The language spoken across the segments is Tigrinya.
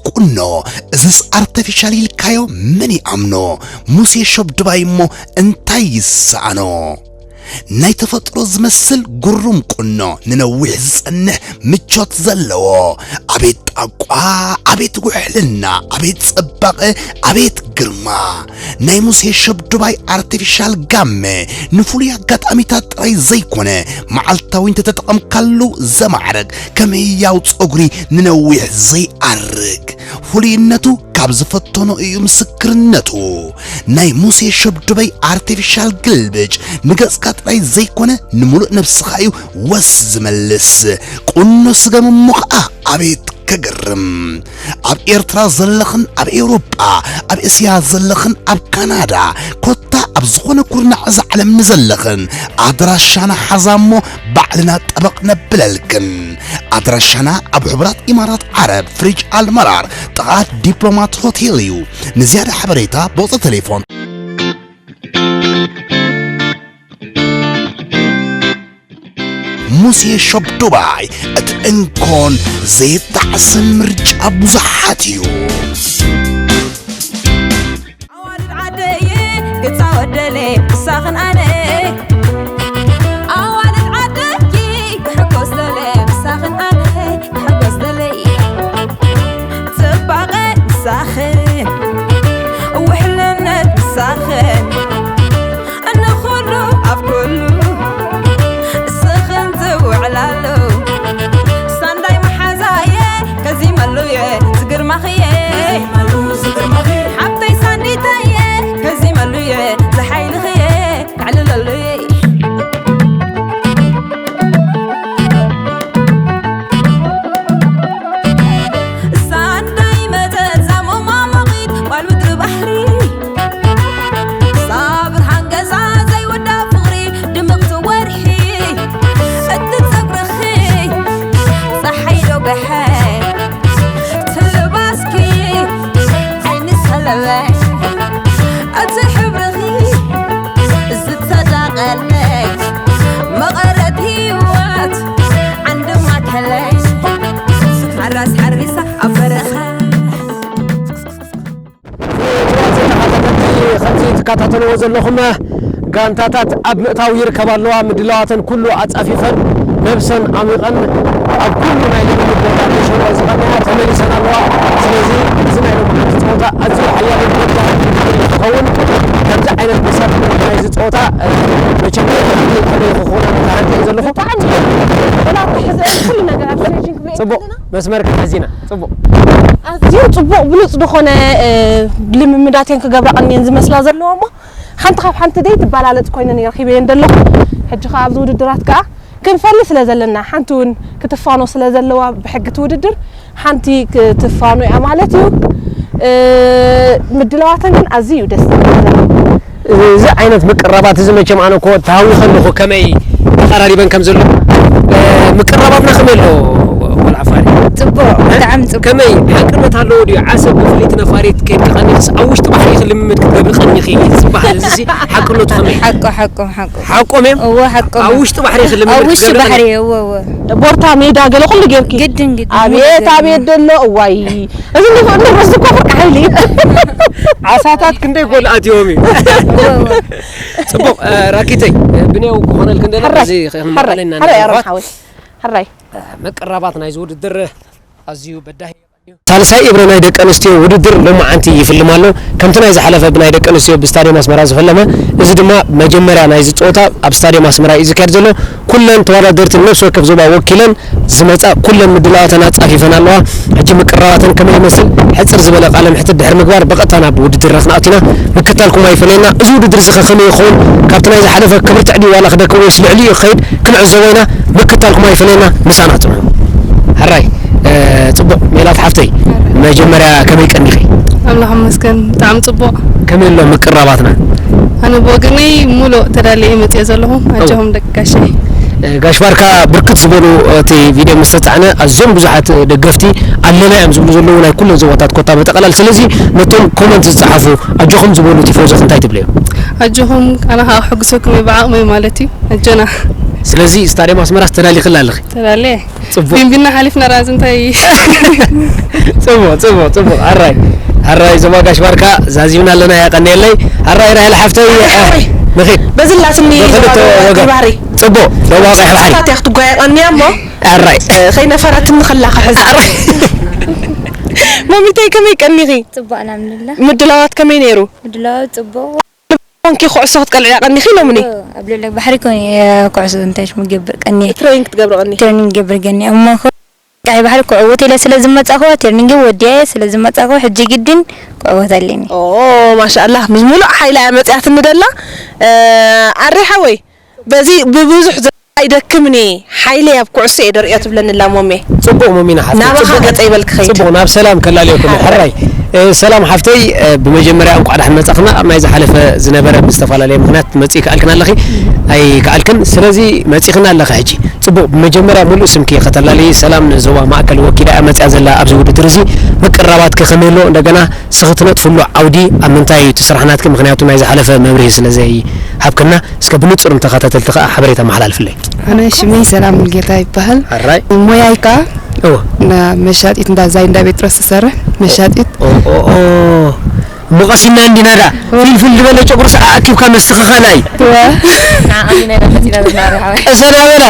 ቁኖ፣ እዝስ ኣርተፊሻል ኢልካዮ መን ይኣምኖ? ሙሴ ሸብድባይ እሞ እንታይ ይሰኣኖ? ናይ ተፈጥሮ ዝመስል ግሩም ቁኖ፣ ንነዊሕ ዝጸንሕ ምቾት ዘለዎ። ኣቤት ጣቋ፣ ኣቤት ውሕልና፣ ኣቤት ጽባቐ፣ ኣቤት ግርማ። ናይ ሙሴ ሸብድባይ ኣርቲፊሻል ጋመ ንፍሉይ ኣጋጣሚታት ጥራይ ዘይኮነ፣ መዓልታዊ እንተተጠቐምካሉ ዘማዕርግ፣ ከም ህያው ጸጉሪ ንነዊሕ ዘይኣርግ። ፍሉይነቱ ካብ ዝፈተኖ እዩ ምስክርነቱ። ናይ ሙሴ ሸብድባይ ኣርቲፊሻል ግልብጭ ንገጽካ ጥራይ ዘይኮነ፣ ንምሉእ ነብስኻ እዩ ወስ ዝመልስ። ቁኖ ስገም እሞ ኸኣ ኣቤት ከገርም! ኣብ ኤርትራ ዘለኽን ኣብ ኤውሮጳ፣ ኣብ እስያ ዘለኽን ኣብ ካናዳ፣ ኮታ ኣብ ዝኾነ ኩርናዕ እዛ ዓለም ንዘለኽን፣ ኣድራሻና ሓዛ እሞ ባዕልና ጠበቕ ነብለልክን። ኣድራሻና ኣብ ሕቡራት ኢማራት ዓረብ፣ ፍሪጅ ኣልመራር፣ ጥቓ ዲፕሎማት ሆቴል እዩ። ንዝያዳ ሓበሬታ ብቑጽሪ ቴሌፎን። ሙሴ ሾፕ ዱባይ፣ እቲ እንኮን ዘይጣዕስን ምርጫ ብዙሓት እዩ። ኣዋልድ ዓደይ ክጻወት ደለ ምሳኽን ኣነ፣ ኣዋልድ ዓደይ ክሕጎስ ደለ ምሳኽን ኣነ፣ ክሕጎስ ደለ ጽባቐ ምሳኽን ውሕልነት ምሳኽን እንኹሉ ኣብ ኩሉ እስኽን ዝውዕላሉ ሳንዳይ መሓዛየ ከዚመሉየ ዝግርማኽየ ሓብተይ ሳንዲተየ ከዚመሉየ ዝሓይልኽየ ከዕልለሉየ ሳንዳይ መጸ ዛሞማ ሞቒት ጓል ምድሪ ባሕሪ ሳብር ሃንገዛ ዘይወዳ ፍቕሪ ድምቕቲ ወርሒ እቲ ጸጉርኺ ጸሓይ ዶ ገሐ ትልባስኪ ዓይኒ ሰለበ እቲ ሕብርኺ ዝተዳቐለ መቐረት ህይወት ዓንዲ ማእከለ ሓራስ ሓሪሳ ኣብ በረኻ። ክቡራት ተኸታተልቲ፣ ከምዚ ትከታተልዎ ዘለኹም ጋንታታት ኣብ ምእታው ይርከባ ኣለዋ። ምድላዋተን ኩሉ ኣጻፊፈን ነብሰን ኣሚቐን ኣብ ኩሉ ናይ ልምምድ ቦታ ተሸንኦ ዝቐነያ ተመሊሰን ኣለዋ። ስለዚ እዚ ናይ ሎማዓንቲ ጸወታ ኣዝዩ ሓያልን ፈታንን ክኸውን፣ ከምዚ ዓይነት መሳርሒ ናይዚ ጸወታ፣ እ፣ መቸም ከመይ ክኾና ተሃንጥየ ዘለኹ። ብጣዕሚ ወላ ተሕዘ ኩሉ ነገር ኣብ ስቴጅን ክንሪኦ ጽቡቕ ከለና መስመር ከሕዚና። ጽቡቕ። ኣዝዩ ጽቡቕ ብሉጽ ዝኾነ፣ እ፣ ልምምዳት እየን ክገብራ ቀንየን ዝመስላ ዘለዋ እሞ፣ ሓንቲ ካብ ሓንቲ ደይ ትበላለጽ ኮይነን እየ ረኺበየን ዘለኹ። ሕጂ ከኣ ኣብዚ ውድድራት ከኣ ክንፈሊ ስለ ዘለና፣ ሓንቲ እውን ክትፋኖ ስለ ዘለዋ ብሕጊ እቲ ውድድር፣ ሓንቲ ክትፋኖ እያ ማለት እዩ። እ፣ ምድላዋተን ግን ኣዝዩ እዩ ደስ ዝብል። እዚ ዓይነት ምቅራባት እዚ መቸም ኣነ እኮ ተሃዊኸ ኣለኹ፣ ከመይ ተቐራሪበን ከም ዘሎ። እ፣ ምቅራባትና ከመይ ኣሎ ቆልዓ ፋሪ? ጽቡቕ፣ እ? ብጣዕሚ ጽቡቕ። ከመይ ሓቅነት ኣለዎ ድዩ? ዓሰብ ብፍልይቲ ነፋሪት ከይድኪ ቀኒኽስ ኣብ ውሽጢ ባሕሪ ኢኺ ልምምድ ክትገብሪ ቀኒኺ ዝበሃል እዚ ሓቅነቱ ከመይ? ሓቁ፣ ሓቁ፣ ሓቁ። ሓቆም እዮም? እወ፣ ሓቆም ኣብ እዮም። ውሽጢ ባሕሪ ኢኺ ልምምድ ኣብ ውሽጢ ክትገብሪ ባሕሪ፣ ቀኒኺ? እወ፣ እወ። ቦርታ ሜዳ ገለ ኩሉ ጌርኪ? ግድን፣ ግድን፣ ኣቤት፣ ሙሉ ኣቤት ገርና። ደሎ፣ እዋይ። እዚ ንፍ-፣ ንፍስ እኮ ፍርቂ ሓይሊ። ዓሳታት ክንደይ ጎል ኣትዮም እዩ? እወ፣ እወ። ጽቡቕ፣ እ፣ ራኪተይ፣ እ፣ ብኔው ክኾነልክ እንደለ ሕራይ፣ በዚ ክንመቐለ ሕራይ፣ ኢና ሕራይ፣ ኣሮን ንኣሕዋት። ሓወይ፣ ሕራይ። እ፣ ምቅራባት ናይዚ ውድድር ኣዝዩ በዳሂ እዩ። ሳልሳይ እብረ ናይ ደቂ ኣንስትዮ ውድድር ሎማዓንቲ ይፍልም ኣሎ። ከምቲ ናይ ዝሓለፈ ብናይ ደቂ ኣንስትዮ ብስታድየም ኣስመራ ዝፈለመ፣ እዚ ድማ መጀመርያ ናይዚ ጸወታ ኣብ ስታድየም ኣስመራ እዩ ዝካየድ ዘሎ። ኩለን ተወዳደርቲ ነብሲ ወከፍ ዞባ ወኪለን ዝመጻ ኩለን ምድላዋተን ኣጻፊፈን ኣለዋ። ሕጂ ምቅራባተን ከመይ ይመስል ሕጽር ዝበለ ቃለ ምሕትት ድሕሪ ምግባር ብቐጥታ ናብ ውድድርና ክንኣቱ ኢና። ምክታልኩም ኣይፈለየና። እዚ ውድድር እዚ ከ ከመይ ይኸውን? ካብቲ ናይ ዝሓለፈ ክብርትዕ ድዩ ዋላ ክደክም ወይስ ልዕሊኡ ክኸይድ ክንዕዘቦ ኢና። ምክታልኩም ኣይፈለየና። ምሳና ጽንሑ። ሕራይ፣ እ፣ ጽቡቕ ሜላት ሓፍተይ፣ መጀመርያ ከመይ ቀኒኺ? ኣምላኽ ይመስገን፣ ብጣዕሚ ጽቡቕ። ከመይ ኣሎ ምቅራባትና? ኣነ ብወገነይ ሙሉእ ተዳልየ መጽየ ዘለኹ። እወ። ኣጆኹም ደቂ ጋሸይ። እ፣ ጋሽ ባርካ ብርክት ዝበሉ፣ እቲ ቪድዮ ምስ ተጻዕነ ኣዝዮም ብዙሓት ደገፍቲ ኣለና እዮም ዝብሉ ዘለዉ ናይ ኩለን ዞባታት ኮታ መጠቐላል። ስለዚ ነቶም ኮመንት ዝጸሓፉ ኣጆኹም ዝበሉ ቲፎዞ እንታይ ትብልዮ? ኣጆኹም፣ ኣነ ከዓ ክሕግዘኩም እየ ብዓቕመይ ማለት እዩ። ኣጆና። ስለዚ ስታድዮም ኣስመራስ ተዳሊኽላ ኣለኺ? ተዳልየ። ጽቡቕ። ቢንቢና ሓሊፍና ራዚ እንታይ ጽቡቕ፣ ጽቡቕ፣ ጽቡቕ። ኣራይ፣ ኣራይ ዞባ ጋሽ ባርካ ዛዚምና ኣለና፣ የቐንየለይ። ኣራይ ራሄል ሓፍተይ፣ ንኺድ። በዚ ላትኒ ብኽልተ ዞባ ወገን። ባሕሪ። ጽቡቕ፣ ዞባ ቀይሕ ባሕሪ። ሳታት እያ ክትጓየ ቀንያ እሞ፣ ኣራይ። እ፣ ከይነፈረትኒ ከላ ክሕዛ። ኣራይ። ማሚተይ ከመይ ቀኒኺ? ጽቡቕ ኣልሓምዱሊላህ። ምድላዋት ከመይ ነይሩ? ምድላው ጽቡቕ። ኮንኪ ኩዕሶ ክትቀልዒ ኣቐኒኺ ሎምኒ? ኣብ ልዕሊ ባሕሪ ኮን እየ ኩዕሶ እንታይ ሽሙ ገብር ቀኒየ። ትሬኒንግ ክትገብሪ ቀኒኺ? ትሬኒንግ ገብር ቀኒየ። እሞ ኮ-፣ ቀይ ባሕሪ ክዕወት ኢለ ስለ ዝመጻኹ፣ ትሬኒንግ ወዲየ ስለ ዝመጻኹ፣ ሕጂ ግድን ክዕወት ኣለኒ። ኦ፣ ማሻኣላህ፣ ምስ ሙሉእ ሓይላ እያ መጺኣትኒ ደላ። እ፣ ኣሬ ሓወይ፣ በዚ ብብዙሕ ዘ-፣ ኣይደክምን እየ፣ ሓይለይ ኣብ ኩዕሶ እየ ደርእዮ ትብለኒ ኣላ ሞሜ። ጽቡቕ ሞሚና ሓፍተይ፣ ናባኻ ጽቡቕ። ገጸ ይበልኪ ኸይድ። ጽቡቕ፣ ናብ ሰላም ከላልየኩም። ሓራይ። ሕራይ። እ፣ ሰላም ሓፍተይ፣ እ፣ ብመጀመርያ እንቋዕ ደሓን መጻኽና። ኣብ ናይ ዝሓለፈ ዝነበረ ብዝተፈላለየ ምኽንያት መጺእ ከኣልክን ኣለኺ፣ ኣይከኣልክን። ስለዚ መጺኽና ኣለኺ ሕጂ። ጽቡቕ፣ ብመጀመርያ ሙሉእ ስምኪ ከተላልዪ፣ ሰላም ንዞባ ማእከል ወኪላ እያ መጺኣ ዘላ ኣብዚ ውድድር እዚ። ምቅርራባትኪ ከመይ ኣሎ? እንደገና እስኺ ትነጥፍሉ ዓውዲ ኣብ ምንታይ እዩ? እቲ ስራሕ ናትኪ፣ ምኽንያቱ ናይ ዝሓለፈ መብርሂ ስለ ዘይሃብክና፣ እስከ ብንጹር ንተኸታተልቲ ከኣ ሓበሬታ ኣመሓላልፍለይ። ኣነ ሽመይ ሰላም ሙልጌታ ይበሃል። ሕራይ። ሞያይ ከኣ እወ። ና መሻጢት እንዳ ዛይ እንዳ ጴጥሮስ ትሰርሕ መሻጢት። ኦ፣ ኦ፣ ኦ። እሞ ቀሲና እንዲና ዳ። ፊልፍል ዝበለ ጨጉሪ ሰዓ ኣኪብካ መስተኻኸላ እዩ። እወ። ንዓቕሚ ናይ መጺና ዘለና ርሓወይ። ቀሰና በላ።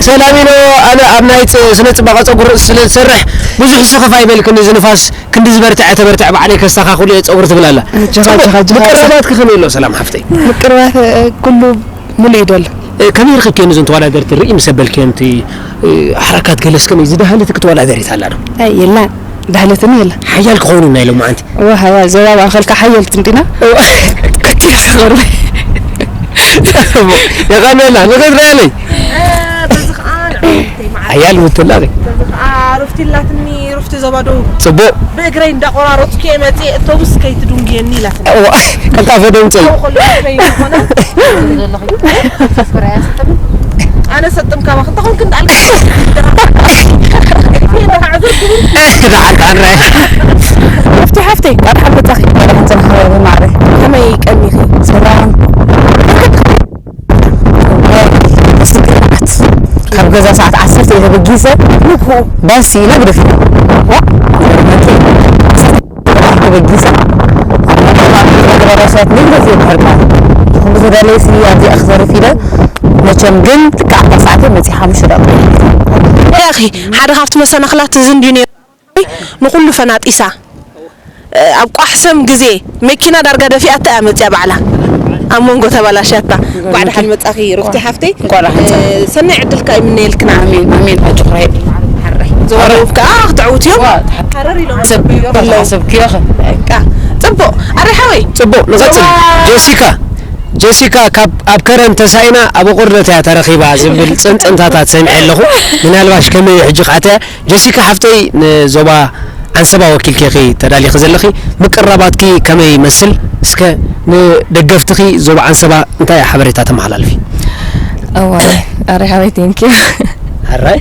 ሰላም ኢሎ ኣነ ኣብ ናይ ጽ-፣ ስነ ጽባቐ ጸጉሪ ስለ ዝሰርሕ ብዙሕ ስኽፍ ኣይበልክን፣ እዚ ንፋስ ክንዲ ዝበርትዐ ተበርትዐ ባዕለይ ከስተኻኽሎ እየ ጸጉሪ ትብል ኣላ። ጅኻ፣ ጽቡቕ። ጅኻ፣ ጅኻ። ምቅርባትኪ ከመይ ኣሎ ሰላም ሓፍተይ? ምቅርባት፣ እ፣ ኩሉ ሙሉእ እዩ ደሎ። እ፣ ከመይ ረኺብክየን እዘን ተወዳደርቲ ርኢ ምስ ኣበልክየን እቲ፣ እ፣ ሓረካት ገለስ ከመይ ዝደሃለት ክትወዳደሪት ኣላ ዶ? ኣይ የላ፣ ዳህለትኒ የላ። ሓያል ክኸውን ኢና ኢሎም መዓንቲ። እወ፣ ሓያል ዞባ ማእኸል ከ ሓየልቲ እንዲና። እወ። ከቲር ሰበር። የቐንየልና፣ ንኽትሪኣ ኣለይ። እ፣ በዚ ኸዓ ንዕወተይ መዓር። ሓያል ምትላል። በዚ ኸዓ ሩፍቲ ኣላትኒ፣ ሩፍቲ ዞባ ደቡብ። ጽቡቕ። ብእግረይ እንዳቆራረጽኩ እየ መጽየ፣ እቶብስ ከይትድንጉየኒ ኢላትኒ። እወ፣ ቀልጣፈ ደምጽእ። ኣብኡ ከሎ ከይኮነ። ኣነ ሰጥም ካባኽ እንተኾንክ እንዳልካ። ደሓን፣ ደሓን፣ ራይ። ሩፍቲ ሓፍተይ፣ እንቋዕ ደሓን መጻኺ። እንቋዕ ደሓን ጸንሐ ማዕረ። ከመይ ቀኒኺ? ሰላም። ስግራት ካብ ገዛ ሰዓት ዓሰርተ እየ ተበጊሰ። ንግሆ ባስ ኢለ ግደፊ። ዋ፣ ተበጊሰ። ተበላሽያት ንግደፊ ይብሐርካ። ንኹሉ ተዳለይሲ ኣብዚ ኣኽተርፍ ኢለ። መቸም ግን ልክዕ ኣርባዕ ሰዓት መጺእ ሓሙሽተ ደቂቕ። ያኺ፣ ሓደ ካብቲ መሰናኽላት እዚ እንድዩ ነይሩ። ንኹሉ ፈናጢሳ። ኣብ ቋሕሰም ግዜ መኪና ዳርጋ ደፊኣታ እያ መጽያ ባዕላ። ኣብ መንጎ ተባላሽያታ። እንቋዕ ደሓን መጻኺ ሩፍቲ ሓፍተይ። እንቋዕ ደሓን መጻኺ። እ፣ ሰናይ ዕድል ከኣ ይምነየልክና። ኣሜን፣ ኣሜን። ኣጆኺ ራሄል። ሓራይ። ዘወደቡፍ ከኣ ክትዕውትዮም። ዋ፣ ሓረር ኢሎም ሰብ፣ ኣለዉ። ሰብ ኪዮኸ። በቃ። ጽቡቕ። ኣረ ሓወይ። ጽቡቕ፣ ንቐጽል። ዋ። ጀሲካ፣ ጀሲካ ካብ ኣብ ከረን ተሳኢና ኣብ ኣቑርደት እያ ተረኺባ ዝብል ጽንጽንታታት ሰሚዐ ኣለኹ። ምናልባሽ ከመይ እዩ ሕጂ ክኣትያ? ጀሲካ ሓፍተይ ንዞባ ዓንሰባ ወኪልኪ ኢኺ ተዳሊኺ ዘለኺ፣ ምቅርራባትኪ ከመይ ይመስል? እስከ ንደገፍትኺ ዞባ ዓንሰባ እንታይ ሓበሬታ ተመሓላልፊ? እዋይ፣ ኣረ ሓወይ፣ thank you። ኣራይ?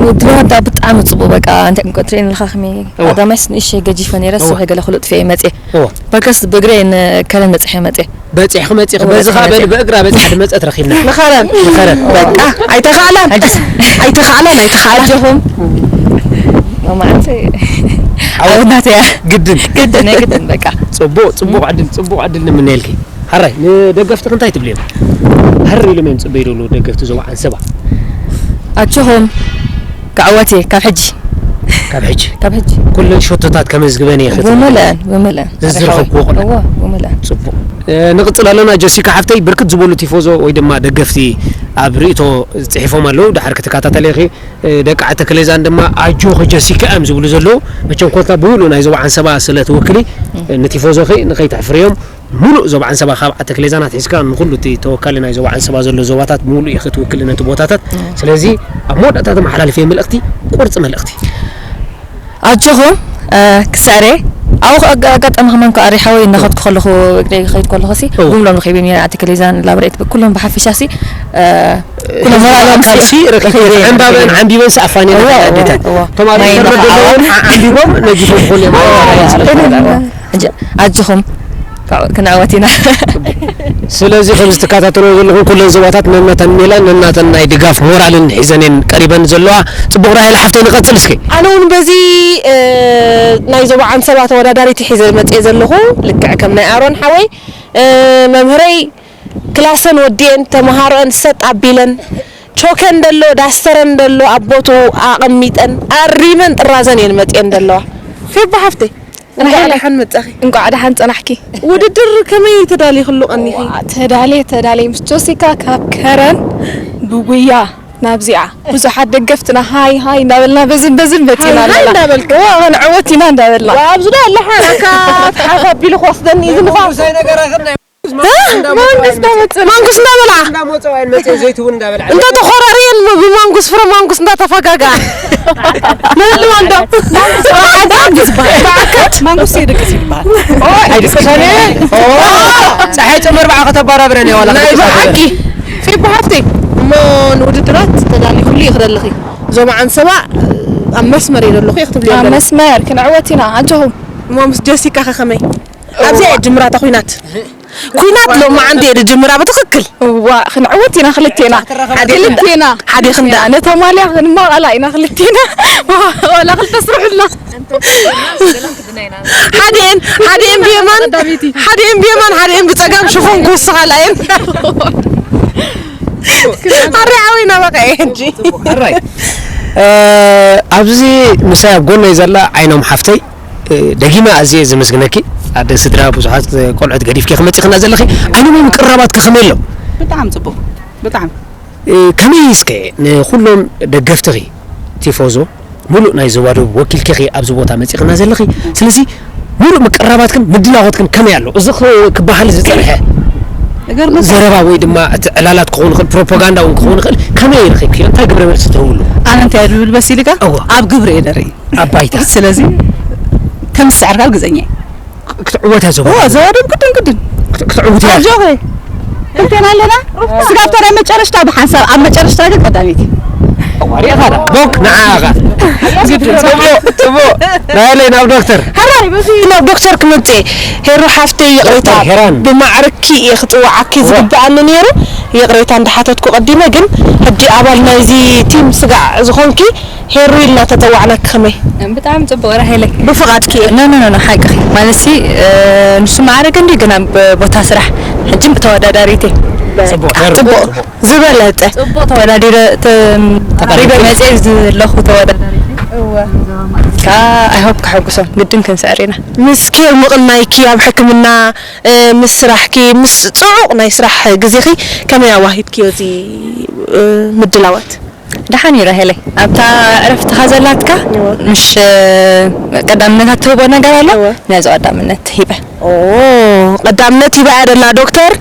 ውድድር ዋንታ ብጣዕሚ ጽቡቕ፣ በቃ፣ እንታይ ክንቆ-፣ ትርእየኒ ኣለኻ ከመይ እዋ። ቀዳማይስ ንእሽተይ ገጂፈ ነይረ፣ እዋ። ስኺ ገለ ክሉጥ ፊአ መጽየ። እዋ። በርከስ ብእግረይ ንከረን በጺሐ መጽየ። በጺሕኺ መጺኺ፣ እዋ፣ በዚ በጺሐ ኸኣ በል መጽየ። ብእግራ በጺሓ ድመጸት ረኺብና። ንኸረን። ንኸረን። በቃ፣ ኣይተኻእላን። ኣይተኻእላን፣ ኣይተኻእላን። ኣጆኹም። ሎማዓንቲ ዓወት። ዓወት ናተይ እያ። ግድን። ግድን፣ ናይ ግድን፣ በቃ። ጽቡቕ፣ ጽቡቕ ዕድል፣ ጽቡቕ ዕድል ንምነየልኪ። ሓራይ፣ ንደገፍትኺ እንታይ ትብልዮም? ሃር ኢሎም እዮም ዝጽበዩ ዘለዉ ደገፍቲ ዞባ ዓንሰባ። ኣጆኹም፣ ክዕወት እየ፣ ካብ ሕጂ። ካብ ሕጂ? ካብ ሕጂ። ኩለን ሸቶታት ከመዝግበን እየ ክትብሊ? ብምልአን፣ ብምልአን። ዘዝረኸብክዎ ቆልዑ? እወ፣ ብምልአን። ጽቡቕ። እ፣ ንቕጽል ኣሎና፣ ጀሲካ ሓፍተይ፣ ብርክት ዝበሉ ቲፎዞ ወይ ድማ ደገፍቲ ኣብ ርእይቶ ጽሒፎም ኣለዉ። ድሓር ክትከታተሊ ኢኺ። እ፣ ደቂ ዓዲ ተክሌዛን ድማ፣ ኣጆኺ ጀሲካ እዮም ዝብሉ ዘለዉ። መቸም ኮታ ብምሉእ ናይ ዞባ ዓንሰባ ስለ ትውክሊ፣ እ፣ ንቲፎዞኺ ንኸይተሕፍርዮም፣ ሙሉእ ዞባ ዓንሰባ ካብ ዓዲ ተክሌዛን ኣትሒዝካ ንኹሉ እቲ ተወካሊ ናይ ዞባ ዓንሰባ ዘሎ ዞባታት ሙሉእ ኢኺ ትውክሊ ነቲ ቦታታት። እም። ስለዚ ኣብ መወዳእታ ተመሓላልፍዮ መልእኽቲ፣ ቁርፂ መልእኽቲ። ኣጆኹም፣ እ፣ ክሳሬ ኣብኡ ኣጋ-፣ ኣጋጣሚ ከማን ከኣ ኣሪ ሓወይ እናኸድኩ ከለኹ እግረይ ክኸይድ ከለኹ ሲ እወ። ጉምሎም ረኺበ ነይረ ዓዲ ተክሌዛን ላብሬት ኩሎም ብሓፈሻ ሲ፣ እ፣ ኩሎም ሞራሎም ኣካል ሲ ሲ ረኺበ ረኺበ ነይረ። ዕምባበን ዓምቢበን ሲ ኣፋንየን እወ፣ እወ፣ ኣዴታት። እወ። ተማሪ ማይ ከረዶ እናሃዋ። ደለውን ዓምቢቦም ነጊፎም ዝኾኑ እዮም። እወ፣ እወ። ሕጂ ኣጆኹም፣ ክዕ-፣ ክንዕወት ኢና። ስለዚ ከምዚ ትከታተልዎ ዘለኹም ኩለን ዞባታት ነናተን ሜላን ነናተን ናይ ድጋፍ ሞራልን ሒዘን እየን ቀሪበን ዘለዋ። ጽቡቕ ራሄል ሓፍተይ ንቐጽል እስኪ። ኣነ እውን በዚ ናይ ዞባ ዓንሰባ ተወዳዳሪት ሒዘ መጽየ ዘለኹ ልክዕ ከም ናይ ኣሮን ሓወይ መምህረይ ክላሰን ወዲኤን ተመሃሮአን ሰጥ ኣቢለን ቾከን ደሎ ዳስተረን ደሎ ኣብ ቦትኡ ኣቐሚጠን ኣሪመን ጥራዘን እየን መፅየን ደለዋ። ፌባ ሓፍተይ እንቋዕ ደሓን መጻኺ። እንቋዕ ደሓን ጸናሕኪ። ውድድር ከመይ ተዳሊኽሉ ቀኒኺ? ተዳልየ ተዳልየ ምስ ጆሲካ ካብ ከረን ብጉያ ናብዚኣ ብዙሓት ደገፍትና ሃይ ሃይ እንዳበልና በዝን በዝን መጺና ሃይ ሃይ ኣለና። እንዳበልካ። ዋ፣ ክንዕወት ኢና እንዳበልና። ዋ፣ ኣብዚ ዶ ኣለኻ? ኣካ ትሓፍ ኣቢሉ ክወስደኒ እዩ ዝንፋ። መንጉስ እንዳመጽእ። ማንጉስ እንዳበልዓ። እንዳመጽእ ዋይን መጽእ ዘይትውን እንዳበልዓ። እንተ ተኾራርየን ብማንጉስ ፍረ ማንጉስ እንዳተፈጋጋ። ንህልዋ እንዶ። ማንጉስ ይድቅስ ይበሃል። ኣይድቅሳን እየ። ኦ፣ ፀሓይ ጨመር ብዓ ከተባራብረን እየ ዋላ ናይ ክትቅሳን። ብሓቂ። ፌቦ ሓፍተይ፣ እሞ ንውድድራት ተዳሊኹሉ ይኽደልኺ። ዞባ ዓንሰባ ኣብ መስመር እየ ዘለኹ እየ ክትብልዮ ኣብ ኣለኺ። መስመር ክንዕወት ኢና ኣጆኹም። እሞ ምስ ጀሲካ ከ ከመይ? ኣብዚኣ እየ ጅምራታ ኲናት። ኲናት ሎማዓንቲ እየ ዝጅምራ ብትኽክል። እዋ፣ ክንዕወት ኢና ክልቴና። ሓደ ክንዳ። ክልቴና። ሓደ ክንዳ። ነታ ማልያ ክንማቐላ ኢና ክልቴና። ዋላ ክልተ ስርሑልና። ሓዲኤን፣ ሓዲኤን ብየማን፣ ቀዳመይቲ። ሓዲኤን ብየማን፣ ሓዲኤን ብጸጋም ሽፎን ክውስኻላ እየን። ኣረ ዓዊና በቃ እየ ሕጂ። ሕራይ። እ፣ ኣብዚ ምሳይ ኣብ ጎነይ ዘላ ዓይኖም ሓፍተይ፣ እ፣ ደጊመ ኣዝየ ዘመስግነኪ። ኣደ ስድራ ብዙሓት ቆልዑት ገዲፍኪ ክመጺ ክና ዘለኺ። ዓይኖም ቅራባት ከመይ ኣሎ? ብጣዕሚ ጽቡቕ። ብጣዕሚ። እ፣ ከመይ እስከ ንኹሎም ደገፍትኺ ቲፎዞ ሙሉእ ናይ ዞባ ደቡብ ወኪልኪ ኢኺ ኣብዚ ቦታ መጺኽና ዘለኺ። ስለዚ ሙሉእ ምቅርራባትክን ምድላዋትክን ከመይ ኣሎ? እዚ ክ-፣ ክበሃል ዝጸንሐ እገርመካ። ዘረባ ወይ ድማ እቲ ዕላላት ክኸውን ይኽእል፣ ፕሮፓጋንዳ እውን ክኸውን ይኽእል፣ ከመይ ረኺብክዮ? እንታይ ግብረ መልሲ ትህብሉ? ኣነ እንታይ እየ ዝብል መሲልካ? እወ። ኣብ ግብሪ እየ ደርኢ። ኣብ ባይታ። ስለዚ ከም ዝሰዕርካ ርግጸኛ እየ። ክትዕወት እያ ዞባ። እወ፣ ዞባ ደቡብ ግድን ግድን። ክት-፣ ክትዕውት እያ። ኣጆኺ። ክልቴና ኣለና። ስጋብ ተራ መጨረሽታ ብሓንሳብ፣ ኣብ መጨረሽታ ግን ቀዳመይቲ። ወሪኻ ዳ። ቦክ ንዓኻ። ጽቡቕ፣ ጽቡቕ። ናይለይ ናብ ዶክተር። ሕራይ፣ በዚ ናብ ዶክተር ክመጽእ። ሄሩ ሓፍተይ ይቕሬታ። ዶክተር ሄራን። ብማዕርኪ እየ ክጽውዓኪ እወ። ዝግብኣኒ ነይሩ። ይቕሬታ እንዳሓተትኩ ቀዲመ፣ ግን ሕጂ ኣባል ናይዚ ቲም ስጋዕ ዝኾንኪ ሄሩ ኢልና ተጸዋዕናኪ ከመይ? ብጣዕሚ ጽቡቕ ራሄለይ። ብፍቓድኪ እየ። ኖ፣ ኖ፣ ኖ፣ ኖ፣ ሓቅኺ። ማለትሲ፣ እ፣ ንሱ ማዕረግ እንዲ ግን ኣብ ቦታ ስራሕ። ሕጂ ተወዳዳሪት እየ። ጽቡቕ፣ ሄሩ። ጽቡቕ። ዝበለጸ። ጽቡቕ ተወዳዲረ፣ ተ-፣ ተቐሪበ። ተቐሪበ መጽየ ዘለኹ ተወዳዳሪት እየ። እወ። ከኣ፣ I hope ከሐጉሶም። ግድን ክንስዕር ኢና። ምስ ኬር ምቕናይኪ ኣብ ሕክምና፣ እ፣ ምስ ስራሕኪ፣ ምስ ጽዑቕ ናይ ስራሕ ግዜኺ ከመይ ኣዋሂድክዮ እዚ፣ እ፣ ምድላዋት? ደሓን እዩ ራሄለይ። ኣብታ ዕረፍትኻ ዘላትካ እወ። ምሽ ቀዳምነታት ትህቦ ነገር ኣሎ? እወ። ነዚ ቀዳምነት ሂበ። ኦ፣ ቀዳምነት ሂባ እያ ደላ ዶክተር።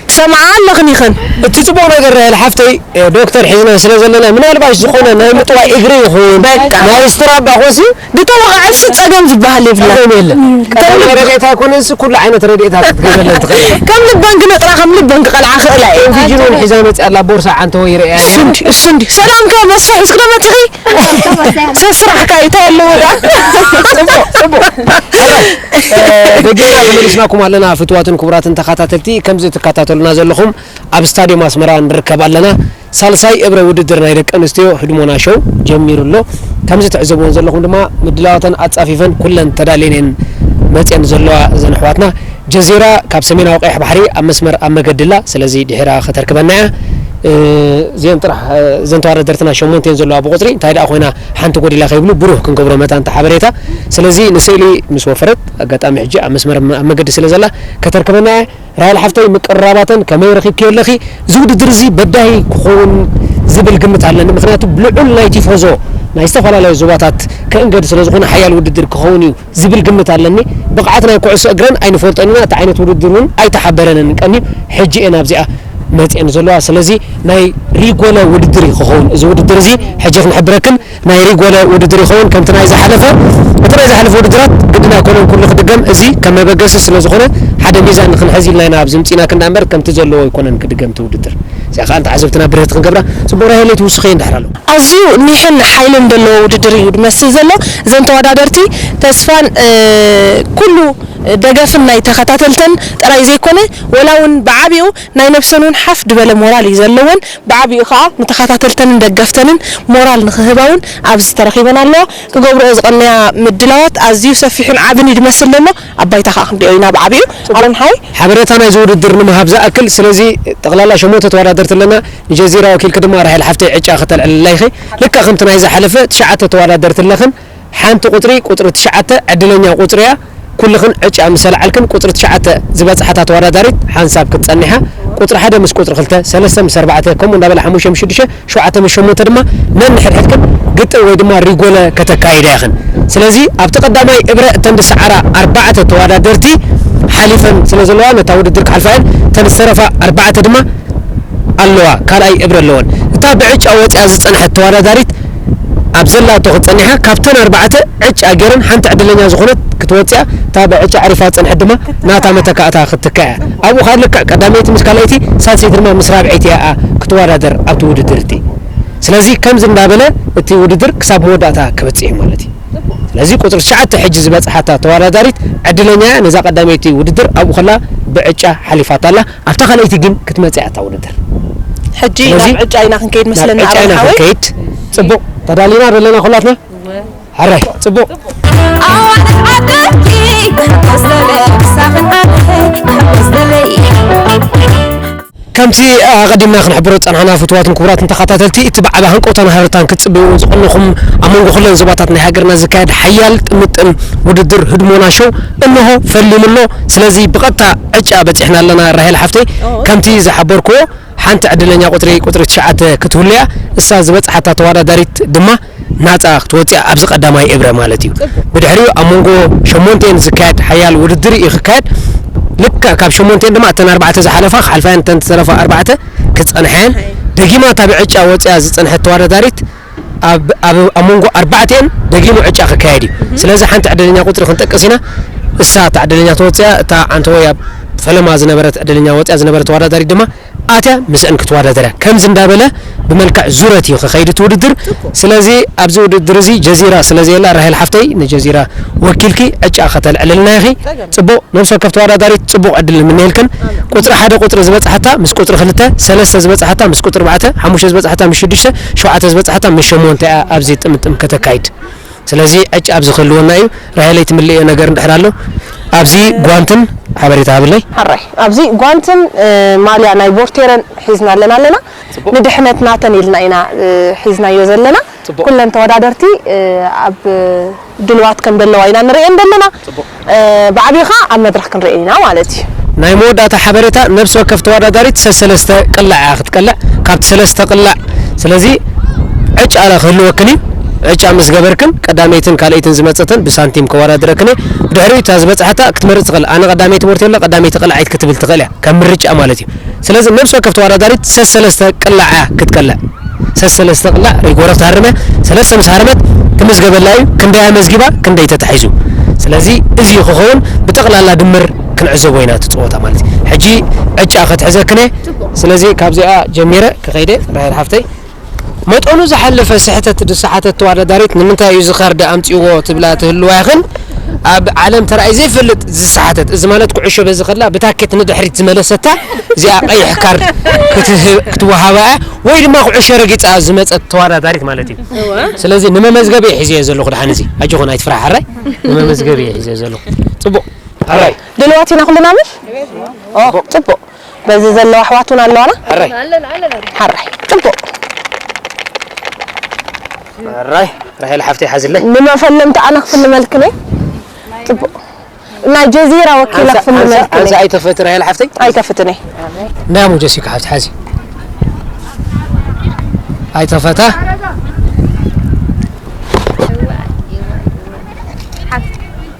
ትሰምዓ ኣለኽን ኢኽን? እቲ ጽቡቕ ነገር ራሄል ሓፍተይ፣ እ፣ ዶክተር ሒዝና ስለ ዘለና ምናልባሽ ዝኾነ ናይ ምጥዋይ እግሪ ይኹን፣ በቃ። ናይ ስትራባ ኮሲ ድተወቕዐ እሱ ጸገም ዝበሃል የብላ። ጸገም የለን። ከም ቀዳማይ ልብ- ረድኤት ኣይኮነንስ ኩሉ ዓይነት ረድኤታት ክትገብረለን ትኽእል። ከም ልብ ባንክ ነጥራ ከም ልብ ባንክ ቀልዓ ክእላ እየ። ቪጅኖን ሒዛ መጽያ ኣላ ቦርሳ ዓንተ ወይ ርእያ። እሱ እንዲ፣ እሱ እንዲ። ሰላም ከ መስፍሕ እስኪ ዶ መጽኺ? ሰብ ስራሕካ እዩ፣ እንታይ ኣለዎ ደኣ? ጽቡቕ፣ ጽቡቕ። ሕራይ፣ እ፣ ደጊምና ተመሊስናኩም ኣለና ፍቱዋትን ክቡራትን ተኸታተልቲ። ከምዚ ትከታተሉና ዘለኹም ኣብ ስታድዮም ኣስመራ ንርከብ ኣለና። ሳልሳይ እብረ ውድድር ናይ ደቂ ኣንስትዮ ህድሞና ሾው ጀሚሩ ኣሎ። ከምዚ ትዕዘብዎን ዘለኹም ድማ ምድላዋተን ኣጻፊፈን ኩለን ተዳልየን እየን መጽየን ዘለዋ እዘን ኣሕዋትና። ጀዚራ ካብ ሰሜናዊ ቀይሕ ባሕሪ ኣብ መስመር ኣብ መገዲ ኣላ። ስለዚ ድሒራ ከተርክበና እያ። እ፣ እዚአን ጥራሕ፣ እ፣ እዘን ተወዳደርትና ሸሞንተ እየን ዘለዋ ብቁጽሪ። እንታይ ደኣ ኮይና ሓንቲ ጎዲላ ከይብሉ ብሩህ ክንገብሮ መታን እቲ ሓበሬታ። ስለዚ ንስእሊ ምስ ወፈረት ኣጋጣሚ ሕጂ ኣብ መስመር ኣብ መገዲ ስለ ዘላ ከተርክበና እያ። ራሄል ሓፍተይ ምቅርራባተን ከመይ ረኺብክዮ ኣለኺ? እዚ ውድድር እዚ በዳሂ ክኸውን ዝብል ግምት ኣለኒ። ምኽንያቱ ብልዑል ናይ ቲፎዞ ናይ ዝተፈላለዩ ዞባታት ከእንገድ ስለ ዝኾነ ሓያል ውድድር ክኸውን እዩ ዝብል ግምት ኣለኒ። ብቕዓት ናይ ኩዕሶ እግረን ኣይንፈልጦን ኢና። እቲ ዓይነት ውድድር እውን ኣይተሓበረንን ቀንዩ። ሕጂ እየን ኣብዚኣ መፅአን ዘለዋ። ስለዚ ናይ ሪጎለ ውድድር እዩ ክኸውን እዚ ውድድር እዚ። ሕጂ ክንሕብረክን ናይ ሪጎለ ውድድር ይኸውን ከምቲ ናይ ዝሓለፈ። እቲ ናይ ዝሓለፈ ውድድራት ግድን ኣይኮነን ኩሉ ክድገም። እዚ ከም መበገሲ ስለ ዝኾነ ሓደ ሚዛን ንክንሕዝ ኢልና ኢና ኣብዚ ምፂእናክ እንዳ እምበር ከምቲ ዘለዎ ኣይኮነን ክድገም እቲ ውድድር። እዚኣ ከዓ ንተዓዘብትና ብርህቲ ክንገብራ። ፅቡቕ ራሄለይ ትውስኸዮ እንድሕር ኣሎ። ኣዝዩ ኒሕን ሓይልን ዘለዎ ውድድር እዩ ዝመስል ዘሎ። እዘን ተወዳደርቲ ተስፋን፣ እ፣ ኩሉ ደገፍን ናይ ተኸታተልተን ጥራይ ዘይኮነ፣ ወላ እውን ብዓቢኡ ናይ ነብሰን እውን ሓፍ ዝበለ ሞራል እዩ ዘለወን። ብዓቢኡ ከዓ ንተኸታተልተንን ደገፍተንን ሞራል ንኽህባ እውን ኣብዚ ተረኺበን ኣለዋ። ክገብርኦ ዝቐነያ ምድላዋት ኣዝዩ ሰፊሕን ዓብን እዩ ዝመስል ዘሎ። ኣብ ባይታ ከዓ ክንሪኦ ኢና ብዓቢኡ። ኣሮን ሓወይ። ሓበሬታ ናይዚ ውድድር ንምሃብ ዝኣክል፣ ስለዚ ጠቕላላ ሸሞንተ ተወዳደርቲ ኣለና። ንጀዚራ ወኪልኪ ድማ ራሄል ሓፍተይ ዕጫ ከተልዕልላ ኢኺ። ልክዕ ከምቲ ናይ ዝሓለፈ ትሽዓተ ተወዳደርቲ ኣለኽን። ሓንቲ ቁጽሪ፣ ቁጽሪ ትሽዓተ ዕድለኛ ቁጽሪ እያ። ኩልኽን ዕጫ ምስ ኣልዓልክን ቁጽሪ ትሽዓተ ዝበጽሓታ ተወዳዳሪት ሓንሳብ ክትጸንሓ፣ ቁጽሪ ሓደ ምስ ቁጽሪ ክልተ፣ ሰለስተ ምስ ኣርባዕተ፣ ከምኡ እንዳበለ ሓሙሽተ ምስ ሽዱሽተ፣ ሸውዓተ ምስ ሸሞንተ ድማ ነንሕድሕድክን ግጥም ወይ ድማ ሪጎለ ከተካይዳ ኢኽን። ስለዚ ኣብቲ ቀዳማይ እብረ እተን ዝሰዓራ ኣርባዕተ ተወዳደርቲ ሓሊፈን ስለ ዘለዋ ነታ ውድድር ክሓልፋ እየን። እተን ዝተረፋ ኣርባዕተ ድማ ኣለዋ፣ ካልኣይ እብረ ኣለወን። እታ ብዕጫ ወፂኣ ዝፀንሐት ተወዳዳሪት ኣብ ዘላቶ ክትፀኒሓ ካብተን ኣርባዕተ ዕጫ ገይረን ሓንቲ ዕድለኛ ዝኾነት ክትወፅያ፣ እታ ብዕጫ ዕሪፋ ዝፀንሐት ድማ ናታ መተካእታ ክትትካ እያ። ኣብኡ ከዓ ልክዕ ቀዳመይቲ ምስ ካልኣይቲ፣ ሳልሰይቲ ድማ ምስ ራብዐይቲ እያ ክትወዳደር ኣብቲ ውድድር እቲ። ስለዚ ከምዚ እንዳበለ እቲ ውድድር ክሳብ መወዳእታ ክበፅሕ እዩ ማለት እዩ። ስለዚ ቁፅሪ ትሽዓተ ሕጂ ዝበፅሓታ ተወዳዳሪት ዕድለኛ እያ። ነዛ ቀዳመይቲ ውድድር ኣብኡ ከላ ብዕጫ ሓሊፋታ ኣላ። ኣብታ ካልኣይቲ ግን ክትመፅእ እያ እታ ውድድር። ሕጂ ስለዚ ናብ ዕጫ ኢና ክንከይድ ናብ መስለና ዕጫ ኢና ኣሮን ሓወይ። ክንከይድ። ፅቡቕ ተዳሊና ዶ ኣለና ኩላትና? ሕራይ፣ ፅቡቕ። ኣዋልድ ዓደይ ሓጎስ ደለይ፣ ሳኽን ዓደይ ሓጎስ ደለይ። ከምቲ ኣቐዲምና ክንሕብሮ ዝጸናሕና፣ ፍቱዋትን ክቡራትን ተኸታተልቲ፣ እቲ ብዓቢ ሃንቀውታን ሃረርታን ክትጽበይዎ ዝቐነኹም፣ ኣብ መንጎ ኩለን ዞባታት ናይ ሃገርና ዝካየድ ሓያል ጥምጥም ውድድር ህድሞና ሾው እንሆ ፈሊሙ ኣሎ። ስለዚ ብቐጥታ ዕጫ በጺሕና ኣለና። ራሄል ሓፍተይ፣ ከምቲ ዝሓበርክዎ፣ ሓንቲ ዕድለኛ ቁጽሪ፣ ቁጽሪ ትሽዓተ ክትህሉ እያ። እሳ ዝበጽሓታ ተወዳዳሪት ድማ ናጻ ክትወጽእ ኣብዚ ቀዳማይ እብረ ማለት እዩ። ብድሕሪኡ ኣብ መንጎ ሸሞንተን ዝካየድ ሓያል ውድድር እዩ ክካየድ። ልክዕ ካብ ሸሞንተን ድማ እተን ኣርባዕተ ዝሓለፋ ክሓልፋ እየን፣ እተን ዝተረፋ ኣርባዕተ ክጸንሓ እየን። ደጊማ እታ ብዕጫ ወጽያ ዝጸንሐት ተወዳዳሪት ኣብ፣ ኣብ፣ ኣብ መንጎ ኣርባዕተን ደጊሙ ዕጫ ክካየድ እዩ። ስለዚ ሓንቲ ዕድለኛ ቁጽሪ ክንጠቅስ ኢና። እሳ እታ ዕድለኛ ተወጽያ፣ እታ ዓንተወይ ኣብ ፈለማ ዝነበረት ዕድለኛ ወጽያ ዝነበረት ተወዳዳሪት ድማ ኣትያ ምስአን ክትወዳደር እያ። ከምዚ እንዳበለ ብመልክዕ ዙረት እዩ ክኸይድ እቲ ውድድር። ጽቡቕ። ስለዚ ኣብዚ ውድድር እዚ ጀዚራ ስለ ዘየላ፣ ራሄል ሓፍተይ ንጀዚራ ወኪልኪ ዕጫ ከተልዕልልና ኢኺ። ጸገም። ጽቡቕ፣ ነብሲ ወከፍ ተወዳዳሪት ጽቡቕ ዕድል ንምነየልክን። ኣሜን። ቁጽሪ ሓደ ቁጽሪ ዝበጽሓታ ምስ ቁጽሪ ክልተ፣ ሰለስተ ዝበጽሓታ ምስ ቁጽሪ ኣርባዕተ፣ ሓሙሽተ ዝበጽሓታ ምስ ሽዱሽተ፣ ሸውዓተ ዝበጽሓታ ምስ ሸሞንተ እያ ኣብዚ ጥምጥም ከተካይድ። ስለዚ ዕጭ ኣብዚ ክህልወና እዩ። ራሄለይ ትምልእዮ ነገር እንድሕር ኣሎ፣ ኣብዚ ጓንትን ሓበሬታ ሃብለይ። ሕራይ። ኣብዚ ጓንትን፣ እ፣ ማልያ ናይ ቦርቴረን ሒዝና ኣለና ኣለና። ጽቡቕ። ንድሕነት ናተን ኢልና ኢና፣ እ፣ ሒዝናዮ ዘለና። ጽቡቕ። ኩለን ተወዳደርቲ፣ እ፣ ኣብ ድልዋት ከም ዘለዋ ኢና ንርእየን ዘለና። ጽቡቕ። እ፣ ብዓቢኻ ኣብ መድረኽ ክንርእየን ኢና ማለት እዩ። ናይ መወዳእታ ሓበሬታ፣ ነብሲ ወከፍ ተወዳዳሪት ሰሰለስተ ቅላዕ እያ ክትቀልዕ፣ ካብቲ ሰለስተ ቅላዕ። ስለዚ ዕጫ ኣላ ክህልወክን እዩ። ዕጫ ምስ ገበርክን ቀዳመይትን ካልኣይትን ዝመጸተን ብሳንቲም ከወዳድረክን እየ። ብድሕሪኡ እታ ዝበጽሓታ ክትመርጽ ትኽእል። ኣነ ቀዳመይቲ ቦርቴሎ፣ ቀዳመይቲ ቅላዓይት ክትብል ትኽእል እያ፣ ከም ምርጫ ማለት እዩ። ስለዚ ነብሲ ወከፍ ተወዳዳሪት ሰሰለስተ ቅላዕ እያ ክትቀልዕ። ሰሰለስተ ቅላዕ ሪጎረ ክትሃርም እያ። ሰለስተ ምስ ሃረመት ክምዝገበላ እዩ። ክንደይ ኣመዝጊባ፣ ክንደይ ተታሒዙ። ስለዚ እዚ ክኸውን ብጠቕላላ ድምር ክንዕዘቦ ኢና እቲ ጸወታ ማለት እዩ። ሕጂ ዕጫ ከትሕዘክን እየ። ስለዚ ካብዚኣ ጀሚረ ክኸይደ ራሄል ሓፍተይ። መጠኑ ዝሓለፈ ስሕተት ዝሰሓተት ተወዳዳሪት ንምንታይ እዩ እዚ ካርድ ኣምጺእዎ ትብላ ትህልዋ ኢኽን? ኣብ ዓለም ተራእዩ ዘይፈልጥ ዝሰሓተት፣ እዚ ማለት ኩዕሾ በዚ ከላ ብታኬት ንድሕሪት ዝመለሰታ፣ እዚኣ ቀይሕ ካርድ ክትህብ-፣ ክትወሃባ እያ፣ ወይ ድማ ኩዕሾ ረጊጻ ዝመጸት ተወዳዳሪት ማለት እዩ። እወ። ስለዚ ንመመዝገቢ እየ ሒዘዮ ዘለኹ፣ ደሓን እዚ ኣጆኹን ኣይትፍራሕ ሕራይ፣ ንመመዝገቢ እየ ሒዘዮ ዘለኹ። ጽቡቕ። ሕራይ። ድልዋት ኢና ኩልና ብል? ኦ፣ ጽቡቕ። በዚ ዘለዋ ኣሕዋት እውን ኣለዋና? ሕራይ። ሓራይ። ጽቡቕ። ሕራይ። ራሄል ሓፍተይ ሓዝለይ። ንመፈለምቲ ኣነ ክፍልመልክን እየ። ጽቡቕ። ናይ ጀዚራ ወኪላ ሓንሳ-፣ ሓንሳ-፣ ክፍልመልክን ሓንሳ እየ። ኣይተፈቲ ራሄል ሓፍተይ? ኣይከፍትን እየ። እንዳሞ ጀሲካ ሓፍቲ ሓዚ። ኣይተፈታ።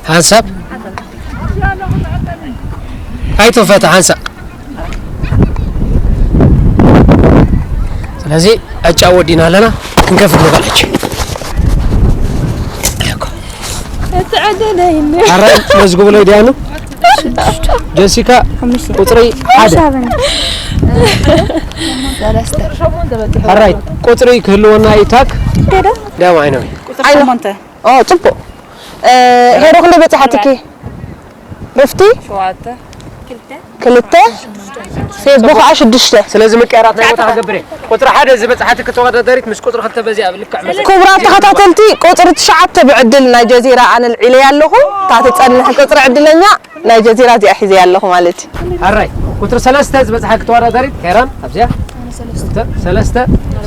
ሓንሳብ ኣይተፈታ ሓንሳብ። ስለዚ ዕጫ ወዲና ኣለና፣ ክንከፍት ንኽእል ሕጂ። ኣረ መዝግቡለይ ዲያኑ። ጀሲካ ቁጽሪ ሓደ። ኣራይ ቁጽሪ ክህልወና እዩ ታክ። ዳማ ዓይነዊ። ቁጽሪ ሸሞንተ። ኦ፣ ጽቡቕ። እ፣ ሄሮ ክንደይ በጺሓትኪ? ዕርፍቲ ሸውዓተ። ክልተ። ሴቦ ከዓ ሽዱሽተ። ስለዚ ምቅያራት ናይ ቦታ ክገብር እየ። ቁፅሪ ሓደ ዝበፅሓትኪ ተወዳዳሪት ምስ ቁፅሪ ክልተ በዚኣ ኣብ ልክዕ መሰረት። ክቡራት ተኸታተልቲ፣ ቁፅሪ ትሽዓተ ብዕድል ናይ ጀዚራ ኣነ ኣልዒለያ ኣለኹ። እታ ትፀንሕ ቁፅሪ ዕድለኛ ናይ ጀዚራ እዚኣ ሒዘያ ኣለኹ ማለት እዩ። ኣራይ፣ ቁፅሪ ሰለስተ ዝበፅሓትኪ ተወዳዳሪት ሄራን ኣብዚኣ። ሰለስተ፣ ሰለስተ፣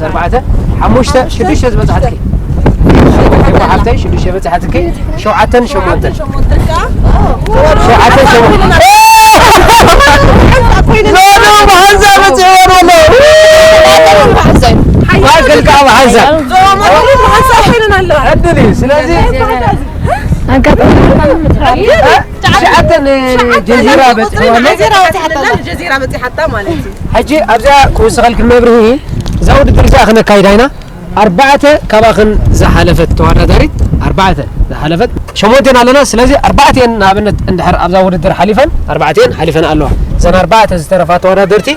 ኣርባዕተ፣ ሓሙሽተ፣ ሽዱሽተ ዝበፅሓትኪ። ሓፍተይ ሽዱሽተ በፅሓትኪ። ሸውዓተን ሸሞንተን። ሸውዓተን ሸሞንተን። ኖ፣ ኖ፣ ብሓንሳብ በፂሕዎ ኣሎ። ማይክል ከዓ ብሓንሳብ። ዕድል እዩ። ስለዚ ኣጋጣሚ ትሽዓተ ንጀዚራ በፂሕዋ ኣሎ። ጀዚራ በፂሓታ ማለት እዩ። ሕጂ ኣብዚኣ ክውስኸልክን መብርሂ፣ እዛ ውድድር እዚኣ ክነካይዳ ኢና። ኣርባዕተ ካባኽን ዝሓለፈት ተወዳዳሪት፣ ኣርባዕተ ዝሓለፈት፣ ሸሞንቴን ኣለና። ስለዚ ኣርባዕቴን ንኣብነት እንድሕር ኣብዛ ውድድር ሓሊፈን፣ ኣርባዕቴን ሓሊፈን ኣለዋ። እዘን ኣርባዕተ ዝተረፋ ተወዳደርቲ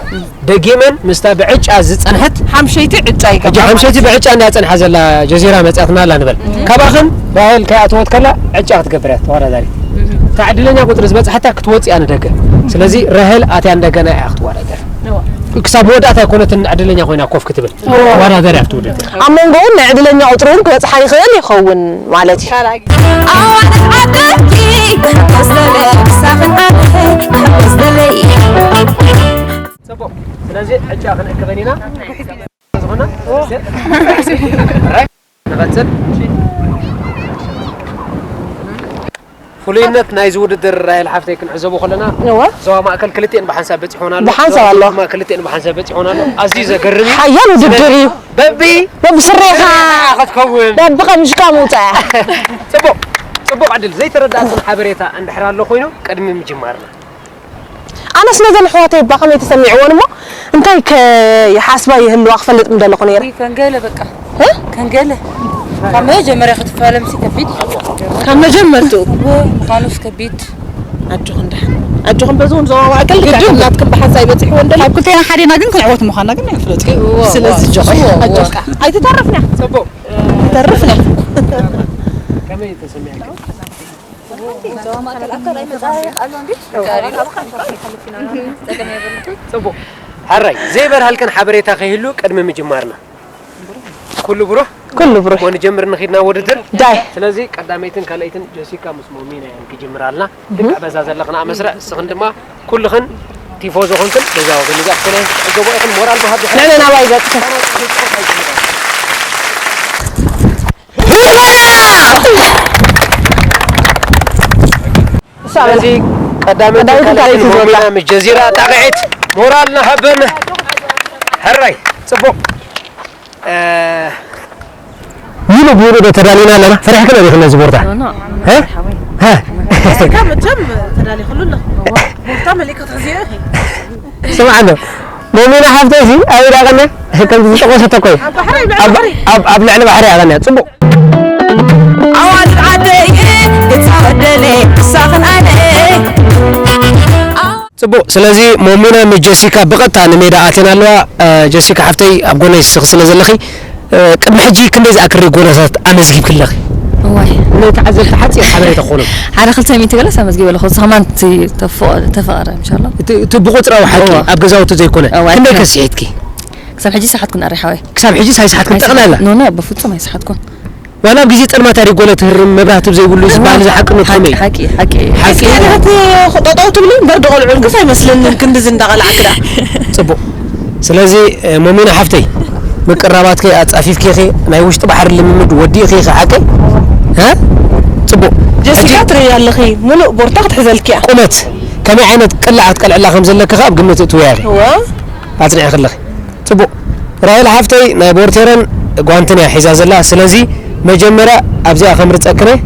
ደጊመን ምስታ ብዕጫ ዝጸንሐት ሓምሸይቲ ዕጫ ይገብራ ሕጂ ሓምሸይቲ ማለት እዩ። ብዕጫ እንድያ ጸንሓ ዘላ ጀዚራ መጽኣትና ኣላ ንበል። እም። ካባኽን ራሄል ከይኣተወት ከላ ዕጫ ክትገብር እያ ተወዳዳሪት። እም። እታ ዕድለኛ ቁጽሪ ዝበጽሓታ ክትወጽእ እያ ንደገ። ስለዚ ራሄል ኣትያ ንደገ ናይ እያ ክትወዳደር። እዋ። ክሳብ መወዳእታ ኣይኮነትን ዕድለኛ ኮይና ኮፍ ክትብል። እዋ። ተወዳዳሪ ኣብቲ ውድድር። ኣብ መንጎ እውን ናይ ዕድለኛ ቁጽሪ እውን ክበጽሓ ይኽእል ይኸውን ማለት እዩ። ኣዋልድ ዓደይ፣ ከስተለ ክሳኽን ዓደይ፣ ከስተለይ። ጽቡቕ። ስለዚ ዕጫ ክንእክበን ኢና። ዝኾነ ንቐጽል። ፍሉይነት ናይዚ ውድድር ራሄል ሓፍተይ ክንዕዘቦ ከለና፣ እወ። ዞባ ማእከል ክልቲኤን ብሓንሳብ በጺሖን ኣሎ። ብሓንሳብ ዞባ ኣሎ። ድማ ክልቲኤን ብሓንሳብ በጺሖን ኣሎ። ኣዝዩ ዘገርም እዩ። ሓያል ውድድር እዩ። በቢ በብስሬኻ ክትከውን። በብቐምሽካ ምውጻእ። ጽቡቕ፣ ጽቡቕ ዕድል። ዘይተረዳእክን ሓበሬታ እንድሕር ኣሎ ኮይኑ ቅድሚ ምጅማርና። ኣነስ ነዘን ኣሕዋተይ እባ ከመይ ተሰሚዕወን እሞ እንታይ ከ ይሓስባ ይህልዋ ክፈልጥ ምደለኹ ነይረ። ውይ፣ ከንገለ በቃ። እ? ከንገለ። ካብ መጀመርያ ክትፋለምሲ ከቢድ። ካብ መጀመርቱ። እዎ፣ ምዃኑስ ከቢድ። ኣጆኽን ደሓን። ኣጆኽን በዚ እውን ዞባ ማእከል ግድን። ልክዕክን ናትክን ብሓንሳብ ይበጽሕዎ እንደሎ። ካብ ክልቴና ሓዴና ግን ክንዕወት ምዃንና ግን ይፍለጥ እዩ። እዎ፣ ስለዚ እዎ። ኣጆኻ፣ እዎ፣ እዎ። ኣጆኻ። ኣይትተርፍና። ጽቡቕ። ይተርፍና። ከመይ ተሰሚዕካ? ጽቡቕ። ሕራይ ዘይበርሃልከን ሓበሬታ ከይህሉ ቅድሚ ምጅማርና። ኩሉ ብሩህ? ኩሉ ብሩህ። እሞ ንጀምር ንኺድና ውድድር። ዳይ። ስለዚ ቀዳመይትን ካልኣይትን ጀሲካ ምስ ሞሚና እየን ክጅምራ ኣልና። እህ። ልክዕ በዛ ዘለኽና መስርዕ እስኽን ድማ ኩልኽን ቲፎዞ ኾንክን በዛ ወገን እዛ ክትኮና ክትዕዘቦ ኢኽን። ሞራል ምሃብ ድሕሪ ንዕና ናባይ ገጽ። ስለዚ ቀዳመይቲ ቀዳመይቲ ካልኣይቲ ካልኣይቲ ሞሚና ዝወጣ። ምስ ጀዚራ ጣቕዒት ሞራል ንሃበን። ሕራይ፣ ጽቡቕ። እ፣ ሙሉእ ብሙሉእ ዶ ተዳሊና ኣለና? ፈሪሕክን ዲኽን ነዚ ቦርታ? ኖ፣ ኖ። እ? ሓወይ። እ? እስካ መቸም ተዳሊኽሉ ኣለኹ። ቦርታ መሊእካ ክትሕዝዮ ኢኺ። ስምዓ እንዶ፣ ሞሚና ሓፍተይ እዚ ኣበይ ደኣ ቀንያ? ከምዚ ዝጠቐሰቶ እኮ እዩ። ኣብ ባሕሪ፣ ኣብ ልዕሊ ኣብ፣ ባሕሪ። ኣብ፣ ኣብ ልዕሊ ባሕሪ እያ ቀንያ። ጽቡቕ። ኣዋልድ ዓደይ፣ ገጻ በደለ፣ ክሳኽን ኣነ። ጽቡቕ። ስለዚ ሞሚና ምስ ጀሲካ ብቐጥታ ንሜዳ ኣትየን ኣለዋ። እ፣ ጀሲካ ሓፍተይ ኣብ ጎነይ ስኺ ስለ ዘለኺ፣ እ፣ ቅድሚ ሕጂ ክንደይ ዝኣክል ጎነታት ኣመዝጊብኪ ኣለኺ? እዋይ። ንተዓዘብቲ ሓጺር ሓበሬታ ክኾኖም። ሓደ ክልተ ሚእቲ ገለስ ኣመዝጊበ ኣለኹ። ንስኻ ማን እቲ ተፈ-፣ ተፈቐረ፣ ኢንሻላህ? እቲ፣ እቲ ብቑጽራዊ ሓቂ እዋ። ኣብ ገዛውቲ ዘይኮነ። እዋ፣ ክንደይ እዋ። ከሲሒትኪ? ክሳብ ሕጂ ሰሓትኩን ኣሪ ሓወይ። ክሳብ ሕጂ ሳይሰሓትኩን ጠቕላላ? ኖ፣ ኖ፣ በፍጹም ኣይሰሓትኩን። ዋላ ኣብ ግዜ ጸልማት ኣሪጎለ ትህርም መብራህቲ ዘይብሉ ዝበሃል እዚ ሓቅነቱ ከመይ? ሓቂ፣ ሓቂ። ሓቂ። እስኪ ንሕቲ ጠጠው ትብሊ እምበር፣ ደቆልዑ ግፍ ኣይመስለንን ክንድዚ እንዳቐላዕኪ ደኣ። ጽቡቕ። ስለዚ፣ እ፣ ሞሚና ሓፍተይ፣ ምቅራባትኪ ኣጻፊፍኪ ኢኺ፣ ናይ ውሽጢ ባሕሪ ልምምድ ወዲእኺ ኢኺ ሓቀይ? እ? ጽቡቕ። ጀሲካ ሕጂ ትርእያ ኣለኺ፣ ሙሉእ ቦርታ ክትሕዘልኪ እያ። ቁመት፣ ከመይ ዓይነት ቅላዕ ክትቀልዕላ ከም ዘለኪ ከኣ ኣብ ግምት እትውያ ኢኺ። እዋ። ኣጽኒዕኪ ኣለኺ። ጽቡቕ። ራሄል ሓፍተይ ናይ ቦርቴረን ጓንትን እያ ሒዛ ዘላ። ስለዚ መጀመርያ ኣብዚኣ ከምርጸክን እየ።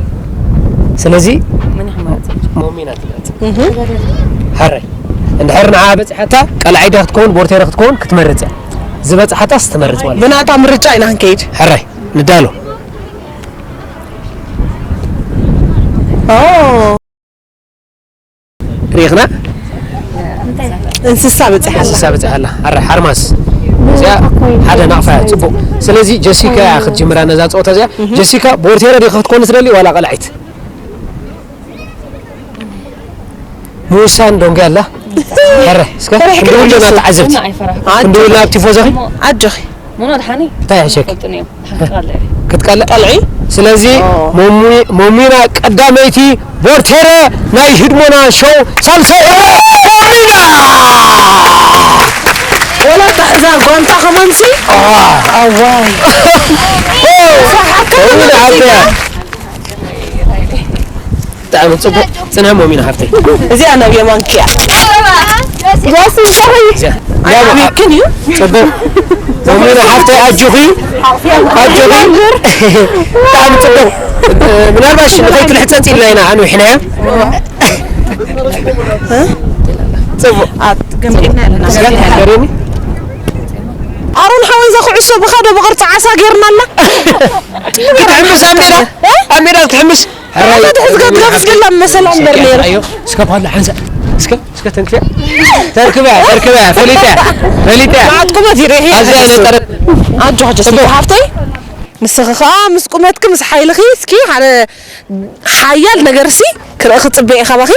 ስለዚ መን ኢኻ መረጽ? ሞሚና ትመርጽ። እህ። ሕራይ። እንድሕር ንዓ በጺሓታ ቀልዓይ ድያ ክትከውን ቦርቴረ ክትከውን ክትመርጽ እያ። ዝበጽሓታስ ትመርጽ ማለት እዩ። ብናታ ምርጫ ኢና ክንከይድ። ሕራይ። ንዳሎ። ኦ። ርኢኽና? እንስሳ በጺሓ ኣላ። እንስሳ በጺሓ ኣላ። ኣረ፣ ሓርማዝ። እዚኣ ሓደ ናቕፋ እያ፣ ጽቡቕ። ስለዚ ጀሲካ እያ ክትጅምራ ነዛ ጸወታ እዚኣ። እህ። ጀሲካ፣ ቦርቴረ ዲኻ ክትኮኒ ትደሊ ዋላ ቀላዒት? ሙሳን ዶንጊ ኣላ። ሕረ እስከ ክንድውልና ተዓዘብቲ። ክንድውልና ኣብ ቲፎዞኺ። ኣጆኺ። ሙኖ ድሓኒ እንታይ ይሕሸኪ? ክትቀልዕ። ስለዚ ሞሚና ቀዳመይቲ ቦርቴረ ናይ ህድሞና ሾው ሳልሳይ። ሞሚና! ወላ ታሕዛ ጓንታ ከመንሲ። ኣዋይ። ሞሚና ሓፍተይ። ብጣዕሚ ጽቡቕ ጽንሐ ሞሚና ሓፍተይ። እዚኣ ናብ የማንኪያ። ጽቡቕ ሞሚና ሓፍተይ ኣጆኺ ኣጆኺ። ብጣዕሚ ጽቡቕ። ምናልባሽ ንኸይትልሕጸጽ ኢልና ኢና ኣንዊሕናያ። ጽቡቕ። ገሪኒ። ኣሮን ሓወይ እዛ ኩዕሶ ብኻዶ ብቕርጺ ዓሳ ጌርናላ። ክትሕምስ ኣብ ሜዳ ኣብ ሜዳ ክትሕምስ። ሕራይ ትሕዝገት ገብስ ገላ መሰል እምበር ነይሩ። ኣዮ እስከ ኳላ ሓንሳ እስከ እስከ ተንክያ ተርክበያ ተርክበያ ፈሊጠያ ፈሊጠያ። ማዕት ቁመት ይርኢ ኣዝያ ነጠረት። ኣጆ ሓጆ ጽቡቕ። ሓፍተይ ንስኺ ኸኣ ምስ ቁመትኪ ምስ ሓይልኺ እስኪ ሓደ ሓያል ነገርሲ ክርኢ ክጽበ እየ ካባኺ።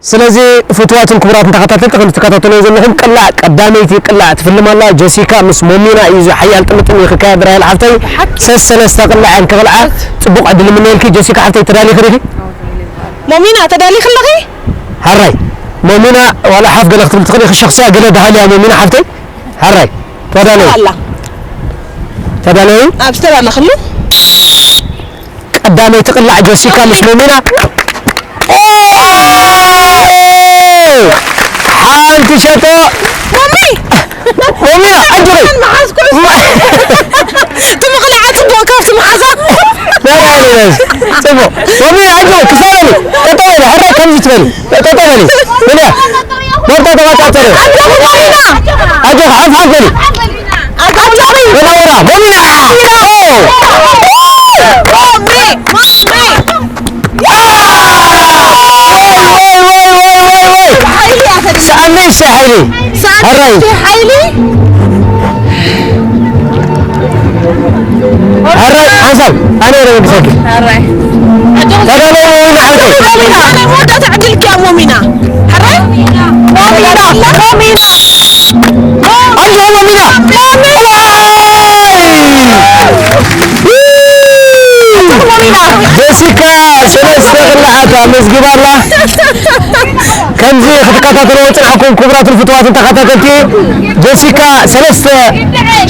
ስለዚ ፍቱዋትን ክቡራትን ተኸታተልቲ ከም ትከታተልዎ ዘለኹም ቅላዕ ቀዳመይቲ ቅላዕ ትፍልም ኣላ ጀሲካ ምስ ሞሚና እዩ። እዚ ሓያል ጥምጥም እዩ ክካየድ ራሄል ሓፍተይ። ሰሰለስተ ቅላዕ እየን ክቕልዓ። ጽቡቕ ዕድል እምነየልኪ ጀሲካ ሓፍተይ። ተዳሊኺ ዲኺ? ሞሚና ተዳሊኺ ኣለኺ? ሃራይ ሞሚና ዋላ ሓፍ ገለ ክትብል ትኽእሊ ኢኺ። ሸኽሲያ ገለ ደሃልያ ሞሚና ሓፍተይ። ሃራይ ተዳለዩ። ኣላ። ተዳለዩ። ኣብ ዝተዳለኽሉ ቀዳመይቲ ቅላዕ ጀሲካ ምስ ሞሚና። ሓንቲ ሸቶ። ሞሚ! ሞሚና፣ ኣጆኺ። መሓዝ ኩዕሶ። ትምቕላዓ ጽቡቕ ካብቲ መሓዛ። ናይ፣ ናይ፣ ናይ፣ ናይ። ጽቡቕ። ሞሚና፣ ኣጆኺ፣ ክሳበኒ። ጠጠው በሊ፣ ሕራይ ከምዚ ትበሊ። ጠጠው በሊ። በልያ። መርታ ተባጣጠሩ። ኣጆኺ፣ ሞሚና። ኣጆኺ፣ ሓፍ ሓፍ በሊ። ኣጆኺ። ወራ፣ ወራ። ሞሚና። ኦ! ሰኣነሽ ሓይሊ። ሰኣነሽ ሓይሊ። ሕራይ ሓንሳብ ኣነ ረግሰኪ። ሕራይ። ተዳለዩ ወይ ንዓልቲ? ኣነ ወዳት ዕድልኪ እያ ሞሚና። ሕራይ? ሞሚና። ሞሚና። ኣጆ ሞሚና። ጀሲካ ሰለስተ ቅላዓት ኣመዝጊባ ኣላ። ከምዚ ክትከታተልዎ ዝጸናሕኩም ክቡራትን ፍቱዋትን ተኸታተልቲ፣ ጀሲካ ሰለስተ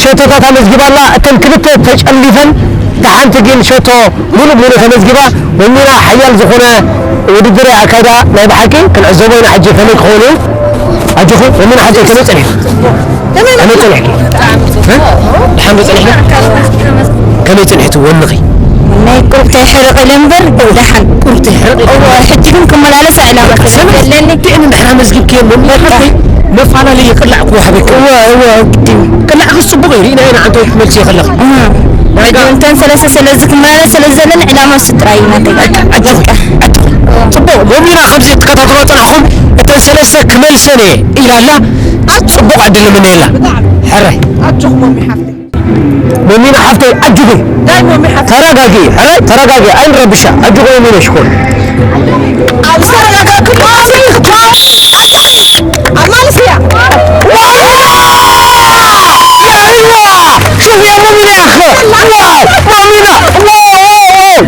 ሸቶታት ኣመዝጊባ ኣላ። እተን ክልተ ተጨሊፈን፣ እታ ሓንቲ ግን ሸቶ ሙሉእ ሙሉእ ተመዝጊባ። ሞሚና ሓያል ዝኾነ ውድድር እያ ኣካይዳ። ናይ ብሓቂ ክንዕዘቦ ኢና ሕጂ ከመይ ክኸውን እዩ። ኣጆኹ ሞሚና ሓፍተይ ከመይ ጸኒሑ? ከመይ ጸኒሕኪ? እ? ደሓን ዶ ጸኒሕና? ከመይ ጸኒሕቲ ወንኺ? ናይ ቁሩብ ተይሕርቕ ኢለ እምበር ደሓን። ቁሩብ ተይሕርቕ ኢለ። እወ፣ ሕጂ ግን ክመላለስ ዕላማ ስለ ዘለኒ። ዲእን እንድሕር ኣመዝጊብክዮ ሞሚና ሓፍተይ መፈላለዪ ቅላዕ ክወሃበኪ። እወ፣ እወ፣ ግድን። ቅላዕኺ ጽቡቕ እዩ፣ ርኢናዮ ኢና ዓንተወይ ክትመልስዮ ከለኺ። እም። ናይ ጋ- እተን ሰለስተ ስለዚ ክመላለስ ስለ ዘለኒ ዕላማ እሱ ጥራይ እዩ ናተይ። ኣጆኺ፣ ኣጆኺ። ጽቡቕ፣ ሞሚና ከምዚ ክትከታተልዎ ጸናሕኩም፣ እተን ሰለስተ ክመልሰን እየ ኢላ ኣላ። ጽቡቕ ዕድል ንምነየላ። ብጣዕሚ። ሕራይ። ኣጆኺ ሞሚ ሓፍተይ። ሞሚና ሓፍተይ ኣጆኺ። ናይ ሞሚ ሓፍተይ። ተረጋጊ፣ ሕራይ ተረጋጊ፣ ኣይንረብሻ። ኣጆኺ ሞሚና ሽኮር። ኣብ ዝተረጋጋእክሉ ኣማልስ እያ። ዋው! ያ ኢዋ! ሹፍ ያ ሞሚና ያኸ! ዋው! ሞሚና! ዋው! ዋው! ዋው!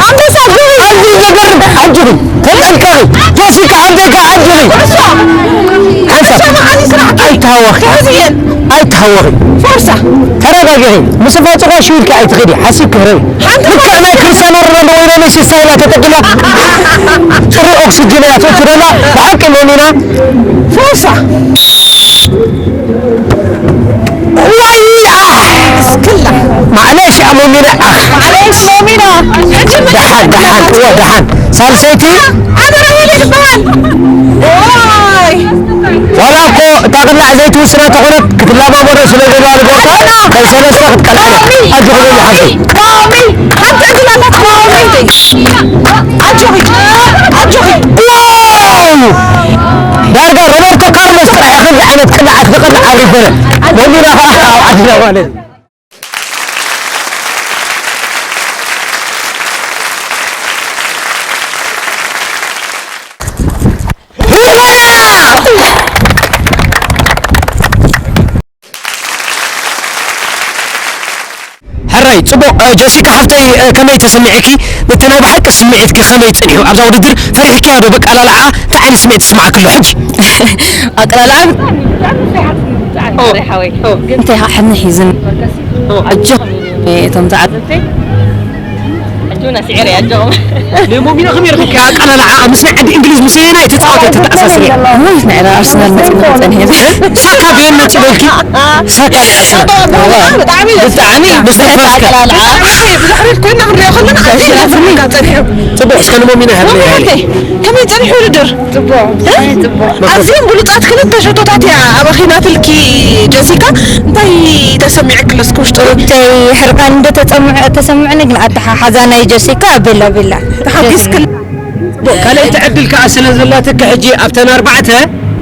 ኣንበሳ ጅግና! ኣንዲ ዘገርም! ኣጆኺ! ተጠንቀቒ! ጀሲካ ዓደካ ኣጆኺ! ኩዕሶ! ሓንሳብ! ኩዕሶ መዓልቲ ስራሕ! ኣይተሃወኺ! ትሕዝየን! ኣይተሃወኺ! ፎርሳ! ተረጋጊኺ! ምስ ፋጹ ኳ ሽው ኢልኪ ኣይትኺዲ! ሓሲብኪ ህረቢ! ሓንቲ ልክዕ ናይ ክርስቲያኖ ሮናልዶ ወይ ናይ ሜሲ ስታይል እያ ተጠቂማ! ጽሩይ ኦክሲጅን እያ ትእቱ ዘላ! ብሓቂ ሞሚና! ፎርሳ! ዋይ! ኣሕ! እስክላ! ማዕለሽ እያ ሞሚና! ኣሕ! ማዕለሽ ሞሚና! ሕጂ ምን ደሓን፣ ደሓን፣ እወ፣ ደሓን። ሳልሰይቲ? ኣበራሂል ይበሃል። ዋይ! ዋላ እኮ እታ ቅላዕ ዘይትውስና ተኾነት ክትለማመዶ ስለ ዘለዋ ንገብታ፣ ከም ሰለስተ ክትቀልዕለ። ኣጆኺ በሊ ሓንቲ። ሎሚ! ሓንቲ ዕድል ኣላትኪ ሎሚ! ኣጆኺ! ኣጆኺ! ዋው! ዳርጋ ሮበርቶ ካርሎስ ጥራሕ እዩ ከምዚ ዓይነት ቅላዓት ክቕላዕ ኣይኮነ። ሞሚና ኸዓ ኣብ ዓድና ማለት እዩ። ጽቡቕ። እ፣ ጀሲካ ሓፍተይ፣ እ፣ ከመይ ተሰሚዕኪ? ነቲ ናይ ብሓቂ ስምዒትኪ ከመይ ጸኒሑ? ኣብዛ ውድድር ፈሪሕኪያ ዶ? በቃ ኣላልዓ እንታይ ዓይነት ስምዒት ይስምዓኪ ኣሎ ሕጂ? ኣቀላልዓ ሓወይ፣ ግን እንታይ ሓኒ ሒዝን ኣጆ እቶም ተዓዘብቲ ኣጆና ስዒረ ኣጆም። ሌሞሚና ከመይ ረኺብኪ? ኣቀላልዓ ምስ ናይ ዓዲ እንግሊዝ ምስ ኣየናይ ተጻዋታይ ተተኣሳስርያ? ውይ፣ ናይ ኣርሰናል መጺኡ ጸኒሐ። ሳካ ብየን መጺኡ ኢልኪ? ሳካ ናይ ኣርሰናል። ብጣዕሚ ደስ ብጣዕሚ ምስ ደፋርካ። ኣቀላልዓ። ብድሕሪት ኮይና ክንሪኦ ከለና ኣዝዩ ደስ ዝብል። ጽቡቕ፣ እስከ ንሞሚና ሃለያ። ከመይ ጸኒሑ ውድድር? ጽቡቕ፣ ብጣዕሚ ጽቡቕ። ኣዝዮም ብሉጻት ክልተ ሸቶታት እያ ኣበኺናትልኪ ጀሲካ። እንታይ ተሰሚዕኪ ኣለስ ውሽጡ? እተይ ሕርቃን እንደ ተጸምዐ-፣ ተሰምዕኒ፣ ግን ኣተሓሓዛ ናይ ጀሲካ ቤላ ቤላ። ተሓጒስክላ። ጽቡቕ፣ ካልኣይቲ ዕድል ከኣ ስለ ዘላትኪ ሕጂ ኣብተን ኣርባዕተ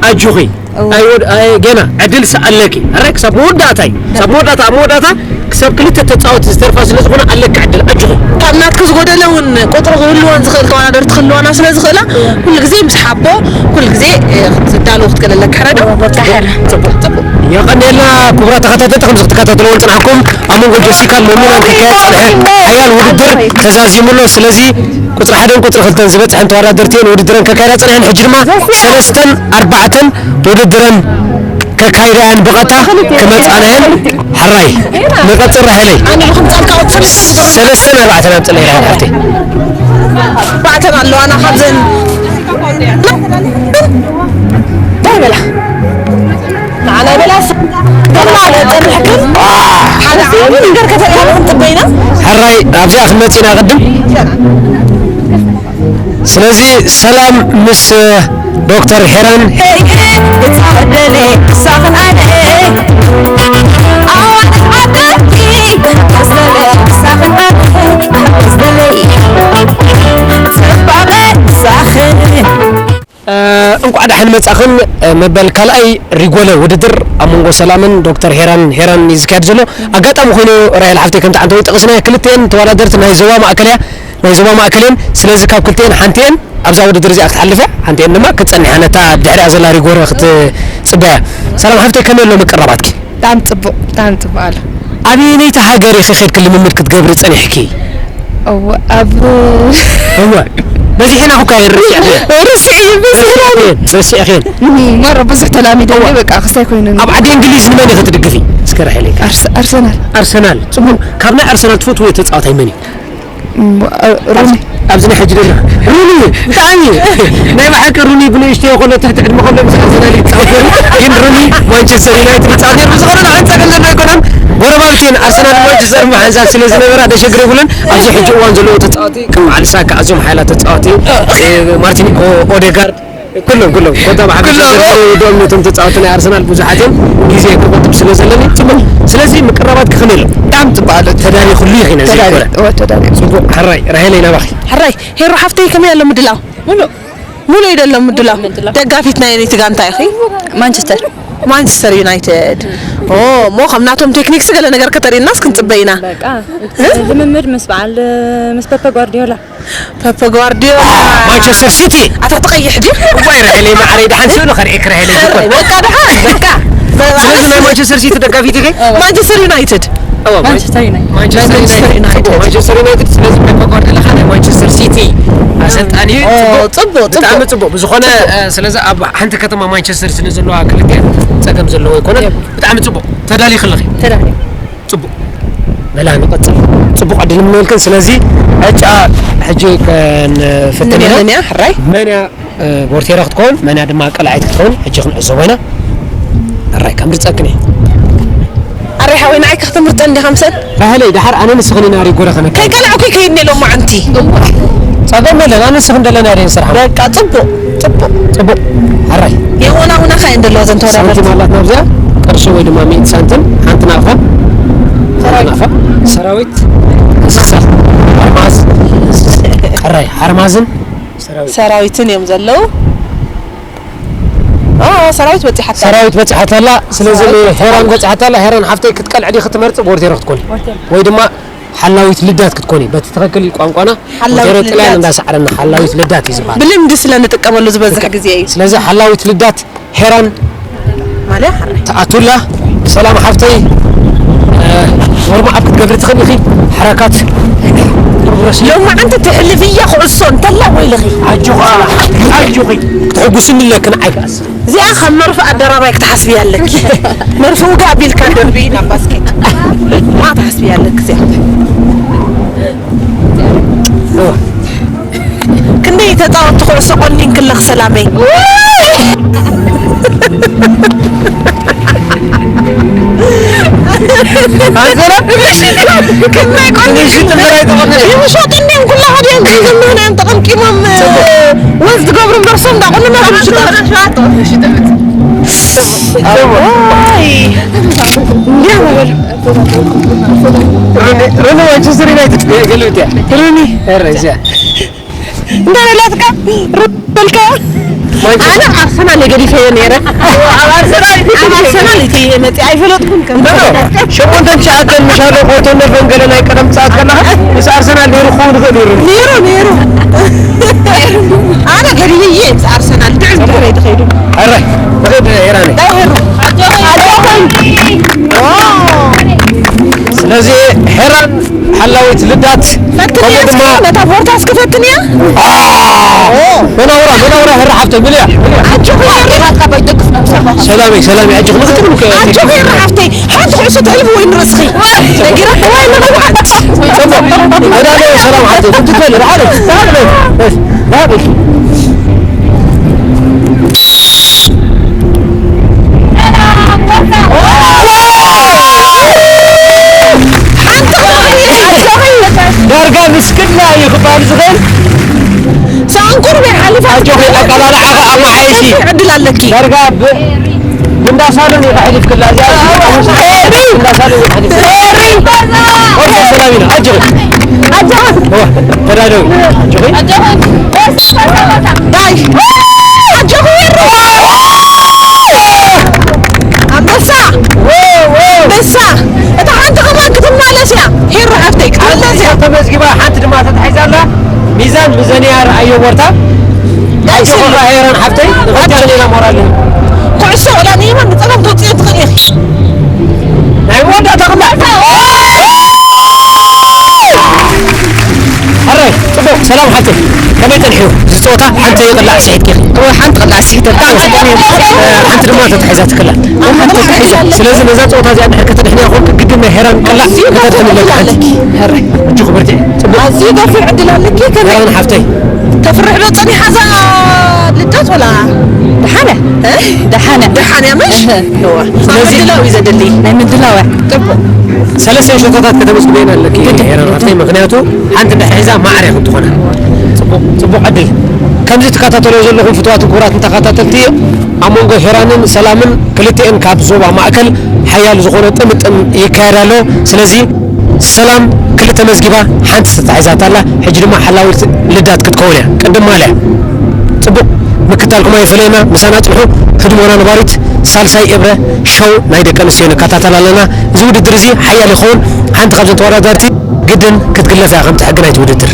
ኣጆኺ። እወ። ኣይወድ-፣ ኣይ፣ ገና ዕድል ኣለኪ። ኣረ፣ ክሳብ መወዳእታ እዩ። ክሳብ መወዳእታ፣ ኣብ መወዳእታ ክሳብ ክልተ ተጻወቲ ዝተርፋ ስለ ዝኾነ ኣለኪ ዕድል። ኣጆኺ። ካብ ናትኪ ዝጎደለ እውን ቁጽሪ ክህልወን ዝኽእል ተወዳደርቲ ክህልዋና ስለ ዝኽእላ፣ ኩሉ ግዜ ምስ ሓቦ፣ ኩሉ ግዜ፣ እ፣ ክትዳሎ ክትክእል ኣለኪ። ሕረ ዶ? እወ፣ በቃ ሕረ። ጽቡቕ፣ ጽቡቕ። የቐንየልና ክቡራት ተኸታተልቲ፣ ከምዚ ክትከታተልዎ ዝጸናሕኩም ኣብ መንጎ ጀሲካን ሞሚናን ክካየድ ዝጸንሐ ሓያል ውድድር ተዛዚሙ ኣሎ። ስለዚ ቁጽሪ ሓደን ቁጽሪ ክልተን ዝበጽሐን ተወዳደርቲ እየን ውድድረን ከካይዳ ጸኒሐን። ሕጂ ድማ ሰለስተን ኣርባዕተን ውድድረን ከካይዳ እየን ብቐጥታ ክመጻና እየን። ሕራይ ንቐጽል ራሄለይ። ኣነ ብኽምጻልካ ወጽር ሰለስተን ኣርባዕተን ኣብ ጽለይ ራሄል ሓፍተይ። ኣርባዕተን ኣለዋና ካብዘን። እንታይ በላ? ንዓና ይበላስ? ገና ጸኒሕክን ሓደ ዓቢ ነገር ከተርእያና ክንጽበ ኢና። ሕራይ ኣብዚኣ ክንመጽእ ኢና ቅድም። ስለዚ ሰላም ምስ ዶክተር ሄራን። እ፣ እንቋዕ ደሓን መጻኽን፣ እ፣ መበል ካልኣይ ሪጎለ ውድድር ኣብ መንጎ ሰላምን ዶክተር ሄራን፣ ሄራን እዩ ዝካየድ ዘሎ። ኣጋጣሚ ኮይኑ ራሄል ሓፍተይ ከምቲ ዓንተወይ ጠቒስናዮ ክልቲኤን ተወዳደርቲ ናይ ዞባ ማእከል እያ፣ ናይ ዞባ ማእከል እየን። ስለዚ ካብ ክልቲኤን ሓንቲ እየን ኣብዛ ውድድር እዚኣ ክትሓልፍ እያ፣ ሓንቲ እየን ድማ ክትጸንሕ እያ ነታ ድሕሪኣ ዘላ ሪጎረ ክትጽበያ። ሰላም ሓፍተይ ከመይ ኣሎ ምቅራባትኪ? ብጣዕሚ ጽቡቕ፣ ብጣዕሚ ጽቡቕ ኣሎ። ኣበየነይቲ ሃገር ኢኺ ኸድኪ ልምምድ ክትገብሪ ጸኒሕኪ? እወ፣ ኣብ እወ። በዚሕና እኮ ኣይርሲዕን። ርሲዕ እዩ፣ በዚሕና። ረሲዕክን፣ ረሲዕክን። እም፣ መረ ብዙሕ ተላሚደ እወ። በቃ፣ ክሳይ ኮይኑ። ኣብ ዓዲ እንግሊዝ ንመን ኢኺ ትድግፊ? እስከ ርሕለይ። ኣርሰ-፣ ኣርሰናል። ኣርሰናል። ጽቡቕ። ካብ ናይ ኣርሰናል ትፈትዎ ተጻዋታይ መን እዩ? እም፣ እ፣ ሩኒ። ኣብዚ ናይ ሕጂ ድማ ሩኒ፣ ብጣዕሚ ናይ ብሓቂ ሩኒ ብንእሽተይ ከሎ ትሕቲ ዕድመ ከሎ ምስ ኣርሰናል ይጻወት ነይሩ። ግን ሩኒ ማንቸስተር ዩናይትድ ይጻወት ነይሩ። ብዝኾነ ንዓን ጸገም ዘሎ ኣይኮነን። ጎረባብቲ እየን ኣርሰናል ማንቸስተር ሓንሳብ ስለ ዝነበራ ደሸግር የብሉን። ኣብዚ ሕጂ እዋን ዘለዉ ተጻወቲ ከም በዓል ሳካ ኣዝዮም ሓያላት ተጻወቲ፣ እ፣ ማርቲን ኦ-፣ ኦዴጋርድ፣ ኩሎም፣ ኩሎም። ኮታ ብሓፈሻ ኩሎም። ዝርዝር ይወድኦም ነቶም ተጻወቲ ናይ ኣርሰናል ብዙሓት እዮም። ግዜ ክቆጥብ ስለ ዘለኒ ጽቡቕ። ስለዚ ምቅራባት ክኽእል የሎ። ብጣዕሚ ጽቡቕ ኣሎ። ተዳሊኹሉ ኢኺ ነዚ ተዳሊ-፣ ይኮረ። እወ፣ ተዳሊ። ጽቡቕ። ሕራይ፣ ራሄለይ ናባኺ። ሕራይ፣ ሄሮ ሓፍተይ ከመይ ኣሎ ምድላው? ሙሉእ። ሙሉእ እዩ ደሎ ምድላው። ምድላው። ደጋፊት ናይ ነይቲ ጋንታ ኢኺ? ማንቸስተር። ማንቸስተር ዩናይትድ። ኦ፣ እሞ ከም ናቶም ቴክኒክስ ገለ ነገር ከተርእይናስ ክንጽበ ኢና። በቃ፣ እ? ልምምድ ምስ በዓል፣ ምስ ፐፐ ጓርዲዮላ። ፐፐ ጓርዲዮላ። ማንቸስተር ሲቲ። ኣታ ትቐይሕ ድዩ? እዋይ፣ ራሄለይ ማዕረይ፣ ደሓን ስእሉ ከርእየኪ፣ ራሄለይ፣ ሽኮር። በቃ፣ ደሓን፣ በቃ። ስለዚ ናይ ማንቸስተር ሲቲ ደጋፊት ኢኺ? ማንቸስተር ዩናይትድ። እዋ፣ ማንቸስተር ዩናይትድ። ማንቸስተር ማንቸስተር ዩናይትድ። ዩናይትድ። ማንቸስተር ዩናይትድ። ስለዚ ፔፕ ጓርዲዮላ ሓደ ማንቸስተር ሲቲ ኣሰልጣኒ እዩ። ኦ፣ ጽቡቕ። ጽቡቕ፣ ጽቡቕ። ብጣዕሚ ጽቡቕ። ብዝኾነ፣ ጽቡቕ። እ፣ ስለዚ ኣብ ሓንቲ ከተማ ማንቸስተር ስለ ዘለዋ ክልተ ጸገም ዘለዎ ኣይኮነን። የብ። ብጣዕሚ ጽቡቕ። ተዳሊኺ ኣለኺ? ተዳሊ። ጽቡቕ። በላ ንቐጽል። ጽቡቕ ዕድል ንምነልክን። ስለዚ ዕጫ ሕጂ ክንፍትን ኢና። ንመን እያ? ሕራይ? መን እያ? እ፣ ቦርቴራ ክትከውን፣ መን እያ ድማ ቀላዒት ክትከውን፣ ሕጂ ክንዕዘቦ ኢና። ኣራይ፣ ከም ምርጸክን እየ። ኣራይ ሓወይ፣ ንዓይ ክትምርጸኒ ዲኻ ምሰል? ራሄለይ፣ ደሓር ኣነ ንስኽን ኢና ሪጎረ ከነካይድ። ከይቀላዕኩ ይከይድኒ ሎማዓንቲ። ጸገም የለን፣ ኣነ ንስኽን ደለና እየ ስራሕ። በቃ፣ ጽቡቕ፣ ጽቡቕ። ጽቡቕ። ኣራይ። የወናውናኻ እየን ዘለዋ እዘን ተወዳደርቲ። ሳንቲም ኣላትና ኣብዚኣ፣ ቅርሺ ወይ ድማ ሚእቲ ሳንቲም፣ ሓንቲ ናቕፋ። ሓንቲ ናቕፋ። ሰራዊት፣ እንስሳ፣ ሓርማዝ። ኣራይ፣ ሓርማዝን ሰራዊትን እዮም ዘለዉ። ኦ፣ ሰራዊት በጺሓታ። ሰራዊት በጺሓታ ኣላ። ስለዚ ሰራዊት ሄራን በጺሓታ ኣላ። ሄራን ሓፍተይ ክትቀልዒ ዲኺ ትመርጺ ቦርቴሮ ክትኮኒ? ቦርቴሮ። ወይ ድማ ሓላዊት ልዳት ክትኮኒ? በቲ ትኽክል ቋንቋና ሓላዊት ቦርቴሮ ጥልያን ልዳት። እንዳሰዓረና ሓላዊት ልዳት እዩ ዝበሃል። ብልምዲ ስለ ንጥቀመሉ ዝበዝሕ ልክዕ። ግዜ እዩ። ስለዚ ሓላዊት ልዳት ሄራን ማልያ ሓራይ። ተኣቱላ። ሰላም ሓፍተይ። እ፣ ወርም ኣብ ክትገብሪ ትኽእሊ ኢኺ። ሓረካት። ሎማዓንቲ ትሕልፍያ ኩዕሶ እንተላ ወይልኺ። ኣጆኺ፣ ኣጆኺ። ክትሕጉስኒ ኣለኪ ንዓይ ከኣስ። እዚኣ ካብ መርፍእ ኣደራባይ ክትሓስብያ ኣለኪ። መርፍእ ውጋ ኣቢልካ ደርቢ ናብ ባስኬት። ማ ትሓስብያ ኣለኪ እዚኣ። እዋ። ክንደይ ተጻወትቲ ኩዕሶ ቆኒንክለኽ ሰላመይ። ኣንዘላ? ክንደይ ቆኒንክለኽ? ይምሸጡ እንዲዮም ኩላ ኸዲዮም ከይዘምህና እዮም ተቐምቂሞም ወዝ ትገብሩ እምበር ሰው እንዳቆነና ይምሽጡ። ኣይ። እንዲያ መበል። ሩኒ፣ ሩኒ ማንቸስተር ዩናይትድ ገልብጥ እያ። ሩኒ። ኧረ እዚኣ። እንዳ በላትካ ሩኒ በልካ። ማንቸስተር ኣነ ኣርሰናል እየ ገዲፈዮ ነይረ። ኣብ ኣርሰናል፣ ኣብ ኣርሰናል እቲ መፂ ኣይፈለጥኩን ከም ኖ፣ ኖ። ሸሞንተን ትሽዓተን ምሻሎ ፎቶ ነፈን ገለ ናይ ቀደም ሰዓት ከለኻ ምስ ኣርሰናል ነይሩ ክኸውን ይኽእል እዩ። ነይሩ፣ ነይሩ። ኣነ ገዲፈዮ እየ ምስ ኣርሰናል ድዕም ድሕረይ ተኸይዱ። ኣረ፣ ብኸይድ ኢራን። ዳይሄሩ። ኣጆኹም። ኦ። ስለዚ ሄራን ሓላዊት ልዳት ፈትንያ ከምኡ ድማ እስኪ፣ ነታ ቦርታ እስኪ ፈትንያ። አ! ኦ። መናውራ፣ መናውራ፣ ሄራ ሓፍተይ፣ ምልያ፣ ምልያ። ኣጆኺ ሄራ። ሰላመይ፣ ሰላመይ፣ ኣጆኺ፣ ንኽትብል እኮ እየ። ኣጆኺ ሄራ ሓፍተይ፣ ሓንቲ ኩዕሶ ትሕልፊ ወይ ንርእስኺ። ነጊረኪ ወይ ንብዓት። ጽቡቕ። መዳለዊ ሰላም ሓፍተይ፣ ክትበል፣ ርሓቕ፣ ርሓቕ፣ ርሓቕ። ዳርጋ ምስክና እዩ ክበሃል ዝኽእል። ሰኣን ቁሩብ እየ ሓሊፋ። ኣጆኺ፣ ኣቀላልዓ ኸኣ መዓየሺ። ዕድል ኣለኪ። ዳርጋ ብ-፣ ብእንዳ ሳሎን እዩ ከሕሊፍክላ። እዚኣ ብእንዳ ሳሎን እዩ ከሕሊፍክላ። ኦኬ፣ ሰላም ኢና። ኣጆኺ። ኣጆኺ። ዋ፣ ተዳለዊ። ኣጆኺ። ኣጆኺ። ዳይ። ኣጆኺ። ኣንበሳ። ኣንበሳ። እታ ሓንቲ ከማን ክትመለስ እያ። ሄሮ ሓፍተይ፣ ክትመለስ እያ። ተመዝጊባ፣ ሓንቲ ድማ ተታሒዛ ኣላ። ሚዛን ምዘንያ፣ ረኣዮ ወርታ። ኣጆኺ ሄራን ሓፍተይ፣ ንኸጃ ሌላ ሞራል እዩ። ኩዕሶ ወላ ንየማን ንጸጋም ተውጽኦ ትኽእል ኢኺ። ናይ መወዳእታ ክምባር። ሕራይ፣ ጽቡቕ። ሰላም ሓፍተይ፣ ከመይ ጸኒሑ እዚ ጸወታ? ሓንቲ ቅላዕ ስሒትኪ። እወ፣ ሓንቲ ቅላዕ ስሒተ። ብጣዕሚ ጽቡቕ ነይሩ። እ፣ ሓንቲ ድማ ተታሒዛትክላ። ሓንቲ ተታሒዛ። ስለዚ ነዛ ጸወታ እዚኣ እንድሕር ከተድሕንያ ኮንኪ ግድን ናይ ሄራን ቅላዕ ኣዝዩ ከተድሕንለኪ ገፊሕ ሓንቲ። ኣለኪ። ሕራይ፣ እጅኹ በርትዒ። ጽቡቕ። ኣዝዩ ገፊሕ ዕድል ኣለኪ። ከመይ? ሄራን ሓፍተይ። ተፍርሕ ዶ ጸኒሓ እዛ ልደት ወላ? ደሓነ። እ? ደሓነ። ደሓነ እያ ምሽ? እህ። እወ። ስለዚ ምድላው እዩ ዘድሊ። ናይ ምድላው እያ። ጽቡቕ። ሰለስተ ሸቶታት ከተመስግነና ኣለኪ ግድ፣ ሄራን ግድ። ሓፍተይ፣ ምኽንያቱ ሓንቲ እንድሕር ሒዛ ማዕረ እያ ክትኾና። ጽቡቕ፣ ጽቡቕ ዕድል። ከምዚ ትከታተልዮ ዘለኹም ፍቱዋትን ክቡራትን ተኸታተልቲ፣ ኣብ መንጎ ሄራንን ሰላምን ክልቲኤን ካብ ዞባ ማእከል ሓያል ዝኾነ ጥምጥም ይካየድ ኣሎ። ስለዚ ሰላም ክልተ መዝጊባ ሓንቲ ተታሒዛታ ኣላ። ሕጂ ድማ ሓላዊት ልዳት ክትከውን እያ። ቅድም ማልያ። ጽቡቕ ምክታልኩም ኣይፈለየና። ምሳና ጽንሑ። ህድሞና ነባሪት ሳልሳይ እብረ ሸው ናይ ደቂ ኣንስትዮ ንከታተል ኣለና። እዚ ውድድር እዚ ሓያል ይኸውን። ሓንቲ ካብዘን ተወዳዳርቲ ግድን ክትግለፍ እያ ከምቲ ሕጊ ናይቲ ውድድር።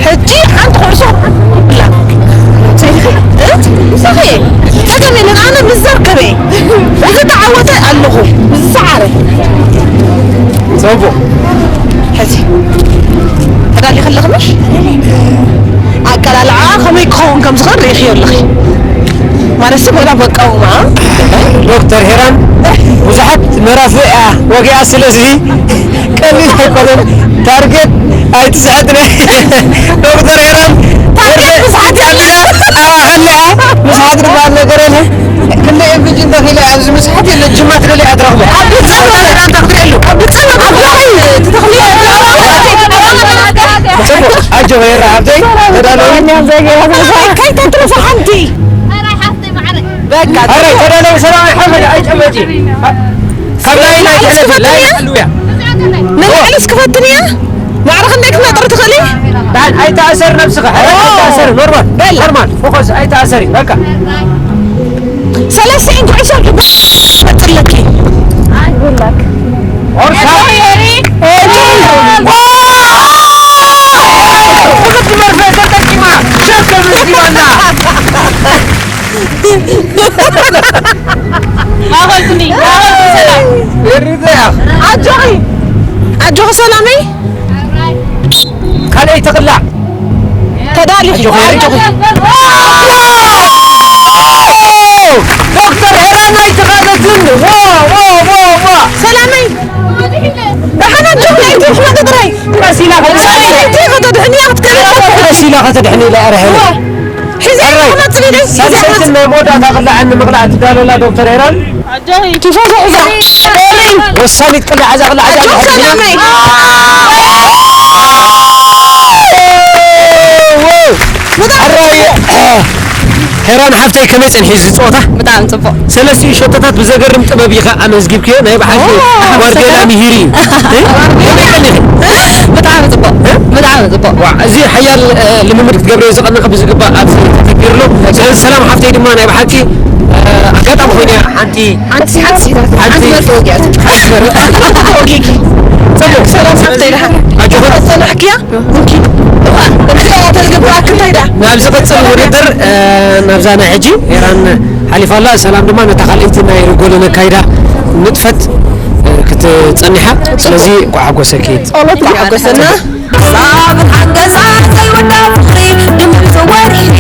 ሕጂ ሓንቲ ኩዕሶ ብላ። ሰይፊ፣ እ? ሰይፊ፣ ጸገም የለን፣ ኣነ ምስ ዘርከበ፣ ምስ ዝተዓወተ ኣለኹ፣ ምስ ዝሰዓረ። ጽቡቕ። ሕዚ፣ ተዳሊኺ ኣለኺ ምሽ? ኣቀላልዓ ከመይ ክኸውን ከም ዝኽእል ርኢኽዮ ኣለኺ። ማለት ወላ መቃወማ። ዶክተር ሄራን ብዙሓት መራፍእ እያ ወጊኣ፣ ስለዚ ቀሊል ኣይኮነን። ታርጌት ኣይትስሕትኒ። ዶክተር ሄራን ታርጌት ምስሓት ያለ። ኣዋ፣ ሃለያ ምስሓት ዝበሃል ነገር የለ። ክንደይ ኤምጂ እንተኺለ ኣብዚ ምስሓት የለ፣ ጅማት ገለ እያ ትረኽቦ። ኣብ ጸሎት ሄራን ተኽትሪሉ። ኣብ ጸሎት ኣብ ላዕሊ ትተኽሊ። ጽቡቕ፣ ኣጆኺ ሄራ ሓብተይ፣ ተዳለዊ። ከይተትርፊ ሓንቲ። በቃ። ኣረ፣ ተዳለዊ፣ ሰላም፣ ሓመድ፣ ኣይጨመጪ። ካብ ላይን ኣይትሕለፊ፣ ላይን ሓልውያ። ንላዕሊ እስኪ ፈትንያ። ማዕረ ክንደይ ክትነጥሪ ትኽእሊ? ኣይ-፣ ኣይተኣሰር ነብስኻ፣ ኣረ፣ ኦ። ኣይተኣሰር፣ ኖርማል፣ በል። ኖርማል፣ ፎከስ፣ ኣይተኣሰሪ፣ በቃ። ሰለስተ እንኩዕሶ ልባ ትለኪ። ኦርሳ። ኤሪ። ኤሪ። ኦ! ክልተ መርፌ ተጠቂማ፣ ሸፍ ተመዝጊባና። ኣጆኺ ኣጆኺ ሰላመይ። ካልኣይ ተቕላዕ ተዳሊኺ ኣጆኺ። ኣጆኺ። ዶክተር ሄራን ኣይተኻለትን። ዋ፣ ዋ፣ ዋ፣ ዋ። ሰላመይ። ደሓን ኣጆኺ ኣይትፍለጢ ጥራይ። ቀስ ኢላ ከተድሕኒ። ሰላመይ ኣይትፍለጢ ከተድሕኒ እያ ክትከለላ። ቀስ ኢላ ከተድሕኒ ኢላ ኣረ ሄራን። ዋ። ሒዘ ሕራይ። ክመጽእ ኢለ። ሳልሰይትን ናይ መወዳእታ ቅላዕን ንምቕላዕ ትዳለላ ዶክተር ሄራን። ኣጆኺ። ቲፎዞ ሒዛ። ወሳኒት ቅላዕ እዛ ቅላዕ እዛ ኣጆኺ ሓቢብና። ሰላመይ። ሕራይ። ሄራን ሓፍተይ ከመይ ጸኒሑ እዚ ጸወታ? ብጣዕሚ ጽቡቕ። ሰለስቲኡ ሸቶታት ብዘገርም ጥበብ ኢኻ ኣመዝጊብክዮ። ናይ ብሓቂ ኦ፣ ጓርዴላ ሰላም። ምሂር እዩ። እ? ከመይ ጸኒሑ? ብጣዕሚ ጽቡቕ። እ? ብጣዕሚ ጽቡቕ። ዋ፣ እዚ ሓያል፣ እ፣ ልምምድ ክትገብርዮ ዝቐነኺ ብዝግባእ ኣብዚ ተተግቢሩ ኣሎ። ስለዚ ሰላም ሓፍተይ ድማ ናይ ብሓቂ፣ እ፣ ኣጋጣሚ ኮይና ሓንቲ ሓንቲ ሓንቲ ሓንቲ ሓንቲ መርፌ ወጊኣት። ሓንቲ መርፌ። ጽቡቕ። ሰላም ሓፍተይ ደሓን። ኣጆኺ። ጸናሕክያ? ናብዚ ቅጽል ውድድር፣ እ፣ ናብዛ ናይ ሕጂ ሄራን ሓሊፋ ኣላ። ሰላም ድማ ነታ ካልኣይቲ ናይ ርጎልን ኣካይዳ ንጥፈት፣ እ፣ ክትጸኒሓ። ስለዚ እንኳዕ ሓጎሰኪ። ጸሎት ይሓጎሰና። ሳብን ሓገዛ ዘይውዳእ ፍቕሪ ድምሪ ተወሪኒ።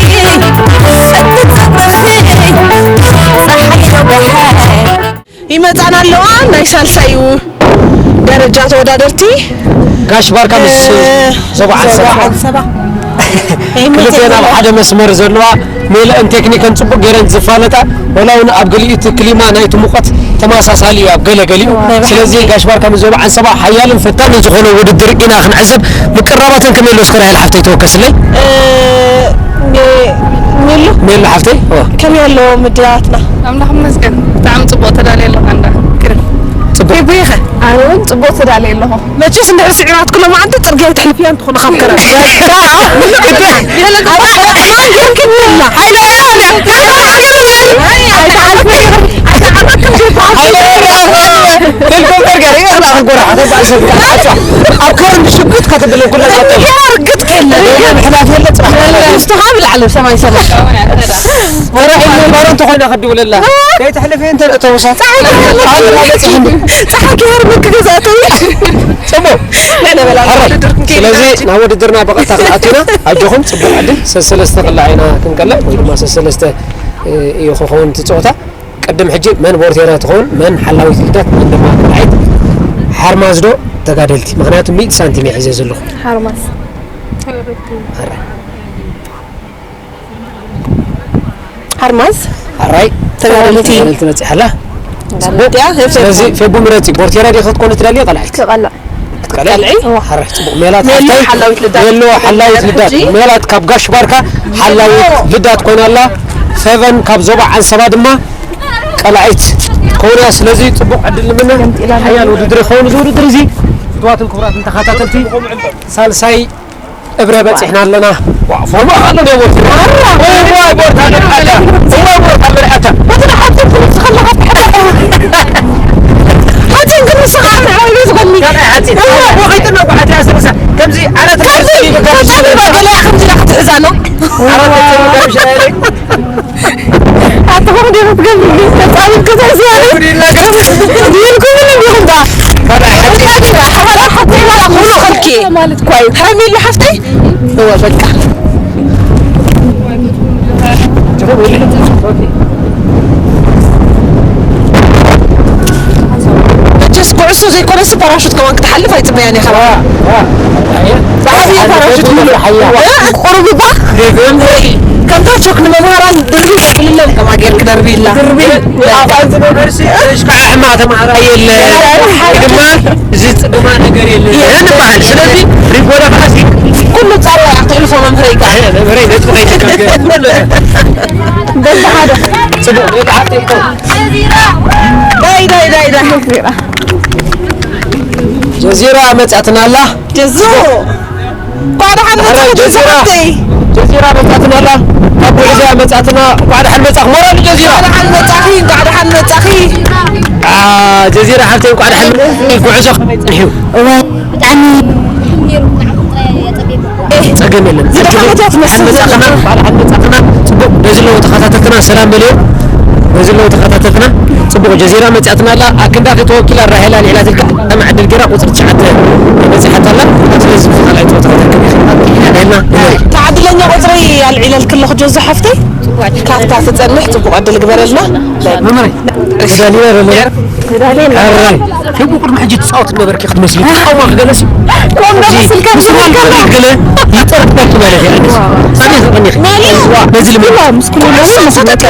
ሰክት ሰክት ጸሓይ ረብሐ። ይመጻና ኣለዋ ናይ ሳልሳዩ ደረጃ ተወዳደርቲ። ጋሽ ባርካ ምስ እ፣ ዞባ ዓንሰባ። ዞባ ዓንሰባ። ክልተን ኣብ ሓደ መስመር ዘለዋ ሜላኣን ቴክኒክን ጽቡቕ ገይረን ዝፋለጣ፣ ወላ እውን ኣብ ገሊኡ እቲ ክሊማ ናይቲ ሙቐት ተመሳሳሊ እዩ ኣብ ገለ ገሊኡ። ናይ ብሓቂ። ስለዚ ጋሽ ባርካ ምስ ዞባ ዓንሰባ ሓያልን ፈታንን ዝኾነ ውድድር ኢና ክንዕዘብ። ምቅራባተን ከመይ ኣሎ እስከ ራሄል ሓፍተይ ተወከስለይ። እ፣ ሜ-፣ ሜሉ። ሜሉ ሓፍተይ፣ ኦ። ከመይ ኣሎ ምድላዋትና? ኣምላኽ ይመስገን። ብጣዕሚ ጽቡቕ ተዳልየ ኣለኻ እንዳ ክርን። ጽቡቕ። ፌቡዬኸ? ኣነ እውን ጽቡቕ ተዳልየ ኣለኹ። መቸስ እንድሕር ስዒራትኩ ሎማዓንቲ ጽርግያ ኣይተሕልፍያን ትኾኒ ካብ ከረን። ሄሊኮፕተር ገይረ ይኽእላ ክጎራሓ፣ ተባእሰ። ኣብ ከረን ብሽጉጥ ከተብለኩላ። ርግጥ ከለ። ምሕላፍ የለ፣ ጽባሕ። ምስቱኻ ብላዕሊ ሰማይ ሰማይ። ወረ፣ ወረ እንተኾይና ከድውለላ። ከይትሕልፊ እንተ ተውሳ። ጸሓይ ክሃርመኪ ገዛ ኣተዊ። ጽቡቕ። ናይ ነበላ ሕራይ። ውድድር ክንከይድ ስለዚ ኢና። ናብ ውድድርና ብቐጥታ ክንኣቱ ኢና። ኣጆኹም፣ ጽቡቕ ዕድል። ሰሰለስተ ቅላዕ ኢና ክንቀልዕ ወይ ድማ ሰሰለስተ፣ እ፣ እዩ ክኸውን እቲ ጸወታ። ቅድም ሕጂ መን ቦርቴራ ትኸውን፣ መን ሓላዊት ልዳት፣ መን ድማ ቀላዒት ሓርማዝ ዶ ተጋደልቲ? ምኽንያቱ ሚእቲ ሳንቲም እየ ሒዘ ዘለኹ። ሓርማዝ። ሕራይ። ሓርማዝ። ሕራይ። ተጋደልቲ። ተጋደልቲ መጺሓ ኣላ። ተጋደልቲ እያ። ጽቡቕ። ስለዚ ፌቡ ምረጺ። ቦርቴራ ዲኺ ክትኮኒ ትደልዮ ቀላዒት? ክቐልዕ። ክትቀልዒ? ቀልዒ? እዋ። ሕራይ፣ ጽቡቕ። ሜላት ሜሉ ሓፍተይ። ሓላዊት ልዳት። ሜሉ ሓላዊት ልዳት። ሕጂ? ሜላት ካብ ጋሽ ባርካ ሓላዊት ልዳት ኮይና ኣላ። ፌቨን ካብ ዞባ ዓንሰባ ድማ ቀላዒት ኮይና። ስለዚ ጽቡቕ ዕድል ንምነ። ሓያል ውድድር ይኸውን እዚ ውድድር እዚ። ክቡራትን ክቡራትን ተኸታተልቲ፣ ሳልሳይ እብረ በጺሕና ኣለና። ዋ፣ ፎርማ ኣሎ ዶ ቦታ? እዋይ፣ ቦታ መርዓታ። እዋይ፣ ቦታ መርዓታ። በቲ ንሓንቲ ትምስኸላ ሓጺን ግን ንስኻ ኣብ ንዕባይ ዝኸኒ። ካልኣይ ሓጺን። እዋ። ወቒጥና ጓሓት እያ ስልሳ። ከምዚ ዓራት ከምዚ፣ ከምዚ ከምዚ ገለ ከምዚ ኢላ ክትሕዛ ነው። ዓራት ከምዚ ከምዚ ኢላ። ኣታ ኸም ደረትገብ ተጻዊት ከተዝያ። ይልኩም ምን ይኹን ዳ። ማለት ኳይ። ሄርሜላ ሓፍተይ። እወ በቃ። መቸስ ኩዕሶ ዘይኮነስ ፓራሹት ከማን ክትሓልፍ ኣይጽበያን እየ። ዋ፣ ዋ። ብዓብዪ ፓራሹት ምሉእ። ሓያ። እ? ቁሩብ እባ። ከምታ ቾክ ንመምሃራን ድርቢ ዘብልሎም ከማ ጌርክ ደርቢ ኢላ። ድርቢ። ኣፋን ዝነበርሲ እሽካዕ ሕማ ተማሃራይ የለ። ድማ እዚ ጽድማ ነገር የለ። የለ። ንበሃል። ስለዚ ሪጎዳ ኸዓሲ ኩሉ ጻራ እያ ክትሕልፎ መምህረይ ከኣ። መምህረይ ነጥቢ ከይትከልከል። በዛ ሓደ። ጽቡቕ። ዳይ፣ ዳይ፣ ዳይ፣ ዳይ። ጀዚራ መጻትና ኣላ። ጀዙ። እንኳዕ ደሓን መጻእኪ ጀዚራ። ሓፍተይ። ጀዚራ መጻትና ኣላ። ካብ ጉዕዝያ መጻትና። እንኳዕ ደሓን መጻእኪ። ሞራል ጀዚራ። እንኳዕ ደሓን መጻእኪ፣ እንኳዕ ደሓን መጻእኪ። አ፣ ጀዚራ ሓፍተይ፣ እንኳዕ ደሓን መጻእኪ። ጉዕዞ ከመይ ጸኒሑ? እወ፣ ብጣዕሚ ጸገም የለን። ዝደሓነት እያ ትመስል ደሓን መጻእክና፣ ዘለና። እንኳዕ ደሓን መጻእክና። ጽቡቕ፣ ነዚ ኣለዉ ተኸታተልትና ሰላም በልዮ። እ፣ ዘለዉ ተኸታተልትና፣ ጽቡቕ፣ ጀዚራ መጺኣትና ኣላ። ኣክንዳኺ ተወኪላ ራሄል ኣልዒላትልካ፣ ከም ዕድል ጌራ ቁጽሪ ትሽዓተ በጺሓታ ኣላ። ስለዚ ብኻልኣይ ጸወታ ክትረክብ ኢኺ። ራሄልና፣ ንበሪ። ተዓድለኛ ቁጽሪ ኣልዒለልኪ ኣለኹ ጆዚ ሓፍተይ። ካብታ ትጸንሕ ጽቡቕ ዕድል ግበረልና። መምህረይ፣ ተዳሊና ኣለና። ሕራይ፣ ከምኡ ቅድሚ ሕጂ ትጻወት ነበርኪ ክትመስሊ። ተቃውሞ ክገለሲ። ኮም ዶ መስልካ ምስሉ ገለ ይጠርጠርኪ ማለት እዩ። ኣነስ ኣሜን ተቐኒኺ። ነዚ ልምድ። ምስ ኩሎም፣ ምስ ኩሎም፣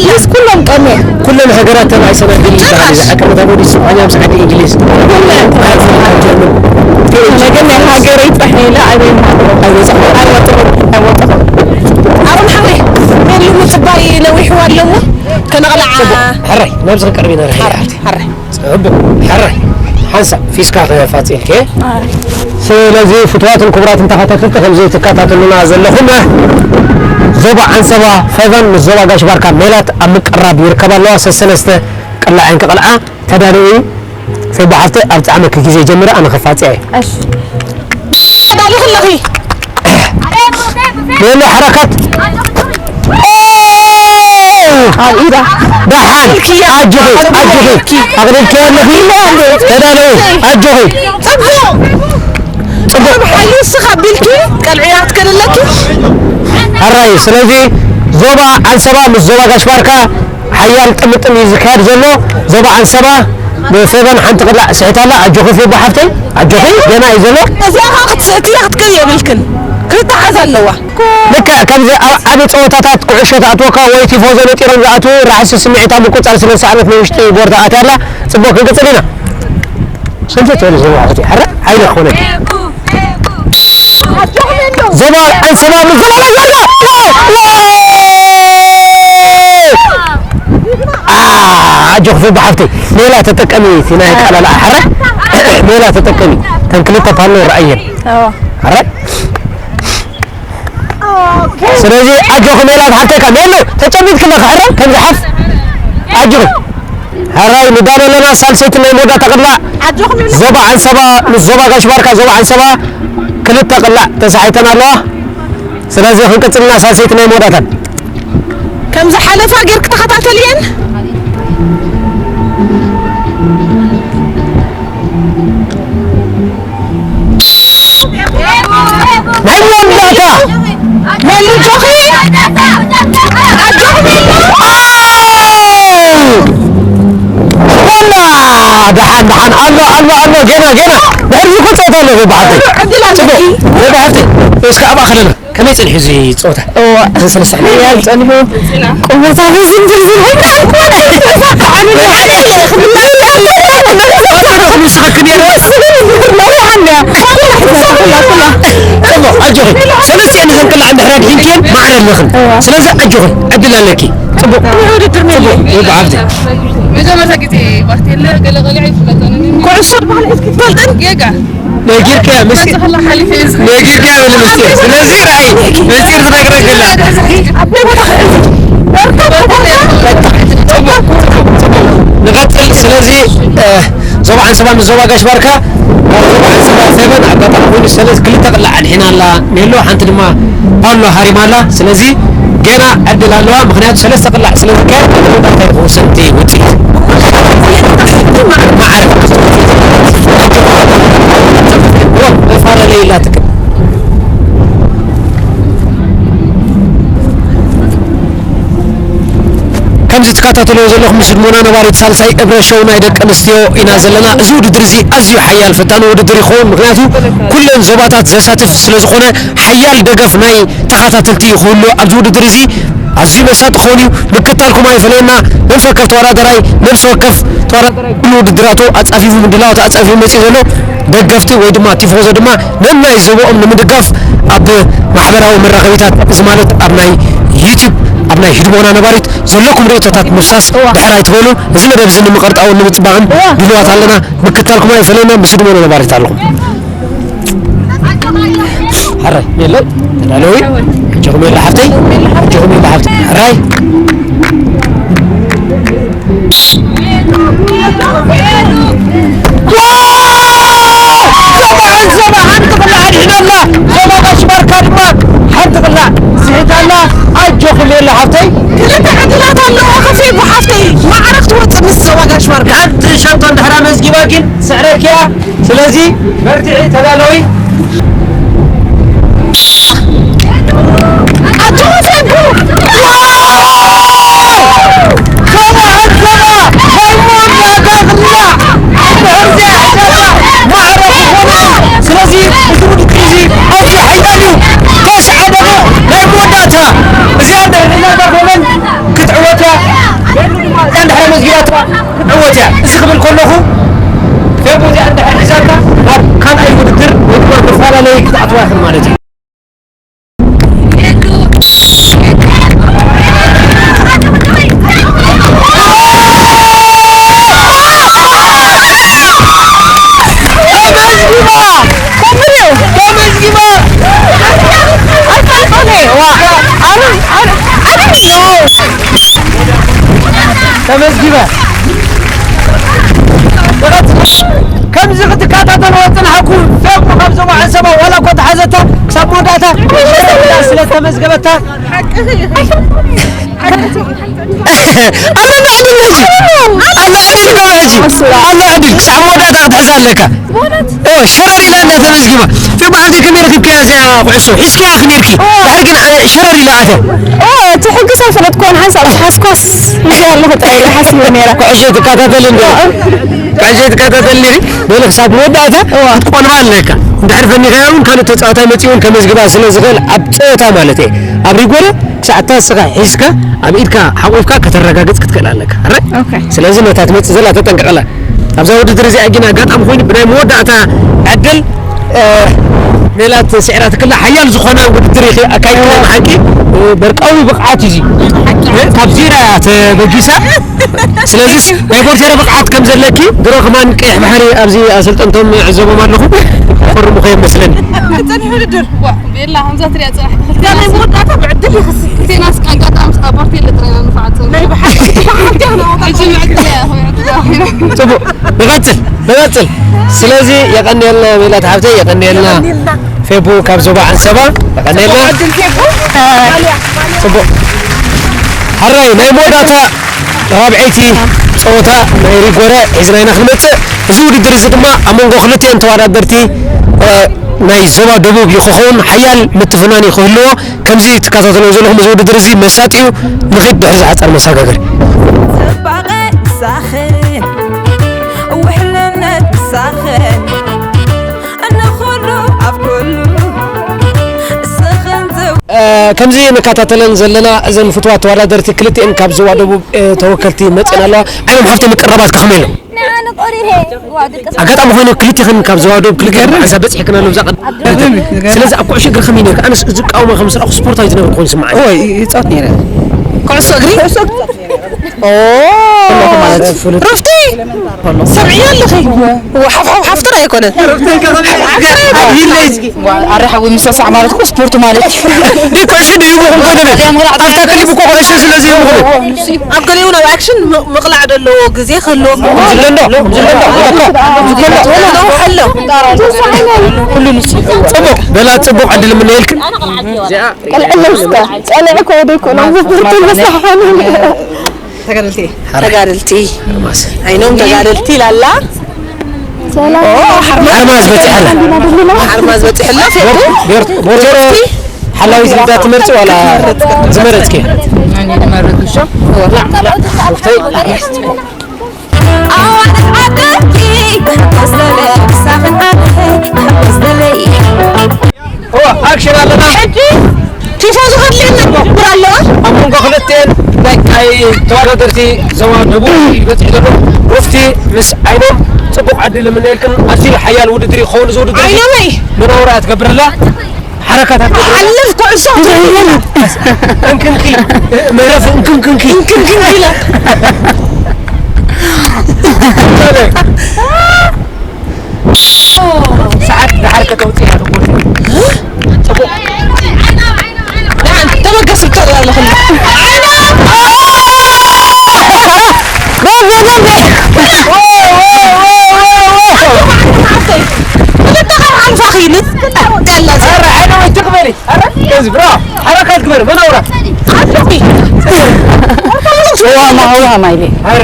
ምስ ኩሎም ቀንየ። ኩለን ሃገራት ተባኢሰን ኣይደልን ይበሃል። ጭራሽ። እዚ ዓቀበት ኣብ ወዲሱ ዓኛም ሰዓት እንግሊዝ። ኩለን። ጀርመን። ግን ናይ ሃገረይ ጥራሕ ኢለ ኣበይ ምሃለኹ? ኣይበጽሕን። ኣይወጥኹ። ኣይወጥኹ። ኣሮን ሓወይ፣ ሜሉ ምጽባይ ነዊሕዋ ኣሎ እሞ ከነቕልዓ። ጽቡቕ። ሕራይ፣ ናብዚ ክንቀርብ ኢና፣ ርሓይ ሓፍቲ። ሕራይ። ጽቡቕ። ሕራይ። ሓንሳብ ፊስካ ከፋጽልኪ። ኣይ። ስለዚ ፍቱዋትን ክቡራትን ተኸታተልቲ፣ ከምዚ ትከታተሉና ዘለኹም፣ ዞባ ዓንሰባ ፌቨን ምስ ዞባ ጋሽ ባርካ ሜላት ኣብ ምቅራብ ይርከባ ኣለዋ። ሰሰለስተ ቅላዕ እየን ክቕልዓ። ተዳለዊ ፌቦ ሓፍተይ፣ ኣብ ጻዕመኪ ግዜ ጀምረ፣ ኣነ ክፋጽያ እየ። እሺ። ተዳሊኺ ኣለኺ? ሜሉ ሓረካት። ኣብ ኢዳ። ደሓን። ኣጆኺ፣ ኣጆኺ። ኣቕሪብኪ ኣለኺ? ተዳለዊ፣ ኣጆኺ። ጽቡቕ። ጽቡቕ። ሓይሊ እስኻ ቢልኪ ቀልዕያ ክትከደለኪ። ሕራይ፣ ስለዚ ዞባ ዓንሰባ ምስ ዞባ ጋሽ ባርካ ሓያል ጥምጥም እዩ ዝካየድ ዘሎ። ዞባ ዓንሰባ ብፌቨን ሓንቲ ቅላዕ ስሒታ ኣላ። ኣጆኺ ፌቦ ሓፍተይ፣ ኣጆኺ፣ ገና እዩ ዘሎ። እዚኣ ኸኣ ክትስእቲ ክትከይ የብልክን። ክልተ ሓዛ ኣለዋ። ልክዕ ከምዚ ኣብ ዓቢ ጸወታታት ኩዕሾ ትኣትወካ ወይ ቲፎዞ ነጢሮም ዝኣትዉ፣ ራሕሲ ስምዒታ ምቁጽጻር ስለ ዝሰኣነት ንውሽጢ ጎርታ ኣትያ ኣላ። ጽቡቕ፣ ክንቅጽል ኢና። ሰንፈት ወደ ዞባ ሓፍተይ፣ ሕረ፣ ሓይለ ክኾነ። ዞባ ዓንሰባ ምዝላል ኣላ። አ፣ ኣጆኺ ፌቦ ሓፍተይ፣ ሜላ ተጠቀሚ፣ እቲ ናይ ኣቀላልዓ ሕረ፣ ሜላ ተጠቀሚ። ተን ክልተ ፓሎ ረኣየን። ኣዎ። ሕረ። ስለዚ ኣጆኺ ሜላት ሓፍተይ፣ ካብ ሜሉ ተጨቢጥክላ ክሕረ፣ ከም ዝሓፍ ኣጆኺ። ሕራይ ንዳሎ ኣለና፣ ሳልሰይቲ ናይ መወዳእታ ቅላዕ። ኣጆኹም ይብሉ። ዞባ ዓንሰባ ምስ ዞባ ጋሽ ባርካ፣ ዞባ ዓንሰባ ክልተ ቅላዕ ተሳሒተን ኣለዋ። ስለዚ ክንቅጽልና ሳልሰይቲ ናይ መወዳእታን። ከም ዝሓለፋ ጌርክ ተኸታተልየን። ናይ መወዳእታ ሜሉ ኣጆኺ። ኣጆኺ ሜሉ። ዋላ ደሓን፣ ደሓን፣ ኣሎ፣ ኣሎ፣ ኣሎ፣ ገና፣ ገና። ድሕሪ እዚ እኮ ጸወታ ኣሎ፣ ፌቦ ሓፍተይ። ዕድል ኣለኪ። ጽቡቕ። ፌቦ ሓፍተይ፣ እስከ ኣብኣ ከለና። ከመይ ጸኒሑ እዚ ጸወታ? እዋ። እዚ ሰለስተ ዓመት። ሓያል ጸኒሑ። ቁመታ ዝንዝርዝር ኣይኮነን። ንስኺ ክንየረ። ጽቡቕ፣ ኣጆኺ። ሰለስቲኤን እዘን ቅላዕ እንድሕር ኣድሒንክየን ማዕረ ኣለኽን። እዋ። ስለዚ ኣጆኺ፣ ዕድል ኣለኪ። ጽቡቕ። ውድድር ጽቡቕ። ሜሉ። ውብ ዓብዲ። መጀመርታ ግዜ ባርቴለ ገለ ቆልዑ ኣይፍለጦምን። ኩዕሶ ድበሃል ኣይትፈልጥን? ጌጋ። ነጊርካያ ምስጢር። ከላ ሓሊፈ እዩ። ነጊርካያ በለ ምስጢር። ስለዚ ርኣይ፣ ምስጢር ትነግረክላ። ኣብ ገለ ቦታ ክዕዝ። ንቐጽል። ስለዚ፣ እ፣ ዞባ ዓንሰባ ምስ ዞባ ጋሽ ባርካ፣ ዞባ ዓንሰባ ፌቨን ኣጋጣሚ ኮይኑ ሰለስተ ክልተ ቅላዕ ኣድሒና ኣላ። ሜሎ ሓንቲ ድማ ፓሎ ሃሪማ ኣላ። ስለዚ ገና ዕድል ኣለዋ፣ ምኽንያቱ ሰለስተ ቅላዕ ስለ ዝካየድ፣ ኣብ መወዳእታ እዩ ክውሰን እቲ ውጽኢት። ማዕረ ፋረለይ ኢላ ትቅም። ከምዚ ትከታተልዎ ዘለኹም፣ ምስ ህድሞና ነባሪት ሳልሳይ እብረ ሾው ናይ ደቂ ኣንስትዮ ኢና ዘለና። እዚ ውድድር እዚ ኣዝዩ ሓያል ፈታኒ ውድድር ይኸውን፣ ምኽንያቱ ኩለን ዞባታት ዘሳትፍ ስለ ዝኾነ፣ ሓያል ደገፍ ናይ ተኸታተልቲ ክህሉ ኣብዚ ውድድር እዚ ኣዝዩ መሳጢ ክኸውን እዩ። ምክታልኩም ኣይፈለየና። ነፍሲ ወከፍ ተወዳደራይ፣ ነፍሲ ወከፍ ተወዳደራይ ኩሉ ውድድራቱ ኣጻፊፉ፣ ምድላዋቱ ኣጻፊፉ መጺኡ ዘሎ። ደገፍቲ ወይ ድማ ቲፎዞ ድማ ነናይ ዞባኦም ንምድጋፍ ኣብ ማሕበራዊ መራኸቢታት፣ እዚ ማለት ኣብ ናይ ዩቲዩብ፣ ኣብ ናይ ህድሞና ነባሪት ዘለኩም ርእይቶታት ምፍሳስ እዋ። ድሕር ኣይትበሉ። እዚ መደብ እዚ ንምቕርጣውን ንምጽባቕን እዋ። ድልዋት ኣለና። ምክታልኩም ኣይፈለየና። ምስ ህድሞና ነባሪት ኣለኹም። ሕራይ፣ ሜሎ፣ ተዳለዊ። ኣጆኺ ሜሎ ሓፍተይ፣ ኣጆኺ ሜሎ ሓፍተይ። ሕራይ። ዞባ ዓንሰባ ሓንቲ ቅላዕ ኣድሒና ኣላ። ዞባ ጋሽ ባርካ ድማ ሓንቲ ቅላዕ ስሒታ ኣላ። ኣጆኺ ሜሎ ሓፍተይ። ክልተ ዕድላት ኣለዋ፣ ከፊ ብሓፍተይ። መዝጊባ ግን ስዕረኪያ። ስለዚ በርትዒ፣ ተዳለዊ። ኣቱም ፌቡ! ሰብዓ ሰብዓ ናይ መወዳእታ ዝላ እንድሕር ዘይኣተላ ማዕረ ዝኾነ። ስለዚ እዚ ውድድር እዚ ኣዝዩ ሓያል እዩ። ተስዓ ደቂቕ ናይ መወዳእታ። እዚኣ እንድሕር ሒዛታ ኮመን ክትዕወት እያ። እንድሕር መዝጊባታ ክትዕወት እያ። እዚ ክብል ከለኹ ፌቡ እዚኣ እንድሕር ሒዛታ ናብ ካልኣይ ውድድር ወይ ድማ መፈላለዪ ክትኣትዋ ኢኽን ማለት እዩ። ተመዝጊባ! ከምሪው! ተመዝጊባ! ኣልፋልፋ ነይ! ዋ! ኣረ፣ ኣረ፣ ኣረ! ተመዝጊባ! ከምዚ ክትከታተልዎ ዝጸናሕኩ ፌቡ ካብ ዞባ ዓንሰባ ዋላ እኮ ተሓዘታ ክሳብ መወዳእታ ስለ ተመዝገበታ ኣላ ዕድል ሕጂ። ኣላ ዕድል ክሳብ መወዳእታ ክትሕዛ ኣለካ። እወ፣ ሸረር ኢላ እንዳ ተመዝጊባ። ፌቡ ሓብተይ ከመይ ረኺብክያ እዚኣ ኩዕሾ? ሒዝክያ ኢኺ ነይርኪ። ድሕሪ ግን፣ እ፣ ሸረር ኢላ ኣትያ። ኦ፣ እቲ ሕጊስ ኣይፈለጥኩዎን፣ ሓንሳብ ዝሓዝኮስ ሒዘያ ኣለኹ ጥራይ ኢለ ሓሲበ ነይረ። ኩዕሾ ትከታተሊ እንዶ? ኩዕሾ ትከታተሊ ነይሪ? በሊ ክሳብ መወዳእታ ክትቆልባ ኣለካ። እንድሕር ፈኒኻያ እውን ካልእ ተጻዋታይ መጺኡ እውን ከመዝግባ ስለ ዝኽእል ኣብ ጸወታ ማለት እየ። ኣብ ሪጎረ ክሳዕ እታ ንስኻ ሒዝካ ኣብ ኢድካ ሓቑፍካ ከተረጋግጽ ክትክእል ኣለካ። ኣረ? ኦኬ። ስለዚ ነታ ትመጽእ ዘላ ተጠንቀቐላ። ኣብዛ ውድድር እዚኣ ግን ኣጋጣሚ ኮይኑ ብናይ መወዳእታ ዕድል፣ እ፣ ሜላት ስዒራትክላ ሓያል ዝኾነ ውድድር ኢኺ ኣካይድክላ። ብሓቂ፣ እ፣ በርቃዊ ብቕዓት እዩ እዚ። እ፣ ካብ ዜሮ እያ ተበጊሳ። ስለዚስ ናይ ቦርቴሮ ብቕዓት ከም ዘለኪ ድሮ ከማን ቀይሕ ባሕሪ ኣብዚ ኣሰልጠንቶም ዕዘቦም ኣለኹ። ፈርሙ ከየመስለኒ። ጸኒሑ ውድድር። ዋ፣ ቤላ፣ ከምዛ ትሪኣ ጽባሕ ክልተ ናይ መወዳእታ ብዕድል ይኽስብ። ክልቴና ስቅ ኣጋጣሚ ኣብ ቦርቴ ጥራይ ኢና ንፋዓል ጸኒሑ። ናይ ብሓቂ። ሕጂ ብዕድል እያ፣ ብዕድል እያ። ጽቡቕ፣ ንቐጽል፣ ንቐጽል። ስለዚ የቐንየልና ሜላት ሓብተይ፣ የቐንየልና። የቐንየልና። ፌቡ ካብ ዞባ ዓንሰባ፣ የቐንየልና። ጽቡቕ ዕድል ፌቡ። ጽቡቕ። ሕራይ ናይ መወዳእታ ራብዐይቲ ጸወታ ናይ ሪጎረ ሒዝና ኢና ክንመጽእ። እዚ ውድድር እዚ ድማ ኣብ መንጎ ክልቲኤን ተወዳደርቲ፣ እ፣ ናይ ዞባ ደቡብ እዩ ክኸውን። ሓያል ምትፍናን እዩ ክህልዎ። ከምዚ ትከታተልዎ ዘለኹም እዚ ውድድር እዚ መሳጢ እዩ። ንኺድ ድሕሪ ዝሓጻር መሰጋገሪ። ጽባቐ ሳኽን ውሕልነት ሳኽን ንኹሉ ኣብ ኩሉ ስኽን ዝው እ፣ ከምዚ ንከታተለን ዘለና እዘን ፍትዋት ተወዳደርቲ ክልቲኤን ካብ ዞባ ደቡብ፣ እ፣ ተወከልቲ መጺኤን ኣለዋ። ዓይኖም ሓፍቶም ምቅርራባት ከኸመይ ኣሎ? ንዓነ ቆሪረ። ዋ፣ ደቂ ኣጋጣሚ ኮይኑ ክልቲኽን ካብ ዞባ ደቡብ ክልቲኽን ይገርም። ሓንሳብ በጺሕክን ኣሎ ብዛ ቀዳም። ይገርም። ስለዚ ኣብ ኩዕሾ እግሪ ከመይ ነይርካ? ኣነስ እዚ ቃውማ ከም ዝረኣኹ ስፖርታዊ ዝነበርኩ ኮይኑ ይስምዓኒ። እወ፣ ይ-፣ ይጻወት ነይረ። ኩዕሶ እግሪ? ኩዕሶ እግሪ። ኦ፣ ማለት ፍሉጥ። ሩፍቲ! ሰምዕዮ ኣለኺ? እወ፣ ሓፍ፣ ሓፍ፣ ሓፍተር ኣይኮነን። ኣረ ሓዊ ምሰሳዕ ማለት እኮ ስፖርት ማለት እዩ። ደይ ኩዕሾ ደይብኹም ኮይነ። ኣብታ ክሊፕ እኮ ኩዕሾ ስለ ዘይብኹም። ኣብ ገሊኡ ናብ ኣክሽን ም-፣ ምቕላዕ ዘለዎ ግዜ ክህልወኩም ጉጅለ እንዶ፣ ጉጅለ እንዶ፣ ጉጅለ እንዶ። ጉጅለ እንዶ። ኩሉ ንሱ። ጽቡቕ፣ በላ ጽቡቕ ዕድል እምነየልክን። ቀልዕሎም እስከ። ጸልዒ እኮ ወደ እኮ ነው። ብርቱዕ መሳሓኒ። ተጋደልቲ። ተጋደልቲ። ሓርማዝ። ዓይኖም ተጋደልቲ ላላ። ሰላም። ኦ፣ ሓርማዝ። ሓርማዝ በጺሐላ። ሓርማዝ በጺሐላ፣ ፌቡ። ቦር-፣ ቦርደሮ ሓላዊ ዝዳ ትመርጺ ዋላ ዝመረጽኪ? ኣነ ዝመረጽ ውሾ። ወላ። ኣዋርሕ ዓደይ፣ መሰለ፣ ሳኽን ዓደይ፣ መሰለይ። እወ፣ ኣክሽን ኣለና። ሕጂ ቲፎዞ ከድልየና ክቡር ኣለዋ። ኣብ መንጎ ክልቲኤን ናይ ተወዳደርቲ ዞባ ደቡብ እዩ በፂሑ ዘሎ። ሩፍቲ ምስ ዓይኖም ፅቡቕ ዕድል እምነየልክን። ኣዝዩ ሓያል ውድድር ይኸውን እዚ ውድድር እዚ። ዓይኖመይ! መናውራ እያ ትገብረላ። ሓረካታት ትገብረላ። ሓልፍ ኩዕሶ! እንክንኪ፣ መረፍ እንክንክንኪ። እንክንክንኪ ኢላ። ሰዓት ደሓር ከተውፅእ እያ ትጎርዞ። ፅቡቕ። ተበገስ ብትቕሪ ኣለኹ። ክልተ ካብ ሓምሳ ኪሎ። ኧረ፣ ዓይነ ወይ ትቕበሊ። ኧረ፣ እዚ ብራ፣ ሓረካት ግበር፣ መናውራ። ኣለኹ። ዋ፣ ማውራ ማይሌ። ኧረ።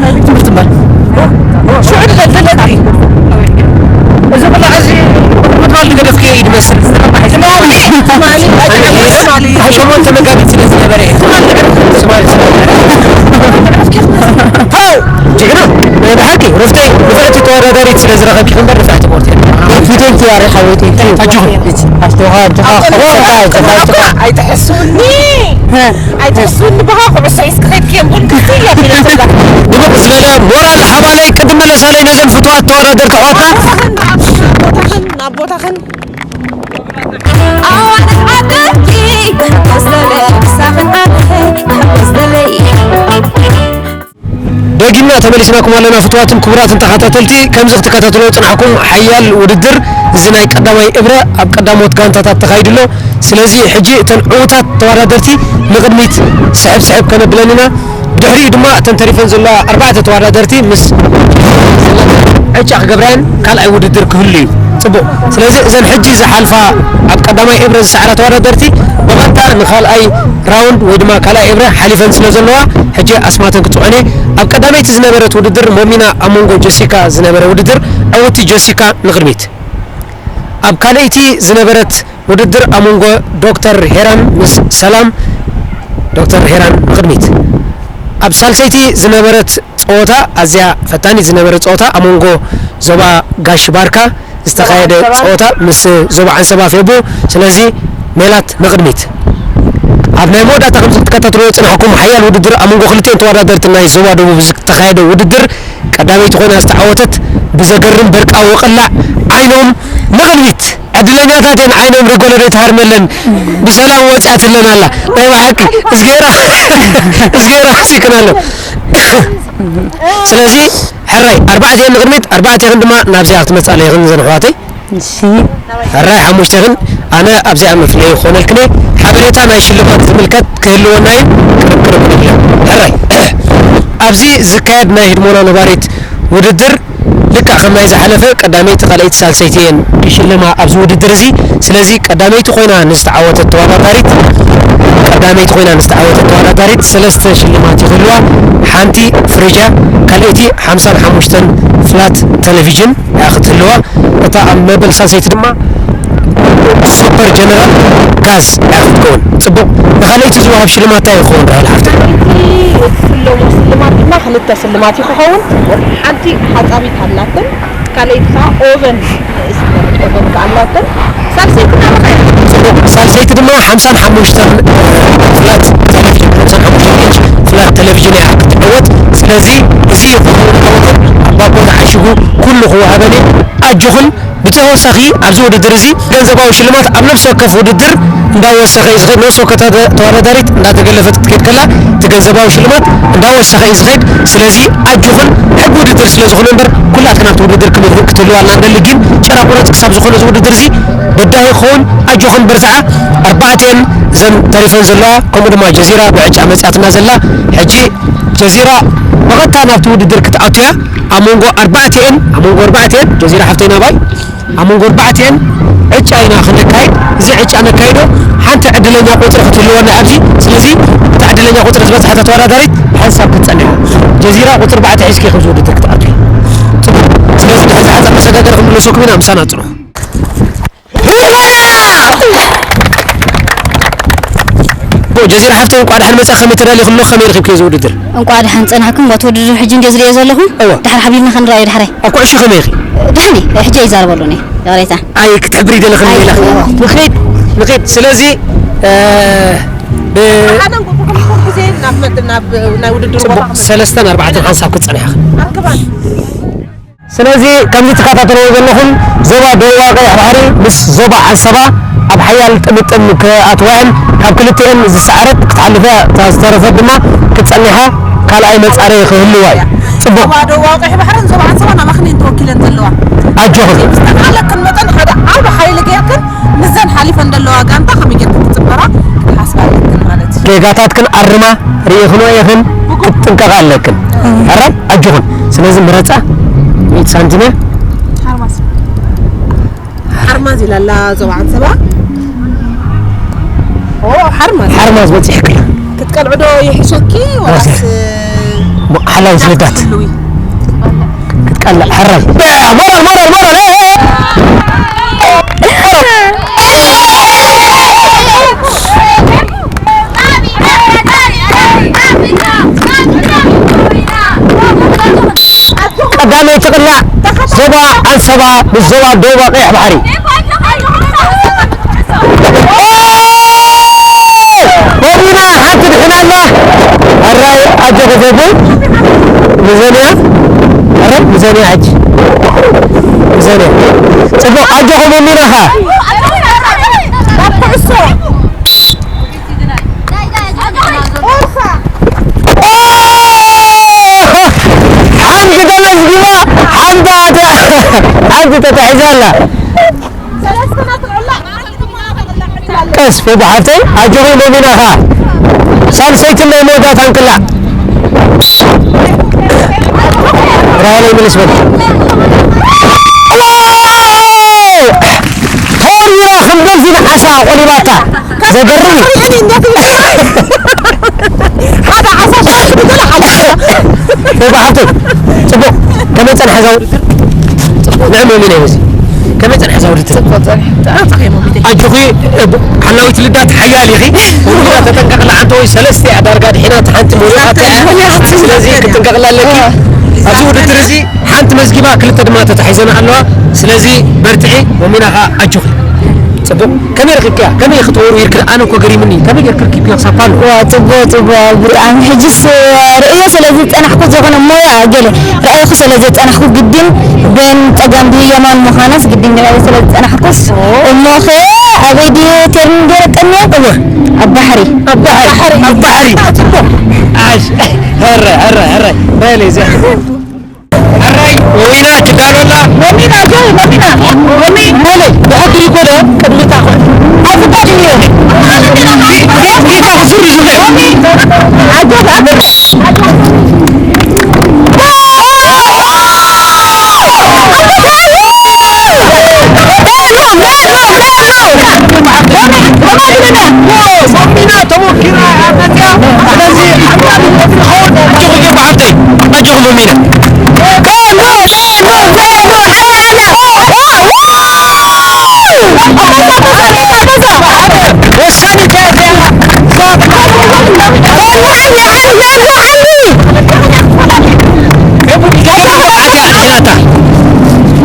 ናይ ቤት ትምህርቲ እምበር። ሽዑ ዝዘለለ እዩ። እዚ ብላዕ እዚ ምድባል ዝገደፍክዮ እዩ ዝመስል። ትማሊ፣ ትማሊ፣ ትማሊ። ሓሸሞንተ መጋቢት ስለ ዝነበረ እዩ። ትማሊ ነገር ትማሊ ስለ ዝነበረ። ሃው! ጅግና! ብሓቂ ሩፍተይ ንፍዕቲ ተወዳዳሪት ስለ ዝረኸብኪ እምበር ንፍዕቲ ቦርድ ፊቴን ትያሪ ሓወይተይ። ኣጆኻ። ኣጆኻ፣ ኣጆኻ። ኣጆኻ፣ ኣጆኻ። ኣይትሕስውኒ። ኣይትሕስውኒ፣ ብኻ ኩዕሶ ሒዝኪ ከይድኪ እየን ቡን ክስቲ እያ ፊለተላ። ድምቕ ዝበለ ሞራል ሃባለይ፣ ቅድም መለሳለይ ነዘን ፍትዋት ተወዳደርቲ ኣሕዋትና። ኣቦታኽን፣ ኣቦታኽን፣ ኣዋልድ ዓደይ፣ ሓጎስ ደለይ፣ ክሳኽን ዓደይ፣ ሓጎስ ደለይ። ደጊምና ተመሊስናኩም ኣለና ፍትዋትን ክቡራትን ተኸታተልቲ። ከምዚ ክትከታተልዎ ዝጸናሕኩም ሓያል ውድድር፣ እዚ ናይ ቀዳማይ እብረ ኣብ ቀዳሞት ጋንታታት ተኻይዱ ኣሎ። ስለዚ ሕጂ እተን ዕዉታት ተወዳደርቲ ንቕድሚት ስሕብ ስሕብ ከነብለን ኢና። ድሕሪኡ ድማ እተን ተሪፈን ዘለዋ ኣርባዕተ ተወዳደርቲ ምስ ዕጫ ክገብራየን ካልኣይ ውድድር ክህሉ እዩ። ጽቡቕ። ስለዚ እዘን ሕጂ ዝሓልፋ ኣብ ቀዳማይ እብረ ዝሰዓራ ተወዳደርቲ ብቐጥታ ንኻልኣይ ራውንድ ወይ ድማ ካልኣይ እብረ ሓሊፈን ስለ ዘለዋ ሕጂ ኣስማተን ክጽውዕን እየ። ኣብ ቀዳመይቲ ዝነበረት ውድድር ሞሚና ኣብ መንጎ ጀሲካ ዝነበረ ውድድር ዕውቲ ጀሲካ ንቕድሚት። ኣብ ካልኣይቲ ዝነበረት ውድድር ኣብ መንጎ ዶክተር ሄራን ምስ ሰላም፣ ዶክተር ሄራን ንቕድሚት። ኣብ ሳልሰይቲ ዝነበረት ጸወታ፣ ኣዝያ ፈታኒት ዝነበረ ጸወታ ኣብ መንጎ ዞባ ጋሽ ባርካ ዝተኻየደ ጸወታ ምስ ዞባ ዓንሰባ ፌቡ። ስለዚ ሜላት ንቕድሚት። ኣብ ናይ መወዳእታ ከም ዝትከታተልዎ ዝጸናሕኩም ሓያል ውድድር ኣብ መንጎ ክልቲኤን ተወዳደርቲ ናይ ዞባ ደቡብ ዝተኻየደ ውድድር ቀዳመይቲ ኮይና ዝተዓወተት ብዘገርም በርቃዊ ቅላዕ ዓይኖም ንቕድሚት። ዕድለኛታት እየን ዓይኖም ሪጎለዶ ይትሃርመለን ብሰላም ወጺኣትለን ኣላ። ናይ ብሓቂ እዝጌራ እዝጌራ ክሲክን ኣሎ። ስለዚ ሕራይ ኣርባዕተ እየን ንቕድሚት፣ ኣርባዕተ ኢኽን ድማ ናብዚኣ ክትመጻ ኣለኽን ዘን ኣሕዋተይ። እሺ። ሕራይ ሓሙሽተ ኢኽን። ኣነ ኣብዚኣ መፍለዪ ክኾነልክን እየ። ሓበሬታ ናይ ሽልማት ዝምልከት ክህልወና እዩ። ቅርብ ቅርብ ንብሎ። ሕራይ ኣብዚ ዝካየድ ናይ ህድሞና ነባሪት ውድድር ልክዕ ከም ናይ ዝሓለፈ ቀዳመይቲ፣ ካልኣይቲ፣ ሳልሰይቲ እየን ይሽለማ ኣብዚ ውድድር እዚ። ስለዚ ቀዳመይቲ ኮይና ንዝተዓወተት ተወዳዳሪት፣ ቀዳመይቲ ኮይና ንዝተዓወተት ተወዳዳሪት ሰለስተ ሽልማት ይኽህልዋ። ሓንቲ ፍሪጃ፣ ካልኣይቲ ሓምሳን ሓሙሽተን ፍላት ቴሌቪዥን እያ ክትህልዋ። እታ ኣብ መበል ሳልሰይቲ ድማ ሱፐር ጀነራል ጋዝ እያ ክትከውን። ጽቡቕ። ንኻልኣይቲ ዝወሃብ ሽልማት እንታይ ይኸውን ራሄል ሓፍተይ? እቲ ዝስለሙ ስልማት ድማ ክልተ ስልማት እዩ ክኸውን። ሓንቲ ሓጻቢት ኣላትን፣ ካልኣይቲ ከዓ ኦቨን ንእስቲ ኦቨን ከዓ ኣላትን። ሳልሰይቲ ናበይ? ጽቡቕ። ሳልሰይቲ ድማ ሓምሳን ሓሙሽተን ፍላት ቴሌቪዥን፣ ሓምሳን ሓሙሽተን ኢንች ፍላት ቴሌቪዥን እያ ክትዕወት። ስለዚ እዚ ይኸውን ዓወትን ኣብ ባቦ ተዓሺጉ ኩሉ ክወሃበን እዩ። ኣጆኹም። ብተወሳኺ ኣብዚ ውድድር እዚ ገንዘባዊ ሽልማት ኣብ ነፍሲ ወከፍ ውድድር እንዳወሰኸ እዩ ዝኸይድ። ነፍሲ ወከፍ ተወዳዳሪት እንዳተገለፈት ክትከይድ ከላ እቲ ገንዘባዊ ሽልማት እንዳወሰኸ እዩ ዝኸይድ። ስለዚ ኣጆኽን ሕጊ ውድድር ስለ ዝኾነ እምበር ኩላትክን ኣብቲ ውድድር ክም-፣ ክትህልዋ ኣለና ንደሊ። ግን ጭራ ቁረፅ ክሳብ ዝኾነ እዚ ውድድር እዚ በዳሂ ክኸውን። ኣጆኽን በርትዓ። ኣርባዕተን እዘን ተሪፈን ዘለዋ ከምኡ ድማ ጀዚራ ብዕጫ መፅያትና ዘላ። ሕጂ ጀዚራ ብቐጥታ ናብቲ ውድድር ክትኣቱ እያ። ኣብ መንጎ ኣርባዕተኤን፣ ኣብ መንጎ ኣርባዕተኤን፣ ጀዚራ ሓፍተይ ናባይ፣ ኣብ መንጎ ኣርባዕተኤን ዕጫ ኢና ክነካይድ። እዚ ዕጫ ነካይዶ ሓንቲ ዕድለኛ ቁፅሪ ክትህልወና ኣብዚ። ስለዚ እታ ዕድለኛ ቁፅሪ ዝበፅሓታ ተወዳዳሪት ሓንሳብ ክትፀንሕ እያ። ጀዚራ ቁፅሪ ኣርባዕተ ሒዝኪ ኢኺ ኣብዚ ውድድር ክትኣትዊ። ፅቡቕ። ስለዚ ድሕሪ ዝሓፀር መሰጋገሪ ክምለሰኩም ኢና፣ ምሳና ፅንሑ። ጀዚራ ሓፍተይ፣ እንቋዕ ደሓን መጻ። ከመይ ተዳሊኹ ኣሎ? ከመይ ረኺብክዮ እዚ ውድድር? እንቋዕ ደሓን ጸናሕኩም። በቲ ውድድር ሕጂ እንድየ ዝርእዮ ዘለኹ። እወ። ድሓር ሓቢርና ክንረኣዮ ድሓረይ። ኣብ ኩዕሾ ከመይ ኢኺ? ደሓን እየ። ሕጂ ኣይዛረበሉን እየ። ይቕሬታ። ኣይ፣ ክትሕብሪ ደለኺ ኣይ፣ ኢለ ኢኻ። እወ። ንኺድ፣ ንኺድ። ስለዚ፣ እ፣ ብ-፣ ሓደን ቁጥሪ ክልተ ግዜ ናብ መድ-፣ ናብ ናይ ውድድር ጽቡቕ። ቦታ ክመጽእ። ሰለስተን ኣርባዕተን ሓንሳብ ክትጸንሒ ኢኺ። ኣርክባን። ስለዚ ከምዚ ትከታተልዎ ዘለኹም ዞባ ደቡባዊ ቀይሕ ባሕሪ ምስ ዞባ ዓንሰባ ኣብ ሓያል ጥምጥም ክኣትዋ እየን። ካብ ክልቲኤን ዝሰዓረት ክትሓልፍ እያ፣ እታ ዝተረፈት ድማ ክትጸንሕ እያ፣ ካልኣይ መጻረዪ ክህልዋ እዩ። ጽቡቕ። ዞባ ደቡባዊ ቀይሕ ባሕርን ዞባ ዓንሰባን ኣባኽን እየን ተወኪለን ዘለዋ። ኣጆኽን። ብዝተኻእለክን መጠን ሓደ ዓቢ ሓይሊ ጌርክን ምስዘን ሓሊፈን ዘለዋ ጋንታ ከመይ ጌርክን ክትጽንበራ ክትሓስባ ኣለክን ማለት እዩ። ጌጋታትክን ኣርማ ርኢኽንኦ ኢኽን፣ ክትጥንቀቓ ኣለክን። ሕራይ ኣጆኽን። ስለዚ ምረጻ ሚእቲ ሳንቲም እያ። ሓርማዝ። ሓርማዝ ኢላ ኣላ ዞባ ዓንሰባ። ኦ፣ ሓርማዝ። ሓርማዝ በጺሕክላ። ክትቀልዑ ዶ ይሕሸኪ ወላስ? ወላስ? ሞ-፣ ሓላው ስልታት። ክትህልዊ? ክትቀልዕ። ሕራይ። ሞራል፣ ሞራል፣ ሞራል። ኤ፣ ኤ፣ ኤ። ቀዳመይቲ ቅላዕ ዞባ ዓንሰባ ብዞባ ደቡብ ቀይሕ ባሕሪ። ሞሚና ሓንቲ ድሒና ኣላ። ኣራይ ኣጆኺ ዘቦይ። ምዘንያ። ኣረ ምዘንያ ሕጂ። ምዘንያ። ጽቡቕ ኣጆኺ ሞሚና ኸኣ። ሓንቲ ተመዝጊባ፣ ሓንቲ ኣትያ፣ ሓንቲ ተታሒዛ ኣላ። ቀስ፣ ፎቦ ሓፍተይ፣ ኣጆኺ ሞሚና ኸኣ። ሳልሰይትን ናይ መወዳእታን ቅላዕ። ራዋለይ ምልስ በል። ዋው! ተወርዊራ ከም ደርዚ ንዓሳ ቆሊባታ። ዘገርም እዩ። ሓደ ዓሳ ሻርክ ብገለ ሓሊፍካ። ፎቦ ሓፍተይ፣ ጽቡቕ። ከመይ ጸንሐ እዛ ውድድር? ጽቡቕ። ንዕም ሞሚና እዩ እዚ። ከመይ ጸንሐ እዛ ውድድር? ጽቡቕ ጸኒሑ። ብጣዕሚ ጸኺ ሞሚተይ። ኣጆኺ፣ እ፣ ብ-፣ ሓላዊት ልዳት ሓያል ኢኺ። ሞሚና ተጠንቀቕላ፣ ሓንቲ ወይ ሰለስተ እያ ዳርጋ ድሒና፣ እታ ሓንቲ ሞሚና ሓንቲ እያ። ሞሚና ሓንቲ ስለዚ እያ። ክትጥንቀቕላ ኣለኪ። ኣብዚ ውድድር እዚ ሓንቲ መዝጊባ፣ ክልተ ድማ ተታሒዘን ኣለዋ። ስለዚ በርትዒ፣ ሞሚና ኸኣ ኣጆኺ። ጽቡቕ። ከመይ ረኺብክያ? ከመይ ክትወርዊርኪ? ኣነ እኮ ገሪምኒ። ከመይ ጌርኪ ርኪብክዮ ክሳብ ፓሎ? ዋ፣ ጽቡቕ፣ ጽቡቕ። ብጣዕሚ ሕጅስ ርእዮ ስለ ዝጸናሕኩ፣ ዝኾነ ሞያ ገለ ርኣይኹ ስለ ዘጸናሕኩ፣ ግድን በን ጸጋም ድዩ የማን ምዃናስ ግድን ርኣዮ ስለ ዝጸናሕኩስ፣ ኦ። እሞኸ ኣበይ ድዩ ቴርን ገይረ ቀንየ? እወ። ኣብ ባሕሪ። ኣብ ባሕሪ። ኣብ ባሕሪ። ጽቡቕ። ዓሽ። ሕረ፣ ሕረ፣ ሕረ። በሊ፣ እዚኣ። ሕራይ ሞሚና ትዳሎ ኣላ። ሞሚና፣ ጆይ፣ ሞሚና። ሞሚ፣ ሞሚ፣ ብሕጊ ይጎዶ፣ ቅድሚታ ኹን። ኣይፍቀድ እዩ። ጌታ ኹን ሱሪ ዙሪ። ሞሚ፣ ዓጆ፣ ዓጆ። ሞሚና ተሞኪራ እያ መፅያ። ስለዚ ሓንቲ ኣጆኹ ጌታ ሓፍተይ፣ ኣጆኹ ሞሚና። ወሳኒት እያ እዚኣ።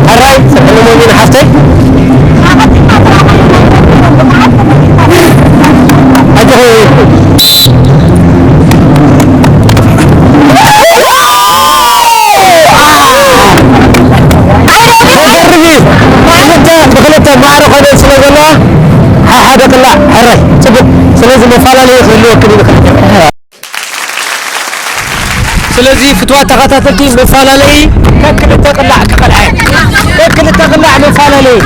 ሕራይ፣ ሰብሕኒ ሞሚን ሓፍተይ። ኣጆኺ። ክልተ ብክልተ ማዕረ ኮይነን ስለ ዘለዋ፣ ሓ-፣ ሓደ ቅላዕ ሕራይ። ጽቡቕ። ስለዚ መፈላለዪ ክህልወክን እዩ ንክልተ። ስለዚ ፍትዋት ተኸታተልቲ፣ መፈላለዪ ከክልተ ቅላዕ ክቐልዓ እየን። ከክልተ ቅላዕ መፈላለዪ።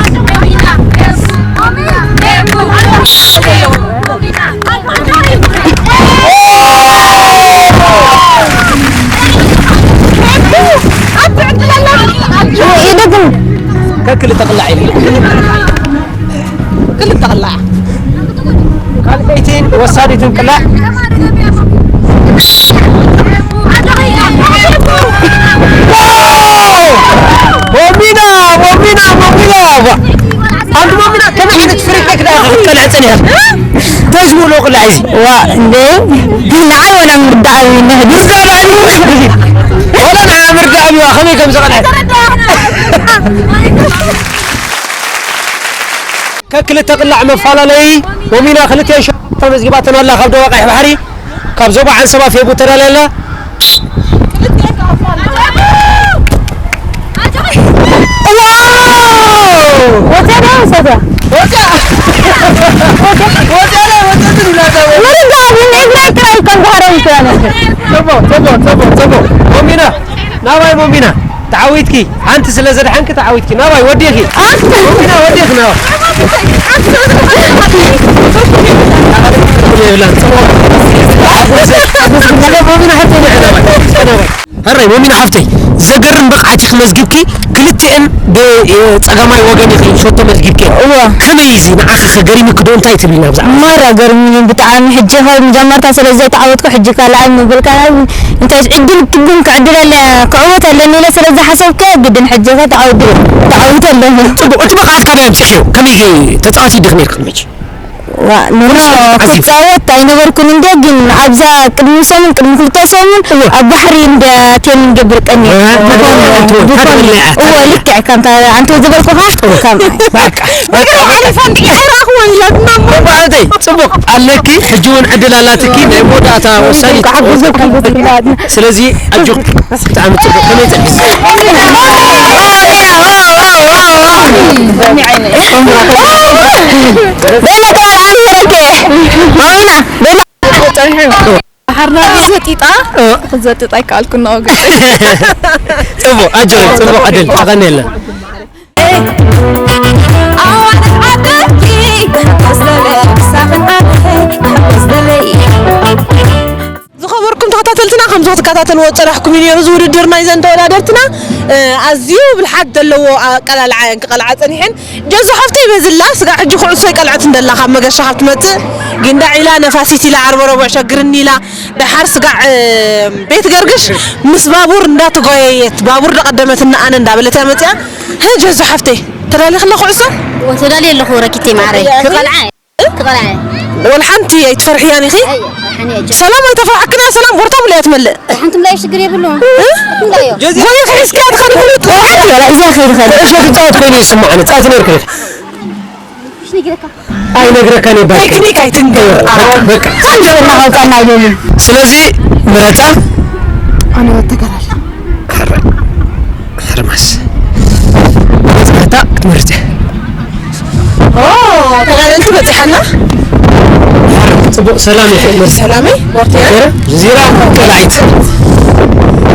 ይደግም። ከክልተ ቅላዕ ኢለ። ክልተ ቅላዕ። ካልኣይትን ወሳኒትን ቅላዕ። ዋው! ሞሚና፣ ሞሚና፣ ሞሚና። ኣንቲ ሞሚና፣ ከመይ ዓይነት ፍሪኬክ ደኣ ክትቀልዕ ጸኒሕኪ? ተዝብሎ ቅላዕ እዚ። ዋ፣ እንዴ፣ ንዓይ ወላ ምርዳእ ኣብ ነህዲ። ምርዳእ ኣብ ነህዲ። ወላ ንዓ ምርዳእ ኣብዋ፣ ከመይ ከም ዝቐልዐት። ከክልተ ቅላዕ መፈላለዪ ሞሚና ክልተ ሸቶ ተመዝጊባተን ኣላ። ካብ ዶባ ቀይሕ ባሕሪ፣ ካብ ዞባ ዓንሰባ ፌቡ ተዳልያ ኣላ። ዋው! ወጽያ ዶ ወሰደ? ወጽያ! ወጽያ! ወጽያ ዶ ወጽያ ዶ ይብላ እዛ ወ- ምርዳእ ኣብ ነህዲ ጥራይ ከም ባህራዊ ይኮነ። ጽቡቕ፣ ጽቡቕ፣ ጽቡቕ፣ ጽቡቕ። ሞሚና፣ ናባይ ሞሚና። ተዓዊትኪ፣ ሓንቲ ስለ ዘድሓንኪ ተዓዊትኪ። ናባይ ወዲኺ። ሞሚና ወዲኺ ናባይ። ሞሚና ሓፍተይ፣ ናባይ። ሕራይ ሞሚና ሓፍተይ፣ ዘገርም ብቕዓት ኢኺ መዝጊብኪ። ክልቲኤን ብጸጋማይ ወገን ኢኺ ሸቶ መዝጊብኪ። እወ። ከመይ እዚ ንዓኺ ከ ገሪሙኪ ዶ እንታይ ትብሊና ብዛዕባ? ማራ ገርሙኒ ብጣዕሚ። ሕጂ ካብ መጀመርታ ስለ ዘይተዓወትኩ ሕጂ ካልኣይ ምብልካ እንታይ ዕድል ትጉም ክዕድል ኣለ-፣ ክዕወት ኣለኒ ኢለ ስለ ዝሓሰብኩ ግድን ሕጂ ከ ተዓውት-፣ ተዓዊተ ኣለኹ። ጽቡቕ፣ እቲ ብቕዓት ከመይ ኣምጺእክዮ? ከመይ ተጻዋቲ ዲኺ ነይርኪ ቅድሚ ሕጂ? ዋ፣ ንሮ ክትጻወት ኣይነበርኩን እንደ፣ ግን ኣብዛ ቅድሚ ሰሙን፣ ቅድሚ ክልተ ሰሙን እወ። ኣብ ባሕሪ እንደ ቴን እንገብር ቀኒ። እወ፣ ብኾነ፣ እወ፣ ብኾነ። እወ፣ ልክዕ ከምታ ኣንተ ዝበልኩኻ፣ ከምኣ። በቃ፣ በቃ፣ በቃ። ሓሊፋ እንዲ ኣይረኣኽዎን ኢላትና እሞ። እወ፣ ኣደይ፣ ጽቡቕ ኣለኪ። ሕጂ እውን ዕድል ኣላትኪ። ናይ መወዳእታ ወሳኒ ክሓግዘካ ኢላትና። ስለዚ ኣጆኺ። ብጣዕሚ ጽቡቕ። ከመይ ጸኒሕኪ? ባሕርና ክትዘጢጣ፣ እ። ክትዘጥጥ ኣይከኣልኩን፣ ናወገ። ጽቡቕ፣ ኣጆኺ፣ ጽቡቕ ዕድል፣ ተቐንየለን። ኣዋልድ ዓደይ፣ ሓጎስ ደለይ፣ ክሳኽን ዓደይ፣ ሓጎስ ደለይ። ዝኸበርኩም ተኸታተልትና፣ ከምዚ ክትከታተልዎ ዝጸናሕኩም እዩ ነይሩ እዚ ውድድር ናይዘን ተወዳደርትና። እ፣ ኣዝዩ ብልሓት ዘለዎ ኣቀላልዓ እየን ክቐልዓ ጸኒሐን። ጀዙ ሓፍተይ በዝላ፣ ስጋዕ ሕጂ ኩዕሶ ይቀልዐት እንደላ ካብ መገሻ ካብ ትመጽእ፣ ጊንዳዕ ኢላ፣ ነፋሲት ኢላ፣ ዓርበ ረቡዕ ሸግርኒ ኢላ፣ ደሓር ስጋዕ፣ እ፣ ቤት ገርግሽ ምስ ባቡር እንዳተጓየየት፣ ባቡር ዳቐደመትና ኣነ እንዳበለት እያ መጽያ። ሀ፣ ጀዙ ሓፍተይ፣ ተዳሊኽና ኩዕሶ? ተዳልየ ኣለኹ ረኪተይ ማዕረይ። ክቐልዓ እየ። ክቐልዓ እየ። ወላ ሓንቲ ኣይትፈርሕያን ኢኺ? ኣየ፣ ፈርሓኒ እየ። ሰላም ኣይተፈርሓክን እያ፣ ሰላም ቦርታ ሙሉ እያ ትመልእ። ሓንቲ ምላዮ ሽግር የብሉን። እ? ሓንቲ ምላዮ። ጎይክ ሒዝክያ ትኸዲ ፍሉጥ። ወላ ሓንቲ፣ ወላ እዚኣ ከይዱ ኸዲ። ኩዕሾ ክጻወት ኮይኑ ይስምዓኒ፣ ጻወት ነይርክ። ሽኒ ግደካ። ኣይነግረካን እየ ባይከ። ቴክኒክ ኣይትንገር። በቃ፣ በቃ። ሓንቲ እናወጣና ኣይደልን። ስለዚ ምረጻ። ኣነ ወተገራል። ሕረ-፣ ሕርማስ። መጽናዕታ ክትመርጽ። ኦ፣ ተጋደልቲ በጺሓና። ጽቡቕ ሰላም ይኹን። ሰላመይ፣ ቦርትያ። ጀዚራ ቀላዒት።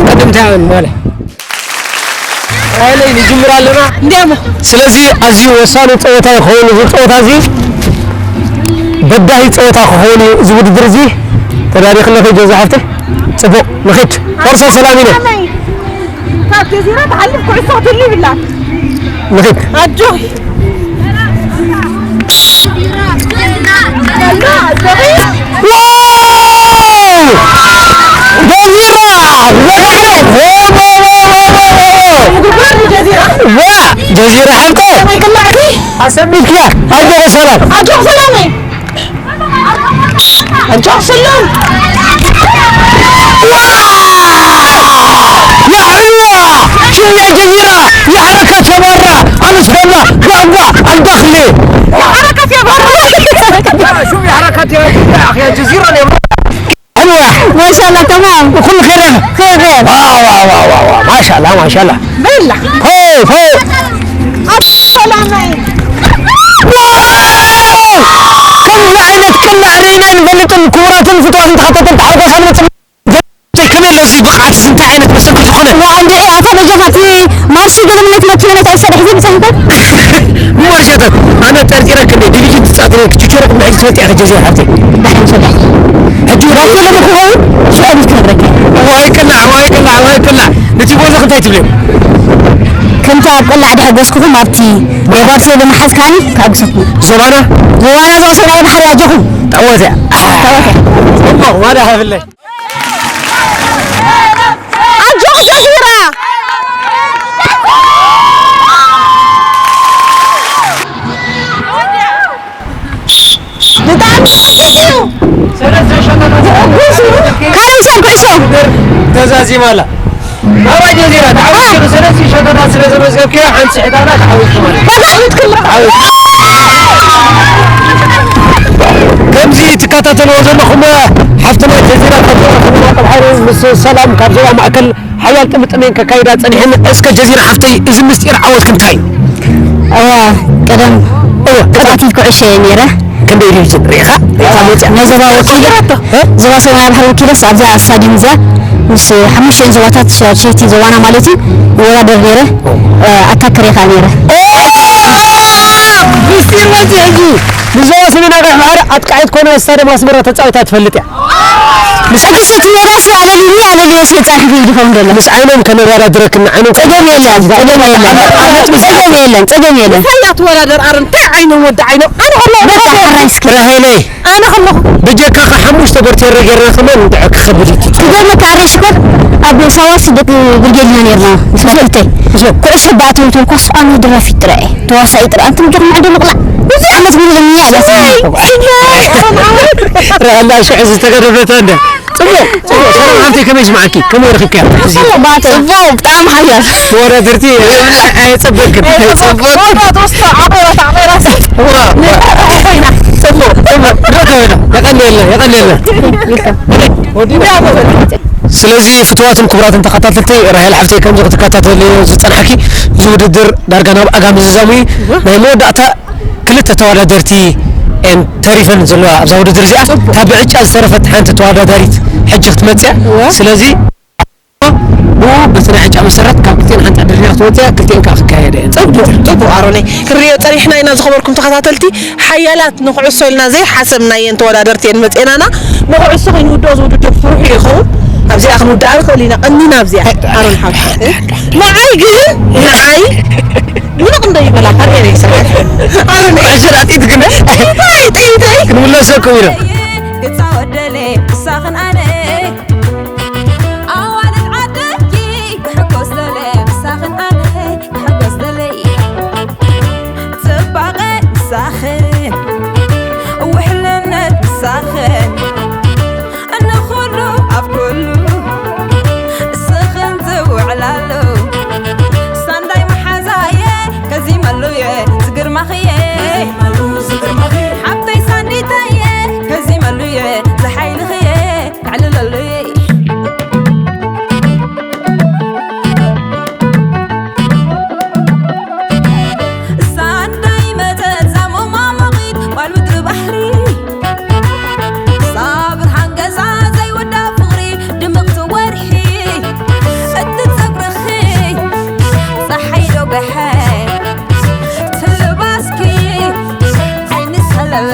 ቀደም እንታይ ማለት? ሓይለይ ንጅምር ኣለና። እንዲያሞ። ስለዚ ኣዝዩ ወሳኒ ጸወታ ይኸውን። እዚ ጸወታ እዚ በዳሂ ጸወታ ክኸውን እዩ። እዚ ውድድር እዚ ተዳሊኽለኺ ጀዛ ሓፍተይ? ጽቡቕ፣ ንኺድ። ፈርሶ ሰላም ኢለ። ካብ ጀዚራ ትሓልፍ ኩዕሶ ክትህሉ ይብላ። ንኺድ። ኣጆኺ። ዋው! ጀዚራ! ዋ! ጀዚራ ሓብተ! ኣሰሚትኪያ! ኣጆኺ ሰላም! ኣጆኺ ሰላመይ! ኣንታ ሰላም። ዋ! የሕዋ! ሽም ናይ ጀዚራ! የሕረከት የባራ! ኣምስ በላ! ጓጓ! ኣልዳኽሊ! የሕረከት የባራ! ሹም የሕረከት የባራ! ያ ጀዚራ ነው። حلوة. ما شاء الله، تمام. وكل خير هنا. خير، خير. آه، واه، واه، واه، واه. ما شاء الله، ما شاء الله. بلع. هو، هو. السلام عليكم. واو! كل عينك، كل عينين بلطن كورة في طاقة حتى تتحرك خلنا كم الذي بقعت سنتا عينك بس انت تخلي. وعندي ايه، عفوا، اجي خاطي ماشي قبل ما تمكن انا تعيش الحزب سنتك. مباشرة. أنا ترجرك إني ديجي تستعطيك تشوفك من عيش سنتي أخي جزيرة حتى. دحين شو دحين؟ هجو راجل لما هو شو أبي كبرك؟ واي كلا، واي كلا، واي كلا. نتي بوزة خنتاي تبلي. كنت أقول لعد حق وسكوكم أبتي. يا بارسي لما حس كاني كأقصتني. زوانا؟ زوانا، زوانا، زوانا، بحر يا جوخم. تعوزة. تعوزة. والله، ما لها في الله. ኣጆኺ ጀዚራ። ብጣዕሚ ጽቡቕ እዩ። ካበይ ሻም ኩዕሶ? ተዛዚማ ኣላ። ባባ ጀዚራ፣ ተዓዊትኪ። ሰለስተ ሸቶታት ስለ ዘመዝገብክዮ፣ ሓንቲ ስሒታና ተዓዊትኪ ማለት እዩ። ተዓዊትክላ። ተዓዊትኪ። ከምዚ ትከታተልዎ ዘለኹም፣ ሓፍትና ጀዚራ ካብ ዞባ ሰሜን ዓንዲ ባሕሪ ምስ ሰላም ካብ ዞባ ማእከል ሓያል ጥምጥመን ከካይዳ ጸኒሐን። እስከ ጀዚራ ሓፍተይ፣ እዚ ምስጢር ዓወትኪ እንታይ እዩ? እዋ፣ ቀደም እወ፣ ቀጻቲት ኩዕሾ እየ ነይረ። ክንደይ ድዩ ዝን ርኢኻ? ርኢኻ መጽያ? ናይ ዞባ ወኪል፣ እ? ዞባ ሰሜን ዓንዲ ባሕሪ ወኪለስ ኣብዛ ስታድዩም እዚኣ ምስ ሓሙሽተ ዞባታት ሸ-፣ ሸይቲ ዞባና ማለት እዩ ይወዳደር ነይረ። እ፣ ኣታከር እየ ከዓ ነይረ። ኦ! ምስጢር መጽያ እዩ። ብዞባ ሰሜን ዓንዲ ባሕሪ ኣጥቃዒት ኮነ ኣብ ስታድዩም ኣስመራ ተጻዊታ ትፈልጥ እያ። ምስ ሕጉሰት ሜዳስ ኣለልዩ፣ ኣለልዩ ስለ ጻሒፉ እዩ ዝኸውን ዘሎ። ምስ ዓይኖም ከነወዳድረክን ዓይኖም ጸገም የለን፣ ጸገም የለን። ዓመት ምስ ጸገም የለን፣ ጸገም የለን። ምሳይ እያ ትወዳደር፣ ኣረ እንታይ ዓይኖም ወዲ ዓይኖም። ኣነ ከለኹ በቃ፣ ሓራይ እስኪ። ራሄለይ፣ ኣነ ከለኹ። ብጀካኻ ሓሙሽተ ቦርቴረ ጌርና ከማን እንድዒ ክኸብድ እዩ። ትገርመካ፣ ኣረይ ሽኮር ኣብ ሳዋ ስደት ብርጌድ ኢና ኔርና። ምስ ሰብተይ። ምስ ኩዕሶ ብኣተወ ተኳስ ኣነ ድራፊት ጥራይ እየ። ተዋሳኢ ጥራይ። ኣንቱም ጀግና ዓዲ ምቕላዕ። ብዙሕ ዓመት ሙሉ ለምኛ እያ። ስለ፣ ስለ፣ ኣላ ሽዑ ዝተገደፈት ኣለ። ጽቡቕ፣ ጽቡቕ። ሰላም ሓብተይ፣ ከመይ ይስምዓኪ? ከመይ ረኺብክያ? ጽቡቕ፣ ጽቡቕ፣ ብጣዕሚ ሓያል። ተወዳደርቲ ኣይጸበልክን። ጽቡቕ። ጽቡቕ፣ ጽቡቕ። ዶ ተበላ? የቐንየልና፣ የቐንየልና። ስለዚ ፍቱዋትን ክቡራትን ተኸታተልቲ፣ ራሄል ሓፍተይ ከምዚ ክትከታተልዮ ዝጸናሕኪ፣ እዚ ውድድር ዳርጋ ናብ ዓጋመ ዝዛሙ እዩ። ናይ መወዳእታ ክልተ ተወዳደርቲ እየን ተሪፈን ዘለዋ ኣብዛ ውድድር እዚኣ። እታ ብዕጫ ዝተረፈት ሓንቲ ተወዳዳሪት ሕጂ ክትመጽእ እያ። እወ። ስለዚ ብኡ በቲ ናይ ዕጫ መሰረት ካብ ክልቲኤን ሓንቲ ዕድል ሒዛ ክትመጽእ እያ፣ ክልቲኤን ከኣ ክካየዳ እየን። ጽቡቕ፣ ጽቡቕ ኣሮነይ። ክንሪኦ ጸኒሕና ኢና ዝኸበርኩም ተኸታተልቲ። ሓያላት ንኹዕሶ ኢልና ዘይሓሰብናየን ተወዳደርቲ እየን መጺኤናና። ንኹዕሶ ከይንውድኦ ዝውድድር ፍርሑ ይኸውን። ኣብዚኣ ክንውድኣ ንኽእል ኢና። ቀኒና ኣብዚኣ። ኣሮን ሓውቲ። ንዓይ ግን፣ ንዓይ ምንቕ እንዶ ይበላ፣ ካርየር ይስራሕ። ኣነ ንዕሽር ኣጢት ግን ጥይተይ፣ ጥይተይ። ክንምለሰኩም ኢና። ግጻ ወደለ፣ ምሳኽን ኣነ። ኣዋልድ ዓደይ፣ ክሕጎስ ደለ፣ ምሳኽን ኣነ። ክሕጎስ ደለ። ጽባቐ ምሳኽን፣ ውሕልነት ምሳኽን። ንኹሉ ኣብ ኩሉ እስኽን ትውዕላሉ። ሳንዳይ መሓዛየ ከዚመሉየ ዝግርማኽየ። ሓብተይ ሳንዲተየ ከዚመሉየ ዝሓይልኽየ። ከዕልለሉየ። ሳንዳይ መጸት ዛሞማ ሞቒት ጓል ምድሪ ባሕሪ። ሳብር ሓንገዛ ዘይወዳ ፍቕሪ ድምቕቲ ወርሒ። እቲ ጸጉርኺ ጸሓይ ዶ ገሐ ትልባስኪ ዓይኒ ሰለበ።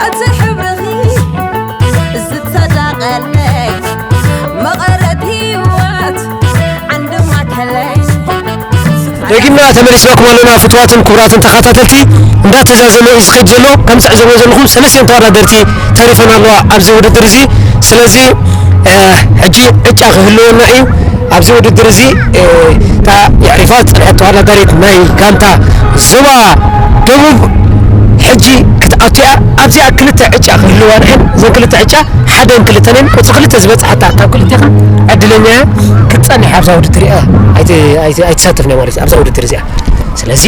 እቲ ሕብርኺ ዝተዳቐለ መቐረት ህይወት ዓንዲ ማእከለይ። ደጊምና ተመሊስናኩም ኣለና ፍትዋትን ክቡራትን ተኸታተልቲ። እንዳተዛዘመ እዩ ዝኸይድ ዘሎ። ከም ትዕዘብዎ ዘለኹም ሰለስቲኤን ተወዳደርቲ ተሪፈን ኣለዋ ኣብዚ ውድድር እዚ። ስለዚ፣ እ፣ ሕጂ ዕጫ ክህልወና እዩ። ኣብዚ ውድድር እዚ፣ እ፣ እታ የዕሪፋ ዝጸንሐት ተወዳዳሪት ናይ ጋንታ ዞባ ደቡብ ሕጂ ክትኣቱ እያ። ኣብዚኣ ክልተ ዕጫ ክህልዋ ንሕን፣ እዘን ክልተ ዕጫ ሓደን ክልተን እየን። ቁጽሪ ክልተ ዝበጽሓታ ካብ ክልቴኽን ዕድለኛ እያ፣ ክትጸንሕ ኣብዛ ውድድር እያ። ኣይት-፣ ኣይት-፣ ኣይትሳተፍን እያ ማለት እዩ ኣብዛ ውድድር እዚኣ። ስለዚ፣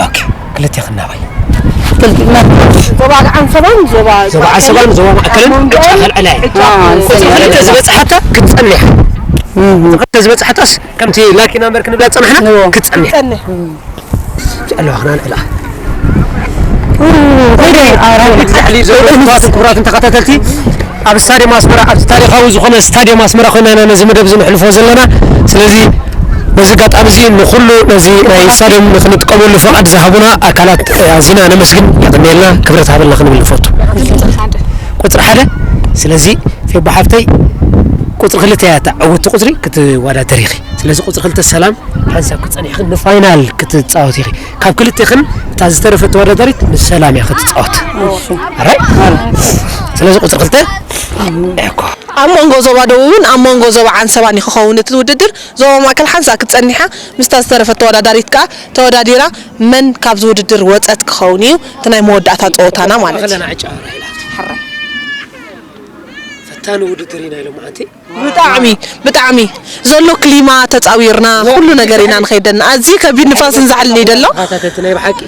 ኦኬ፣ ክልቴኽን ናባይ። ዞባ ዓንሰባን ዞባ ዞባ ዓንሰባን ዞባ ማእከልን ኣብ መንጎ ዕጫ ከልዕላ እየ። ዕጫ ቁጽሪ ክልተ ዝበጽሓታ ክትጸንሕ። እህ። ክልተ ዝበጽሓታስ ከምቲ ላኪ ናምበር ክንብላ ጸናሕና እዎ። ክትጸንሕ። ክትጸንሕ። ኣለዋ ክና ንዕላ። ክቡራትን ክቡራትን ተኸታተልቲ፣ ኣብ ስታድዮም ኣስመራ፣ ኣብ ታሪኻዊ ዝኾነ ስታድዮም ኣስመራ ኮይና ኢና ነዚ መደብ እዚ ንሕልፎ ዘለና። ስለዚ ነዚ ኣጋጣሚ እዚ ንኹሉ ነዚ ናይ ስታድዮም ንክንጥቀመሉ ፍቓድ ዝሃቡና ኣካላት ኣዚና ነመስግን፣ የቐንየልና፣ ክብረት ሃበልና ክንብል ንፈቱ። ቁጽሪ ሓደ። ስለዚ ፌቦ ሓፍተይ ቁጽሪ ክልተ እያ እታ ዕውትቲ ቁጽሪ ክትወዳደር ኢኺ። ስለዚ ቁጽሪ ክልተ ሰላም ሓንሳብ ክትጸንሕኽን ንፋይናል ክትጻወት ኢኺ። ካብ ክልቴኽን እታ ዝተረፈት ተወዳዳሪት ንሰላም እያ ክትጻወት። እሺ። ኣራይ? ስለዚ ቁጽሪ ክልተ እኮ። ኣብ መንጎ ዞባ ደቡብን ኣብ መንጎ ዞባ ዓንሰባን እዩ ክኸውን እቲ ውድድር። ዞባ ማእከል ሓንሳእ ክትጸንሓ ምስታ ዝተረፈት ተወዳዳሪት ከኣ ተወዳዲራ መን ካብዚ ውድድር ወጸት ክኸውን እዩ እቲ ናይ መወዳእታ ጸወታና ማለት እዩ። ማእከልና ዕጫ ኣራይ ኢላ። ፈታኒ ውድድር ኢና ኢሎም መዓንቲ። ብጣዕሚ፣ ብጣዕሚ ዘሎ ክሊማ ተጻዊርና፣ ኩሉ ነገር ኢና ንኸይደና። ኣዝዩ ከቢድ ንፋስን ዛሕልን እዩ ደሎ። ተኸታተልቲ ናይ ብሓቂ።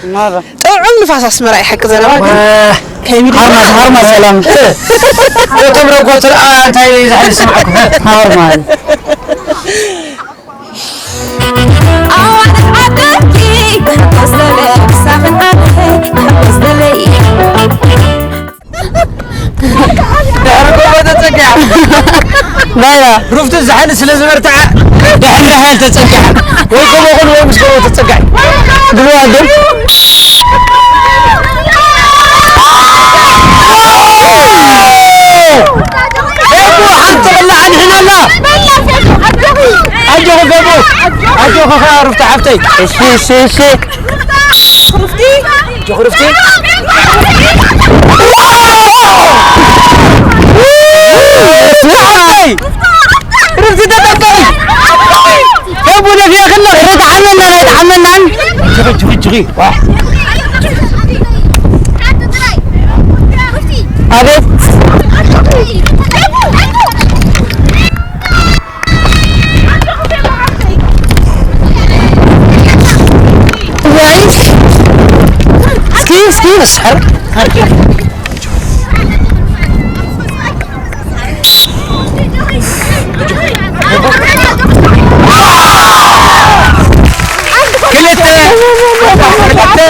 ጥዑም ንፋስ ኣስመራ ይሓግዘና። ዋ። ከይብሉ። ሃርማዝ፣ ሃርማዝ ሰላም። እቶም ረጎት ርኣ እንታይ ዛሕሊ ዝስምዓኩም? ሃርማዝ። ኣዋልድ ዓደይ ክሕጎስ ደለ፣ ምሳኽን ኣነ ክሕጎስ ደለይ። ድሕሪ ጎቦ ተጸጊዓ። ናይና። ሩፍቱ ዝሓሊ ስለ ዝበርትዓ፣ ድሕሪ ራሄል ተጸጊዓ። ወይ ጎቦ ኹን ወይ ምስ ጎቦ ተጸጊዓ። ድሮ ኣደ። ፌቡ ሓንቲ ክላ ኣድሒና ኣላ። ኣጆኺ ፌቡ። ኣጆኺ ኸኣ ሩፍቱ ሓፍተይ። እሺ፣ እሺ፣ እሺ። ሩፍቲ። ጆኽርፍቲ። ሩፍቲ ተጠበቂ። ፌቡ ነፊያ ከላ ኣይተዓመናን፣ ኣይተዓመናን። ጅኺ፣ ጅኺ፣ ጅኺ። ዋ። ኣቤት። ዋይ። እስኪ፣ እስኪ። ክልተ፣ ክልተ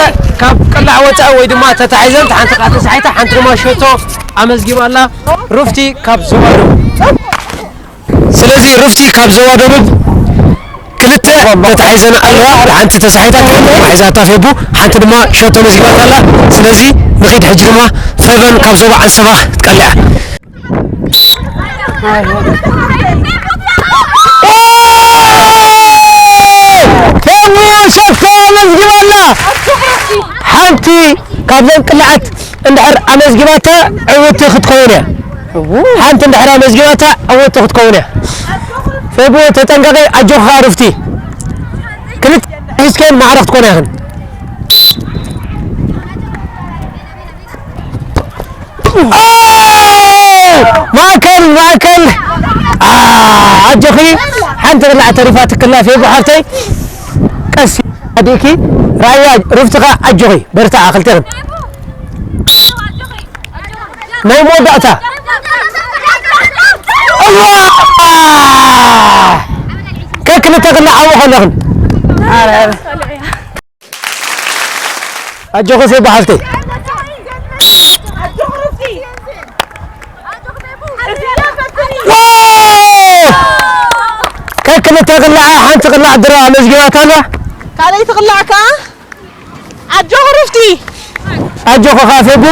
ካብ ቅላዕ ወፃኢ ወይ ድማ ተታሒዘን፣ ሓንቲ ከዓ ተሳሒታ፣ ሓንቲ ድማ ሸቶ ኣመዝጊባ ኣላ። ሩፍቲ ካብ ዞባ ደቡብ። ስለዚ ሩፍቲ ካብ ዞባ ደቡብ ክልተ ተታሒዘን ኣለዋ። ሓንቲ ተሳሒታ፣ ሓንቲ ሒዛታ ፌቡ፣ ሓንቲ ድማ ሸቶ መዝጊባታ ኣላ። ስለዚ ንኺድ ሕጂ ድማ ፈቨን ካብ ዞባ ዓንሰባ ትቀልዓ። ፌቡ ሸቶ ኣመዝጊባ ኣላ። ሓንቲ ካብዘን ቅላዓት እንድሕር ኣመዝጊባታ ዕውቲ ክትከውን እያ። ሓንቲ እንድሕር ኣመዝጊባታ ዕውቲ ክትከውን እያ። ፌቡ ተጠንቀቂ፣ ኣጆኺ ሩፍቲ። ክልተ ሒዝከን ማዕረ ክትኮና ኢኽን። ኦ! ማእከል፣ ማእከል። ኣ፣ ኣጆኺ። ሓንቲ ቅላዕ ተሪፋትክላ ፌቡ ሓፍተይ። ቀስ ኣዲእኪ። ራያ ሩፍትኻ ኣጆኺ። በርትዓ ክልቴኽን። ናይ መወዳእታ። እዋ! ከክልተ ክልዓቡ ከለኽን። ኣጆኺ ፌቡ ሓፍተይ። ዋው! ከክልተ ክልዓ ሓንቲ ክልዓ ድሮ ኣመዝጊባታ ኣላ። ካልኣይቲ ክልዓ ከኣ ኣጆኺ ሩፍቲ። ኣጆኺ ከኣ ፌቡ።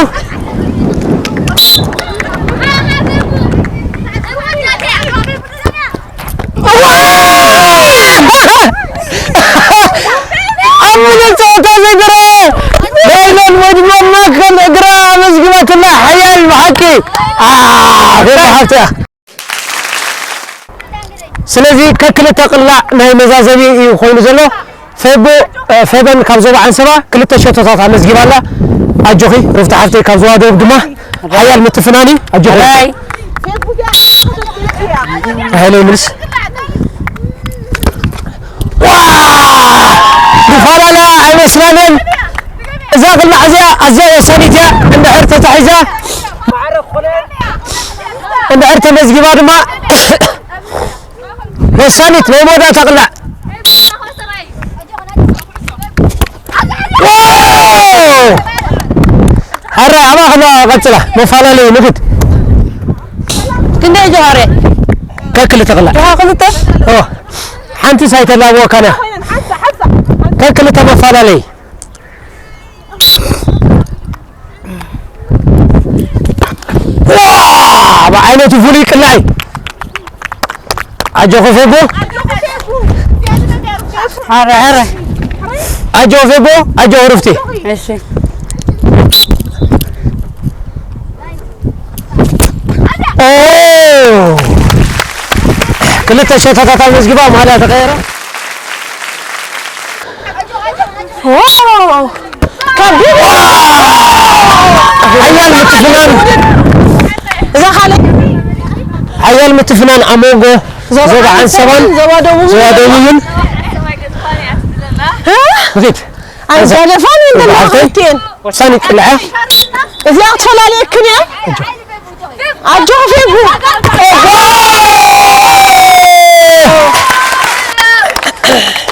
ኣብ መጀመርታ ጸወታ ዘይተረኣየ ሜሮን ወድማማክ እግራ ኣመዝጊባትና ሓያል ብሓቂ። ኣ፣ ፌቡ ሓፍትና። ስለዚ ከክልተ ቅላዕ ናይ መዛዘሚ እዩ ኮይኑ ዘሎ። ፌቡ፣ እ፣ ፌበን ካብ ዞባ ዓንሰባ ክልተ ሸቶታት ኣመዝጊባ ኣላ። ኣጆኺ ሩፍታ ሓፍተይ ካብ ዞባ ደቡብ ድማ ሓያል ምትፍናን እዩ። ኣጆኺ። ራይ። ሃይለ ይምልስ። ዋ! ዝፈላለያ ኣይመስላንን። እዛ ቅላዕ እዚኣ ኣዝያ ወሳኒት እያ። እንድሕር ተታሒዛ፣ እንድሕር ተመዝጊባ ድማ ወሳኒት ናይ መወዳእታ ቅላዕ። ዋው! ኣረ፣ ኣባ ከሎ ቀጽላ፣ መፈላለዩ ንግድ። ክንደይ ጆሃረ? ከክልተ ቅላዕ። ጆሃ ክልተ? ኦ፣ ሓንቲ ሳይተላብወካና። ከክልተ መፈላለይ። ዋ! ብዓይነቱ ፍሉይ ቅላዕ። ኣጆኹ ፌቦ። ኣረ፣ ኣረ። ኣጆ ፌቦ፣ ኣጆ ሩፍቲ። እሺ። ኦ! ክልተ ሸቶታት ኣመዝጊባ፣ ማልያ ተቐየረ። ዋው! ከቢድ! ሓያል ምትፍናን፣ እዛ ካልእ ሓያል ምትፍናን ኣብ መንጎ ዞባ ዞባ ዓንሰባን ዞባ ደቡብን ዞባ ደቡብን። እ? ንኺድ። ኣይጋደፋን እየን ደለዋ ብዓልተይ? ክልቲኤን። ወሳኒ ቅልዐ። እዚኣ ክትፈላልየክን እያ። ኣጆኺ ፌቡ።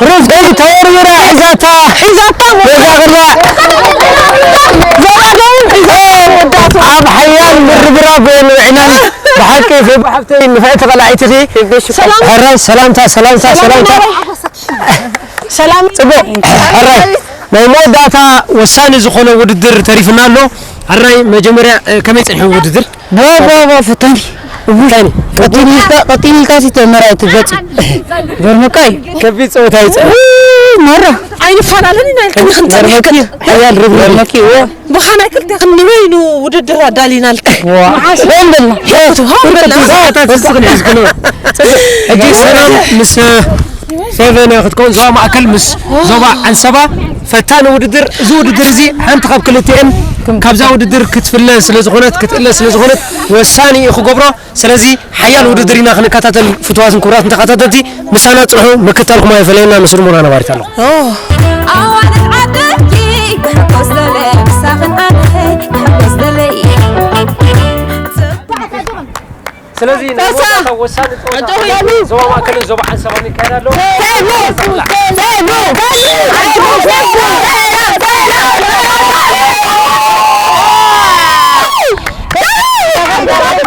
ሩዝ ተወርዊራ ሒዛታ። ሒዛታ። በዛ ከላ። ዞባ ደቡብ ሒዛ ወዳቱ። ኣብ ሓያል ምርብራብ ውዒልና። ብሓቂ ፌቡ ሓፍተይ ንፍዕቲ ቀላዒትኺ። ሰላም። ሕራይ ሰላምታ፣ ሰላም። ሰላምታ። ሰላም። ጽቡቕ። ሕራይ ናይ መወዳእታ ወሳኒ ዝኾነ ውድድር ተሪፍና ኣሎ። ሕራይ መጀመርያ፣ እ፣ ከመይ ጸኒሑ ውድድር? ባ፣ ባ፣ ባ፣ ፈታኒ። ፈታኒ። ቀጢን ኢልካ፣ ቀጢን ኢልካ ሲ ተመራይ ትገጽ። ገርመካ እዩ። ከቢድ ጸወታ እዩ ጸኒሑ። ውይ፣ መራ። ኣይንፈላለን ኢና ኢልካ ንኽንጸንሕ ገርመኪ፣ ሓያል ርብርብ። ገርመኪ፣ እዎ። ብኻናይ ክልቴኽን ንበይኑ ውድድር ኣዳሊናልካ። ዋ። መዓስ? ደንበልና። ሄቱ፣ ሃው በልና። ጸወታ ትስኽን እዩ ዝኮነ። ሕጂ ሰላም ምስ ፌቨን ክትከውን ዞባ ማእከል ምስ ዞባ ዓንሰባ። ፈታኒ ውድድር። እዚ ውድድር እዚ ሓንቲ ካብ ክልቲኤን ካብዛ ውድድር ክትፍለ ስለ ዝኾነት፣ ክትእለ ስለ ዝኾነት፣ ወሳኒ እዩ ክገብሮ። ስለዚ ሓያል ውድድር ኢና ክንከታተል። ፍቱዋትን ክቡራትን ተኸታተልቲ፣ ምሳና ጽንሑ፣ ምክታልኩም ኣይፈለየና። ምስል ሙና ነባሪት ኣለኹ። ኣዋልድ ዓደይ ክሕጎስ ደለይ፣ ምሳኽን ኣነ ክሕጎስ ደለይ። ስለዚ ናይ መወዳእታ ወሳኒ ጸወታ ዞባ ማእከልን ዞባ ዓንሰባን ይካየድ ኣሎ።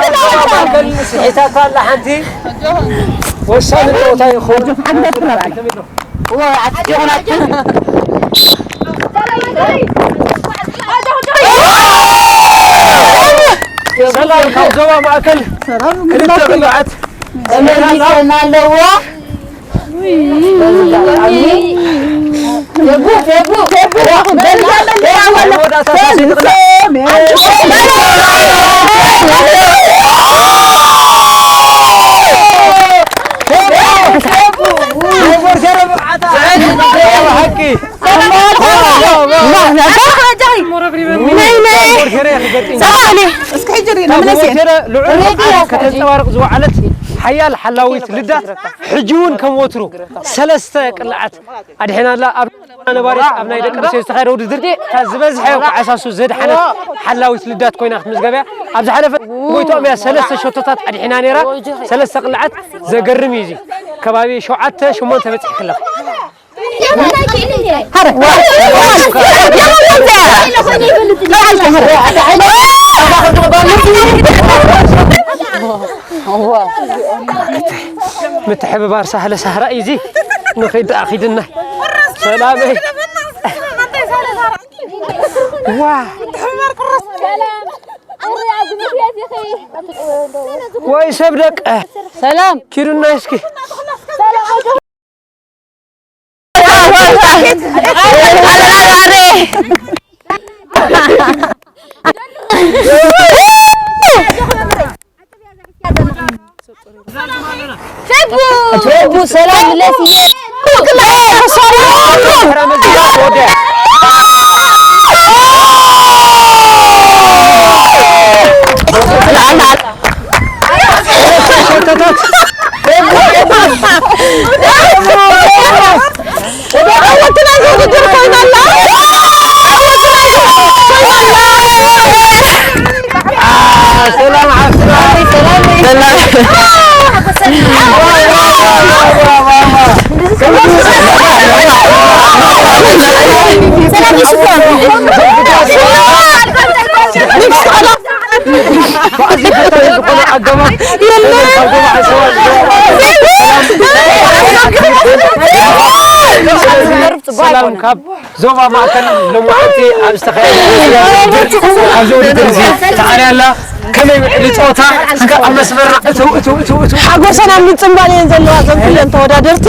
ዞባ ማእከል ስሒታታ ኣላ ሓንቲ። ወሳኒ ጸወታ ይኸውን። ሰላም ካብ ዞባ ማእከል ክልተ ቅሉዓት ተመሊሰና ኣለዎ። እስኪ ሕጂ ሪእና መለስ እየ። ከተንጸባርቕ ዝወዓለት ሓያል ሓላዊት ልዳት ሕጂ እውን ከም ወትሩ ሰለስተ ቅልዓት ኣድሒናላ። ኣብ ነባሪት ኣብ ናይ ደቂ ኣንስትዮ ዝተኻየደ ውድድር እታ ዝበዝሐ ኩዕሳሱ ዘድሓነት ሓላዊት ልዳት ኮይና ክትምዝገብ እያ። ኣብ ዝሓለፈ ጎይትኦም እያ ሰለስተ ሸቶታት ኣድሒና ነይራ። ሰለስተ ቅልዓት ዘገርም እዩ። እዚ ከባቢ ሸውዓተ ሸሞንተ በፂሕክለኺ። ምትሕብባር ሳህለ ሳህራ እዩ እዚ። ንኸይድ ደኣ ኺድና። ሰላመይ። ዋ። ወይ ሰብ ደቀ። ሰላም። ኪዱና እስኪ። ፌቡ! ፌቡ፣ ሰላም ብለሲ። ሰላም ካብ ዞባ ማእከል ሎማዓንቲ ኣብ ዝተኻየደ ኣብዚ ውድድር እዚ ተዓልያ ኣላ። ከመይ ውዕሊ ጸወታ? እስከ ኣብ መስመርና እትው፣ እትው፣ እትው፣ እትው። ሓጎሰን ኣብ ምጽንባል እየን ዘለዋ እዘን ኩለን ተወዳደርቲ።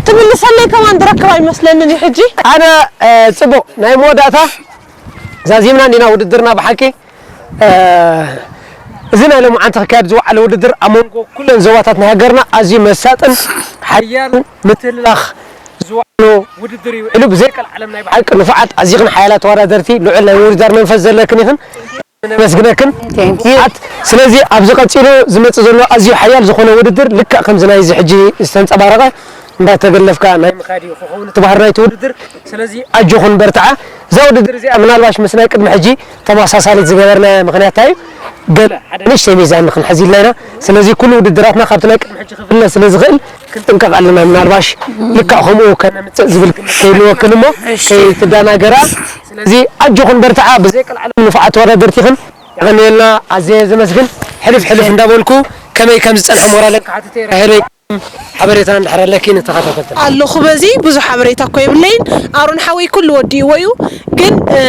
ትምልሰለይ ከማን ዝረክባ ኣይመስለንን እዩ ሕጂ። ኣነ፣ እ፣ ጽቡቕ ናይ መወዳእታ ዛዚምና እንዲና ውድድርና ብሓቂ። እ፣ እዚ ናይ ሎማዓንቲ ክካየድ ዝወዓለ ውድድር ኣብ መንጎ ኩለን ዞባታት ናይ ሃገርና ኣዝዩ መሳጥን ሓያልን ምትህልላኽ ዝወዓሎ ውድድር እዩ። ውዕሉ ብዘይ ቀልዓለም ናይ ብሓቂ ንፉዓት ኣዚኽን ሓያላት ተወዳደርቲ ልዑል ናይ ምውድዳር መንፈስ ዘለክን ኢኽን። ነመስግነክን። Thank you። ኣት-፣ ስለዚ ኣብዚ ቀጺሉ ዝመጽእ ዘሎ ኣዝዩ ሓያል ዝኾነ ውድድር ልክዕ ከምዚ ናይዚ ሕጂ ዝተንጸባረቐ እንዳተገለፍካ ናይ ምኻድ እዩ ክኸውን እቲ ባህሪ ናይቲ ውድድር። ስለዚ ኣጆኹን በርትዓ። እዛ ውድድር እዚኣ ምናልባሽ ምስ ናይ ቅድሚ ሕጂ ተመሳሳሊት ዝገበርናያ ምኽንያት እንታይ እዩ? ገለ ሓደ ንእሽተይ ሚዛን ንክንሕዝ ኢልና ኢና። ስለዚ ኩሉ ውድድራትና ካብቲ ናይ ቅድሚ ሕጂ ክፍለ ስለ ዝኽእል ክንጥንቀቕ ኣለና። ምናልባሽ ልክዕ ከምኡ ከነምጽእ ዝብል ግምት ከይህልወክን እሞ እሺ። ከይትደናገራ። ስለዚ ኣጆኹን በርትዓ። ብዘይ ቀልዓለም ንፉዓት ተወዳደርቲ ኢኽን። የቐንየልና። ኣዝየ ዘመስግን። ሕልፍ ሕልፍ እንዳበልኩ ከመይ ከም ዝጸንሐ ሞራለን ክሓትት እየ። ራሄለይ፣ ሓበሬታ እንድሕር ኣለኪ ንተኸታተልትና። ኣለኹ በዚ ብዙሕ ሓበሬታ እኮ የብለይን። ኣሮን ሓወይ ኩሉ ወዲእዎ እዩ። ግን፣ እ፣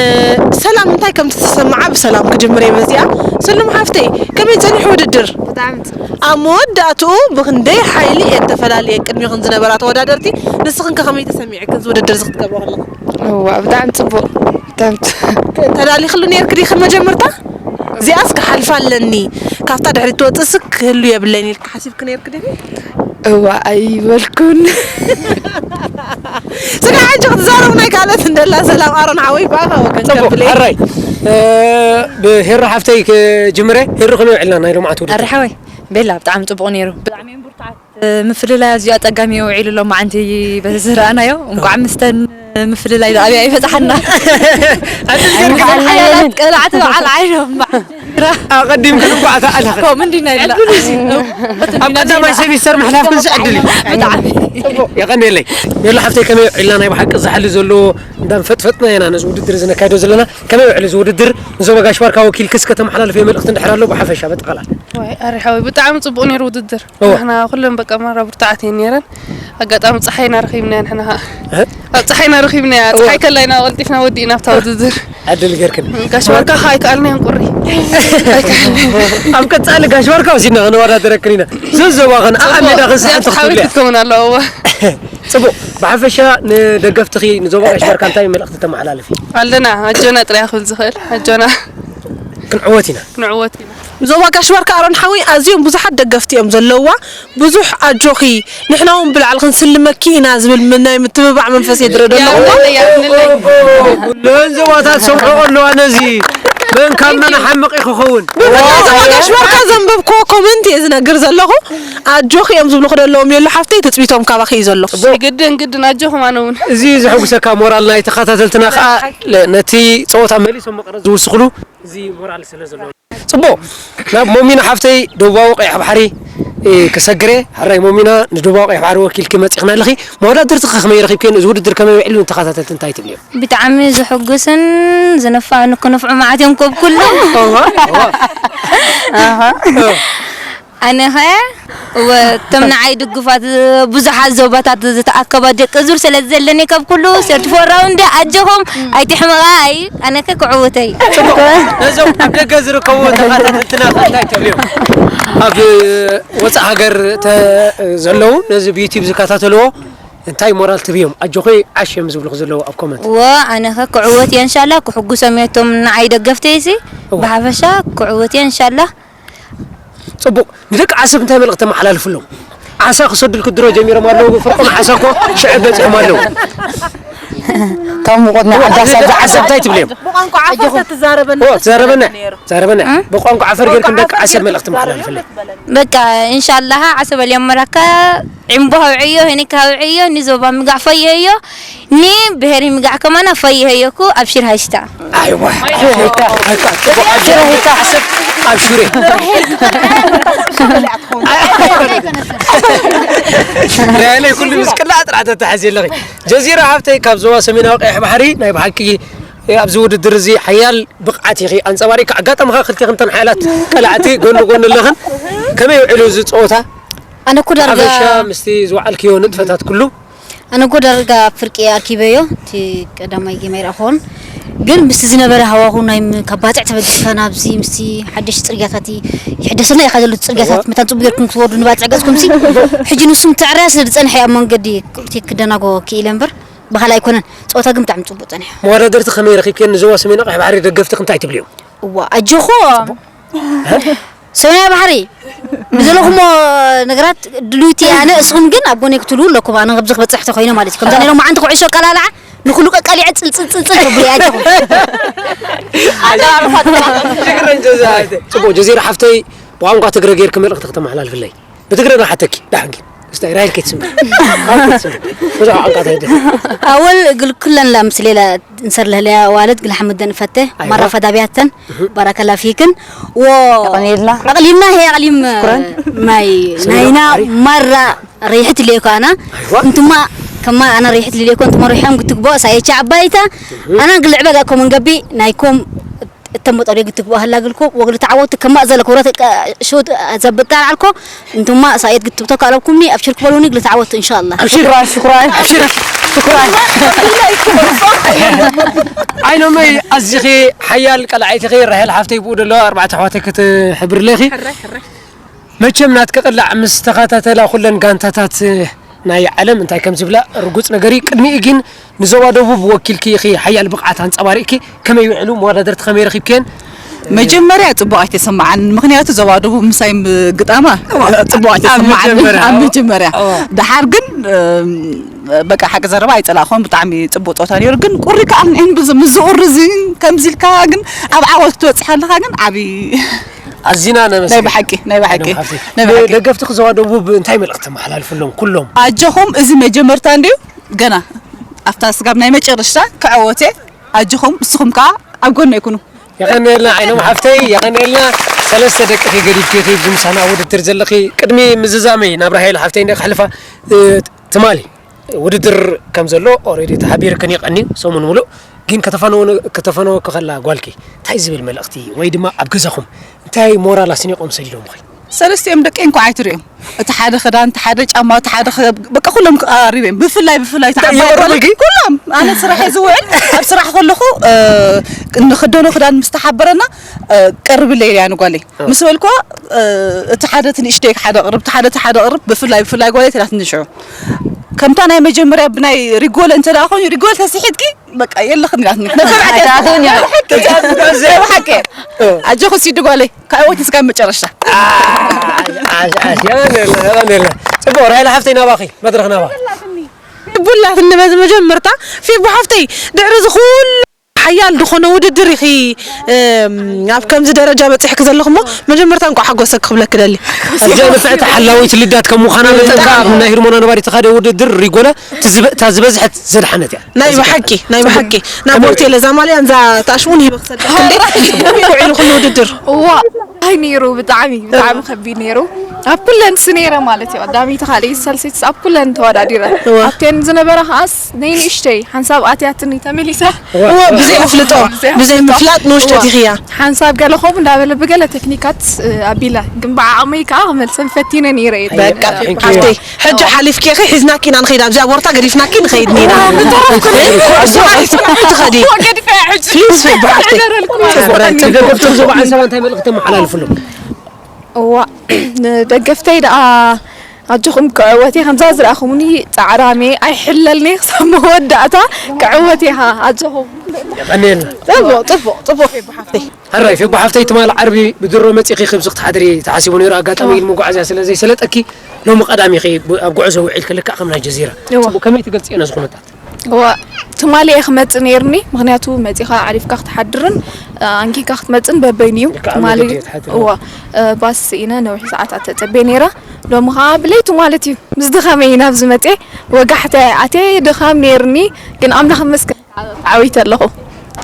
ሰላም እንታይ ከም እተሰምዓ ብሰላም ክጅምር እየ በዚኣ። ስሉም ሓፍተይ፣ ከመይ ጸኒሑ ውድድር? ብጣዕሚ ጽቡቕ። ኣብ መወዳእትኡ ብኽንደይ ሓይሊ እየን ተፈላልየን ቅድሚኽን ዝነበራ ተወዳደርቲ? ንስኽን ከ ከመይ ተሰሚዕክን እዚ ውድድር እዚ ክትገብሮ ከለኹ? እዋ፣ ብጣዕሚ ጽቡቕ። ብጣዕሚ ጽቡቕ። ተዳሊኽሉ ነይርክ ዲኽን መጀመርታ? እዚኣስ ክሓልፋ ኣለኒ፣ ካብታ ድሕሪት ትወጽእስ ክህሉ የብለይን ኢልክ ሓሲብክ ነይርክ ዲኺ? እዋ ኣይበልኩን። ስጋ ሕጂ ክትዛረቡ ናይ ካልኦት እንደላ ሰላም ኣሮን ሓወይ ብኣኻ ወገን ጽቡቅ ከብለይ። ሕራይ። ብሄሮ ሓፍተይ ክጅምረ። ሄሮ ከመይ ውዒልና ናይ ሎማዓት ውድድር? ኣረ ሓወይ ቤላ ብጣዕሚ ጽቡቕ ነይሩ። ብጣዕሚ እዮም ብርቱዓት። ምፍልላይ ኣዝዩ ኣጸጋሚ ውዒሉ ኣሎ መዓንቲ በዚ ዝረኣናዮ። እንቋዕ ምስተን ምፍልላይ ዝኣብያ ይበጽሓና። ሓያላት ቀላዕቲ በዓል ዓይኖም በዓል ጅግራ። ኣቐዲምክን እንቋዕ ተኣለኸ። ከምኡ እንዲና ኢልና። ኣብ ቀዳማይ ሰሚስተር ምሕላፍክን ዝዕድል እዩ። ብጣዕሚ። የቐንየለይ። ሜሎ ሓፍተይ ከመይ ውዒልና ናይ ብሓቂ ዝሓሊ ዘሎ እንዳንፈጥፈጥና ኢና ነዚ ውድድር እዚ ነካይዶ ዘለና። ከመይ ውዕል እዚ ውድድር ንዞባ ጋሽ ባርካ ወኪልክስ ከተመሓላልፍዮ መልእኽቲ እንድሕር ኣሎ ብሓፈሻ በጠቓላል። ዋይ ኣሪ ሓወይ ብጣዕሚ ጽቡቕ ነይሩ ውድድር። እወ። ንሕና ኩለን በቃ ማራ ብርቱዓት እየን ነይረን። ኣጋጣሚ ጸሓይና ረኺብናያ ንሕና ኸኣ። እ? ኣብ ጸሓይና ረኺብናያ። እወ። ጸሓይ ከላ ኢና ቀልጢፍና ወዲእና ኣብታ ውድድር። ዕድል ጌርክን። ጋሽ ባርካ ኸኣ ኣይከኣልናዮን ቁሪ። ኣብ ቀጻሊ ጋሽ ባርካ ወሲድና ከነወዳድረክን ኢና። ዘዞባ ኸን ኣብ ጽቡቕ። ሜዳ እዚኣ ኸንስሓቶ ተሓዊት ክትብልያ። ክትከውን ኣለዋ። እወ። ጽቡቕ። ብሓፈሻ ንደገፍትኺ ንዞባ ጋሽ ባርካ እንታይ መልእኽቲ ተመሓላልፊ? ኣለና ኣጆና ጥራይ ክብል ዝኽእል ኣጆና። ክንዕወት ኢና። ክንዕወት ኢና። ዞባ ጋሽ ባርካ ኣሮን ሓወይ ኣዝዮም ብዙሓት ደገፍቲ እዮም ዘለውዋ። ብዙሕ ኣጆኺ ንሕና እውን ብላዕሊ ክንስልመኪ ኢና ዝብል ም- ናይ ምትብባዕ መንፈስ የድረደሎ እሞ። ያብለለይ ያብለለይ። ኩለን ዞባታት ሰምዖ ኣለዋ ነዚ መን ካብ መን ሓምቕ እዩ ክኸውን? ብፍላይ ዞባ ጋሽ ባርካ ዘንበብክዎ ኮመንት እየ ዝነግር ዘለኹ። ኣጆኺ እዮም ዝብሉኺ ዘለዉ ሜሉ ሓፍተይ ትጽቢቶም ካባኺ እዩ ዘሎ። ግድን ግድን ኣጆኹም ኣነ እውን። እዚ ዘሐጉሰካ ሞራል ናይ ተኸታተልትና ከኣ ለ- ነቲ ጸወታ መሊሶም መቐረት ዝውስኽሉ እዚ ሞራል ስለ ዘሎ። ጽቡቕ። ናብ ሞሚና ሓፍተይ ደቡባዊ ቀይሕ ባሕሪ እ፣ ክሰግሬ። ሕራይ ሞሚና ንደቡባዊ ቀይሕ ባሕሪ ወኪልኪ መጺኽና ኣለኺ። መወዳድርትኺ ከመይ ረኺብክየን? እዚ ውድድር ከመይ ውዒሉ ንተኸታተልቲ እንታይ ትብልዮም? ብጣዕሚ ዝሕጉስን ዝንፋዕ ንክንፍዑ መዓት እዮም ከብ ኩሉ። ኣነ ኸ እወ፣ እቶም ንዓይ ድጉፋት ብዙሓት ዞባታት ዝተኣከባ ደቂ ዙር ስለ ዘለኒ ካብ ኩሉ ሰርት ፎር ራውንድ ኣጆኹም ኣይትሕመቓ። ኣይ ኣነ ከ ክዕውተይ። ነዞም ኣብ ደገ ዝርከቡ ተኸታተልትና እንታይ ትብልዮም? ኣብ ወፃእ ሃገር ተ- ዘለዉ ነዚ ብዩቲብ ዝከታተልዎ እንታይ ሞራል ትብዮም? ኣጆኺ ዓሽ እዮም ዝብሉኽ ዘለዉ ኣብ ኮመንት። እወ ኣነ ከ ክዕወት እየ እንሻላ ክሕጉሶም እየ እቶም ንዓይ ደገፍተይሲ እወ። ብሓፈሻ ክዕወት እየ እንሻላ። ጽቡቕ። ንደቂ ዓሰብ እንታይ መልእኽቲ ተመሓላልፍሎም? ዓሳ ክሰዱልኩ ድሮ ጀሚሮም ኣለዉ። ፍርቆም ዓሳ እኮ ሽዑ በጺሖም ኣለዉ። ካብ ሙቐት ናይ ዓዲ ዓሳ ንደቂ ዓሰብ እንታይ ትብልዮም? ብቋንቋ ዓፈር ተትዛረበና ኦ፣ ትዛረበና። ነይሩ። ዛረበና። እ? ብቋንቋ ዓፈር ጌርኩም ደቂ ዓሰብ መልእኽቲ መሓላልፍሎም። በቃ እንሻላህ ዓሰብ ኣልያም መራካ ዕምቦ ሃውዕዮ፣ ሄኒካ ሃውዕዮ፣ ንዞባ ምጋዕ ፈየዮ፣ ንብሄር ምጋዕ ከማና ፈየዮኩ ኣብሽር ሃሽታ። ኣይዋ፣ ኣይዋ፣ ኣይዋ፣ ጽቡቕ፣ ኣብሽር፣ ኣብሽር፣ ኣብሽር። ናይ ኩሉ ምስ ቅላዕ ጥራሕ ተተሓዝየ ኣለኺ። ጀዚራ ሓፍተይ፣ ካብ ዞባ ሰሜናዊ ቀይሕ ባሕሪ፣ ናይ ብሓቂ ኣብዚ ውድድር እዚ ሓያል ብቕዓት ኢኺ ኣንጸባሪቕኪ። ኣጋጣሚ ከኣ ክልቴኽን እተን ሓያላት ቀላዕቲ ጎኒ ጎኒ ኣለኽን። ከመይ ውዒሉ እዚ ጸወታ? ኣነ እኮ ዳርጋ ሓበሻ ምስቲ ዝወዓልክዮ ንጥፈታት ኩሉ? ኣነ እኮ ዳርጋ ኣብ ፍርቂ ኣርኪበዮ፣ እቲ ቀዳማይ ጌም ኣይረኣኹዎን። ግን ምስቲ ዝነበረ ሃዋሁ ናይ ም-፣ ካብ ባጽዕ ተበጊስካ ናብዚ ምስቲ ሓደሽቲ ጽርግያታት ይሕደሰልና ኢኻ ዘሎ ጽርግያታት እዋ። መታን ጽቡቕ ጌርኩም ክትወርዱ ንባጽዕ ገጽኩምሲ። ሕጂ ንሱ ምትዕርያ ስለ ዝጸንሐ ኣብ መንገዲ ክልቴ ክደናጎ ክኢለ እምበር ብኻልእ ኣይኮነን። ጸወታ ግን ብጣዕሚ ጽቡቕ ጸኒሑ። መወዳድርቲ ከመይ ረኺብክየን? ንዞባ ሰሜን ቀይሕ ባሕሪ ደገፍትኺ እንታይ ትብልዮም? እዋ፣ ኣጆኹም። ሰማያዊ ባሕሪ ንዘለኹሞ ነገራት ድልውቲ ኣነ፣ እስኹም ግን ኣብ ጎነይ ክትህልዉ ኣለኩም። ኣነ ኣብዚ ክበጽሕ ተኾይነ ማለት እዩ። ከምዛ ናይ ሎማዓንቲ ኩዕሾ ኣቀላልዓ ንኹሉ ቀቃሊዐ ጽል ጽል ጽል ጽል ተብሉ እያ ኣጆኹም። ሽክረን ጀዛኣተ። ጽቡቕ፣ ጀዚራ ሓፍተይ፣ ብቋንቋ ትግረ ጌርኪ መልእኽቲ ክተመሓላልፍለይ። ብትግረ ዶ ሓተኪ? ዳሕንኪ። እስታይ ራይል ከይትስምዒ። ራይል ከይትስምዒ። ብዙሕ ቋንቋ እንታይ ትብል? ኣወል እግል ኩለን ላ ምስ ሌላ እንሰር ለህለያ ዋለድ ግል ሓምደን ፈተ፣ ኣይዋ። ማራ ፈዳቢያተን፣ እህ። ባራከላ ፊክን፣ ወ-፣ የቐንየልና። ኣቕሊምና፣ ሄ ኣቕሊም፣ ሽኩረን። ማይ፣ ሽኩረን። ናይና ኣሪፍ። ማራ ረይሕት ሌኮ ኣና። ኣይዋ። እንቱማ፣ ከማ ኣና ረይሕት ሌኮ፣ እንቱማ ረይሖም ክትግቦ፣ ሳየቻ ዓባይታ፣ እህ። ኣና ግልዕ በጋ ኮመን ገቢ፣ ናይኮም እተን መጠሪዮ ግትግቦ ኣህላ ግልኮ ወግል ተዓወቱ ከማእ ዘለ ክብረት ሸውት ዘብቃ ኣልኮ እንቱማ ሳየት ግትብቶ ካልኩምኒ ኣብሽር ክበሉኒ ግል ተዓወቱ ኢንሻአላህ። ኣብሽር። ሽኩራን፣ ሽኩራን። ኣብሽር። ሽኩራን። ኣይኖመይ ኣዚኺ ሓያል ቀላዓይትኺ ራሄል ሓፍተይ ብኡ ደሎ ኣርባዕተ ኣሕዋተይ ክትሕብርለኺ። መቸም ናትኪ ቅላዕ ምስ ተኸታተላ ኩለን ጋንታታት ናይ ዓለም እንታይ ከም ዝብላ ርጉጽ ነገር እዩ። ቅድሚኡ ግን ንዞባ ደቡብ ወኪልኪ ኢኺ ሓያል ብቕዓት ኣንጸባሪቕኪ። ከመይ ውዕሉ? መወዳደርቲ ከመይ ረኺብክየን? መጀመርያ ጽቡቕ ኣይተሰማዓን። ምኽንያቱ ዞባ ደቡብ ምሳይ ምግጣማ ጽቡቕ ኣብ ኣይተሰማዓን። መጀመርያ። ኣብ መጀመርያ። እዋ። ደሓር ግን፣ እም፣ በቃ ሓቂ ዘረባ ኣይጸላእኹን፣ ብጣዕሚ ጽቡቕ ጸወታ ነይሩ። ግን ቁሪ ከኣ ንዕን ብዝ-፣ ምስ ዝቑሪ እዚ ከምዚ ኢልካ ግን ኣብ ዓወት ክትበጽሕ ኣለኻ ግን ዓቢ ኣዚና ናይ ነመስግን። ብሓቂ፣ ናይ ብሓቂ፣ ኣይኖም ሓፍቲ። ናይ ብሓቂ። ንደገፍቲ ዞባ ደቡብ እንታይ መልእኽቲ ተመሓላልፍሎም ኩሎም? ኣጆኹም፣ እዚ መጀመርታ እንድዩ፣ ገና ኣብታ ስጋብ ናይ መጨረሽታ ክዕወት እየ። ኣጆኹም፣ ንስኹም ከኣ ኣብ ጎነይ ኩኑ። የቐንየልና ዓይኖም ሓፍተይ፣ የቐንየልና። ሰለስተ ደቅኺ ገዲፍኪ ኢኺ ብምሳና ውድድር ዘለኺ። ቅድሚ ምዝዛመይ ናብ ራሄል ሓፍተይ እንደ ክሕልፋ፣ እ፣ ትማሊ ውድድር ከም ዘሎ ኦሬዲ ተሓቢርክን ይቐኒ ሰሙን ሙሉእ። ግን ከተፋነወ-፣ ከተፋነወኪ ከላ ጓልኪ እንታይ ዝብል መልእኽቲ ወይ ድማ ኣብ ገዛኹም እንታይ ሞራል ኣስኒቖም ሰዲዶምኺ? ሰለስቲኦም ደቀይ እንኳዕ ኣይትሪኦም። እቲ ሓደ ክዳን፣ እቲ ሓደ ጫማ፣ እቲ ሓደ ኸ-፣ በቃ ኩሎም ክቐራሪብ እዮም። ብፍላይ፣ ብፍላይ እቲ እንታይ ዓባይ የቕርብልኪ? ጓል-፣ ኩሎም። ኣነ ስራሕ እየ ዝውዕል። ኣብ ስራሕ ከለኹ፣ እ፣ ንኽደኖ ክዳን ምስ ተሓበረና፣ እ፣ ቀርብለይ ኢለያ ንጓለይ። እ። ምስ በልኩዋ፣ እ፣ እቲ ሓደ እቲ ንእሽተይ ሓደ ቅርብ፣ እቲ ሓደ እቲ ሓደ ቅርብ፣ ብፍላይ፣ ብፍላይ ጓለይ ትላትኒ ሽዑ። ከምታ ናይ መጀመርያ ብናይ ሪጎለ እንተ ደኣ ኮይኑ፣ ሪጎለ ተስሒትኪ፣ በቃ የለኽን ኢላትኒ። ነፈር ሓቂ። ኣይትኣትውን እያ። ብሓቂ። ብሓቂ። እ። ኣጆኺ ሲዲ ጓለይ፣ ካብ ወቲ እስካብ መጨረሻ። ዓሽ፣ ዓሽ፣ የቐንየልና፣ የቐንየልና። ጽቡቕ፣ ራሄል ሓፍተይ ናባኺ፣ መድረኽ ናባኺ። ፊቡ ኣላትኒ በዚ መጀመርታ፣ ፊቡ ሓፍተይ፣ ድሕሪ እዚ ኩሉ ሓያል ዝኾነ ውድድር ኢኺ፣ እም፣ ኣብ ከምዚ ደረጃ በጺሕኪ ዘለኹ እሞ፣ መጀመርታ እንቋዕ ሓጎሰኪ ክብለኪ ደሊ። እዛ ንፍዕቲ ሓላዊት ልዳት ከም ምዃና መጠን ከኣ፣ ኣብ ናይ ህርሞና ነባሪ ተኻደ ውድድር ሪጎለ፣ እቲ ዝበ-፣ እታ ዝበዝሐት ዘድሓነት እያ። ናይ ብሓቂ፣ ናይ ብሓቂ። ናብ ከመይ ሆቴል እዛ ማልያ እንዛ ታሽሙን ሂበ ክሰደክ እንዴ? ከመይ ውዒሉ ኩሉ ውድድር? እዋ፣ ኣይ ነይሩ፣ ብጣዕሚ፣ ብጣዕሚ ከቢድ ነይሩ። ኣብ ኩለን ስ ነይረ ማለት እዩ። ቀዳመይቲ፣ ካልኣይቲ፣ ሳልሰይቲ ኣብ ኩለን ተወዳዲረ። እዋ። ኣብተን ዝነበረ ከኣስ፣ ናይ ንእሽተይ ሓንሳብ ኣትያትኒ ተመሊሰ። እዋ፣ ብዘይ ኣፍልጦ፣ ብዘይ ብዘይ ኣፍልጦ። ምፍላጥ ንውሽጠት እዋ። ኢኺያ። ሓንሳብ ገለ ከምኡ እንዳበለ ብገለ ቴክኒካት፣ እ፣ ኣቢለ። ግን ብዓቕመይ ከኣ ክመልሰን ፈቲነ ነይረ እየ። በቃ፣ Thank you። ሓፍተይ፣ ሕጂ ሓሊፍኪ ኢኺ፣ ሒዝናኪ ኢና ንኸይድ። ኣብዚኣ ቦታ ገዲፍናኪ ንኸይድ ኒና። እዋ፣ ብተረፍኩ። ኩዕሶ ሒዝኪ ትኸዲ። እዋ፣ ገዲፈ ሕጂ። ፕሊዝ፣ ፊቡ ሓፍተይ። ሕደረልኩም። ጽቡቕ፣ ጽቡቕ። ደገፍቶም ዞባ ዓንሰባ እንታይ መልእኽቲ ተመሓላልፍሎም? እዋ፣ ንደገፍተይ ደኣ ኣጆኹም ክዕወት እየ። ከምዛ ዝረኣኹምኒ ጻዕራመ ኣይሕለልኒ ክሳብ መወዳእታ ክዕወት እየ። ኣጆኹም። የቐንየልና። ጽቡቕ፣ ጽቡቕ፣ ጽቡቕ ፊቡ ሓፍተይ። ሕራይ ፊቡ ሓፍተይ፣ ትማሊ ዓርቢ ብድሮ መጺኺ ክብዚ ክትሓድሪ ተሓሲቡ ነይሩ። ኣጋጣሚ እዋ። ኢድ መጓዓዝያ ስለ ዘይሰለጠኪ ሎሚ ቀዳሚኺ ብ-፣ ኣብ ጉዕዞ ውዒልኪ ልክዕ ከም ናይ ጀዚራ። እዋ። ጽቡቕ፣ ከመይ ትገልጽዮ ነዚ ኩነታት? እዋ፣ ትማሊ እየ ክመጽእ ነይርኒ፣ ምኽንያቱ መጺኻ ዓሪፍካ ክትሓድርን፣ እ፣ ኣንጊህካ ክትመጽእን በበይኑ እዩ። ልክዕ ኣብ ትማሊ፣ መገዲ እየ ትሓድር። እዋ፣ እ፣ ባስ ስኢነ ነዊሕ ሰዓታት ተጸብየ ነይረ። ሎሚ ኸኣ ብለይቲ ማለት እዩ፣ ምስ ድኻመይ ናብዚ መጽየ፣ ወጋሕታ እየ ኣትየ፣ ድኻም ነይርኒ፣ ግን ኣምላኽ ይመስገን፣ ተዓዊተ ኣለኹ።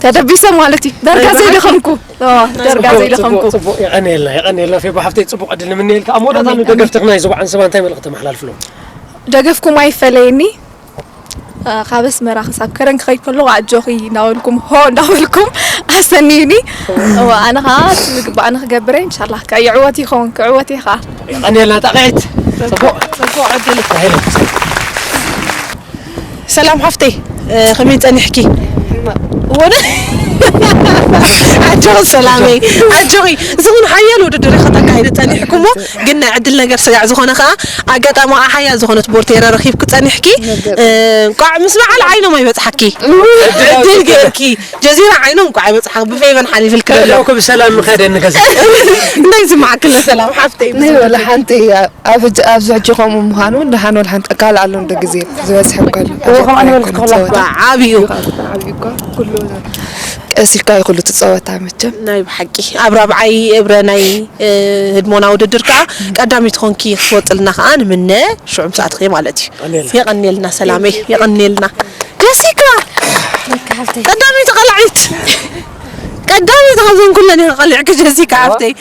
ተደቢሰ ማለት እዩ፣ ዳርጋ ናይ ብሓቂ? ዘይደኸምኩ። እዋ፣ ዳርጋ ጽቡቕ፣ ዘይደኸምኩ። ጽቡቕ፣ ጽቡቕ፣ የቐንየልና፣ የቐንየልና፣ ፌቡ ሓፍተይ፣ ጽቡቕ ዕድል ንምንየልካ። ኣብ መወዳእታ ኣሜን፣ ኣሜን። ንደገፍትኽና ዞባ ዓንሰባ እንታይ መልእኽቲ ተመሓላልፍሎም? ደገፍኩም ኣይፈለየኒ። እ፣ ካብ ኣስመራ ክሳብ ከረን ክኸይድ ከለኹ ኣጆኺ እናበልኩም፣ ሆ እናበልኩም ኣሰንዩኒ። እወ፣ ኣነ ኸኣ እቲ ዝግባኣኒ ክገብር እየ፣ ኢንሻላህ። ከኣ ይዕወት ይኸውን፣ ክዕወት እየ ኸኣ። የቐንየልና ጣቕዒት። ጽቡቕ። ጽቡቕ ዕድል። ራሄል። ሰላም ሓፍተይ፣ እ፣ ከመይ ጸኒሕኪ? ወደ ኣጆኺ ሰላመይ፣ ኣጆኺ። እዚ እውን ሓያል ውድድር ኢኺ ተካይዲ ጸኒሕኩሞ፣ ግን ናይ ዕድል ነገር ስጋዕ ዝኾነ ኸኣ ኣጋጣሚ ሓያል ዝኾነት ቦርቴራ ረኺብኪ ጸኒሕኪ። እ፣ እንቋዕ ምስ በዓል ዓይኖም ኣይበጽሓኪ። ዕድል ገይርኪ። ጀዚራ ዓይኖም እንቋዕ ኣይበጽሓ፣ ብፌቨን ሓሊፍልኪ ዘሎ። ያው ብሰላም ምኸደ ንገዛ። እንታይ ዝስምዓኪ ኣሎ ሰላም ሓፍተይ? ናይ ወላ ሓንቲ ኣብ ሕጂ፣ ኣብዚ ሕጂ ከምኡ ምዃኑ ደሓን ወላ ሓንቲ ካልእ ኣሎ እንደ ግዜ ዝበዝሐ እኳ ኣሎ። እወ፣ ከምኡ ንበልኪ ከላ እኳ ዓብዩ። ዓብዩ እኳ ኩሉ ቀሲልካ እዩ ኩሉ ትጸወታ መቸም። ናይ ብሓቂ ኣብ ራብዓይ እብረ ናይ፣ እ፣ ህድሞና ውድድር ከኣ ቀዳሚት ኾንኪ ክትወጽልና ከኣ ንምነ ሽዑ ምሳእትኺ ማለት እዩ። የቐንየልና። የቐንየልና ሰላመይ፣ የቐንየልና። ጀሲካ! ለካ ሓፍተይ። ቀዳመይቲ ቀላዒት። ቀዳመይቲ ካብዘን ኩለን ኢኺ ቀሊዕኪ ጀሲካ ሓፍተይ።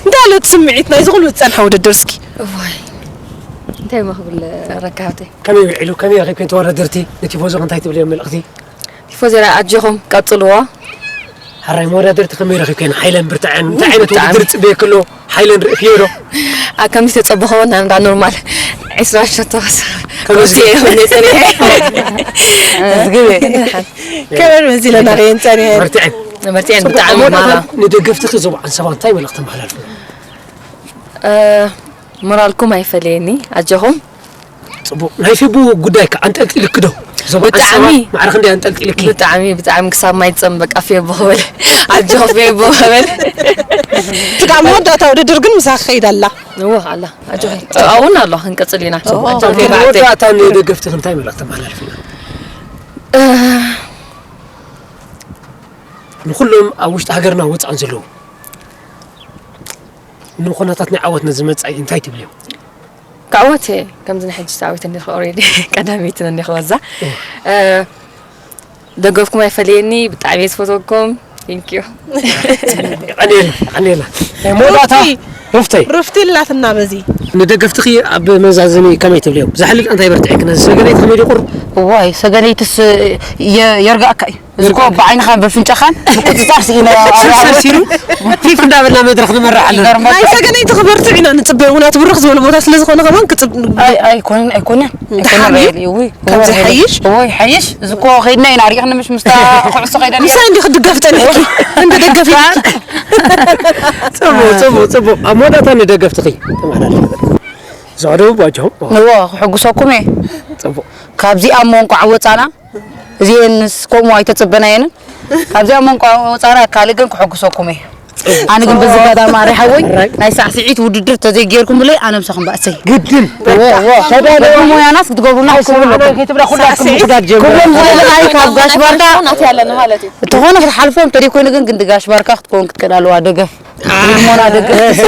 እንታይ ኣሎ እቲ ስምዒት ናይዚ ኩሉ ዝጸንሐ ውድድር እስኪ? እዋይ። እንታይ እሞ ክብል ረካ ሓፍተይ? ከመይ ውዒሉ? ከመይ ረኺብክን ተወዳደርቲ? ንቲፎዞ እንታይ ትብልዮም መልእኽቲ? ቲፎዞ ኣጆኹም ቀጽልዎ። ሓራይ መወዳደርቲ ከመይ ረኺብክን? ሓይለን ብርትዐን እንታይ ዓይነት ብጣዕሚ። ውድድር ጽበየኪ ኣሎ? ሓይለን ርእክዮ ዶ? ኣብ ከምዚ ተጸበኹ ናብ እንዳ ኖርማል ዕስራ ሸቶ ከመዚ ከመይ መዚለና ርእየን ጸኒሐን። መርትዐን። መርትዐን ጽቡቕ። ብጣዕሚ ኣብ መወዳእታ ማራ። ንደገፍትኺ ዞባ ዓንሰባ እንታይ መልእኽቲ ተመሓላልፊ? እ፣ ሞራልኩም ኣይፈለየኒ፣ ኣጆኹም። ጽቡቕ። ናይ ፌቡ ጉዳይ ከ ኣንጠልጢልኪ ዶ? ዞባ ብጣዕሚ። ዓዲስ ኣበባ ማዕረ ክንደይ ኣንጠልጢልኪ? ብጣዕሚ፣ ብጣዕሚ ክሳብ ማይ ትጸም በቃ ፌቦ ክብል። ኣጆኺ ፌቦ ክብል። ክሳብ መወዳእታ ውድድር ግን ምሳኺ ከይዳ ኣላ። እወ፣ ኣላ። ኣጆኺ። ኣብኡን ኣሎ፣ ክንቅጽል ኢና። እወ። ኣጆኺ፣ ክሳብ መወዳእታ ንደገፍትኺ እንታይ መልእኽቲ ተመሓላልፊ? እ፣ ንኹሎም ኣብ ውሽጢ ሃገርና ወጻእን ዘለዉ ንኹነታት ናይ ዓወት ነዚ መጻኢ እንታይ ትብልዮም? ክዕወት እየ። ከምዚ ንሕጂ ተዓዊተ እንዲኹ ኦሬዲ ቀዳመይቲ እንዲኹ በዛ። እወ። እ፣ ደገፍኩም ኣይፈለየኒ፣ ብጣዕሚ እየ ዝፈትወኩም። Thank you። የቐንየልና፣ የቐንየልና። ናይ መወዳእታ ሩፍቲ። ሩፍተይ። ሩፍቲ ኣላትና በዚ። ንደገፍትኺ ኣብ መዛዘሚ ከመይ ትብልዮም? ዝሓልፍ እንታይ በርትዐኪ? ነዚ ሰገነይቲ ከመይ ድዩ ቁሩብ? እዋይ፣ ሰገነይትስ የ-፣ የርጋእካ እዩ። እዚ እኮ ብዓይንኻን በፍንጫኻን ምቁጽጻር ስኢነ ኣብ ሰልሲሉ ፊፍ እንዳበልና መድረኽ ንመርሕ ኣለና። ይገርመካ። ናይ ሰገነይቲ ክበርትዕ ኢና ንጽበ። ምኽንያቱ ብርኽ ዝበለ ቦታ ስለ ዝኾነ ከማን ክጽብ-፣ ኣይ፣ ኣይኮነን፣ ኣይኮነን። ደሓን እዩ። ኣይኮነን፣ እውይ፣ ከምዚ እውይ፣ ሓይሽ? እውይ፣ ሓይሽ? እዚ እኮ ከይድና ኢና፣ ሪእኽኒ ምሽ ምስታ ኩዕሶ ከይደ ነይረ። ምሳይ እንዲ ክትድገፍ ጸኒሕኪ? እንደ ደገፊት። ጽቡቕ፣ ጽቡቕ፣ ጽቡቕ። ኣብ መወዳእታ ንደገፍትኺ ተመሓላልፊ። ዘዕደቡ ባጆ። እዎ፣ ክሕጉሰኩም እየ። ጽቡቕ። ካብዚኣ እሞ እንቋዕ ወጻና። እዚኤንስ ከምኡ ኣይተጸበናየንን። ካብዚኣ እሞ እንቋዕ ወጻና፣ ካልእ ግን ክሕጉሰኩም እየ። ኣነ ግን በዚ ኣጋጣሚ ኣሪ ሓወይ፣ ናይ ሳዕስዒት ውድድር ተዘይጌርኩምለይ ኣነ ምሳኹም ባእሰይ። ግድን። እዎ፣ እዎ። ተዳለዉ ሞያናስ ክትገብሩና ክትብሉ ኣለኩም። ከይትብላ ኩላትኩም ምኹዳድ ጀምራ። ኩሎም ዝበሉ ናይ ካብ ጋሽ ባርካ ናት ያለን ማለት እዩ። እንተኾነ ክትሓልፎም ተደይኮይኑ ግን፣ ግን ጋሽ ባርካ ክትከውን ክትክእል ኣለዋ ደገፍ። ሞና ደገፍ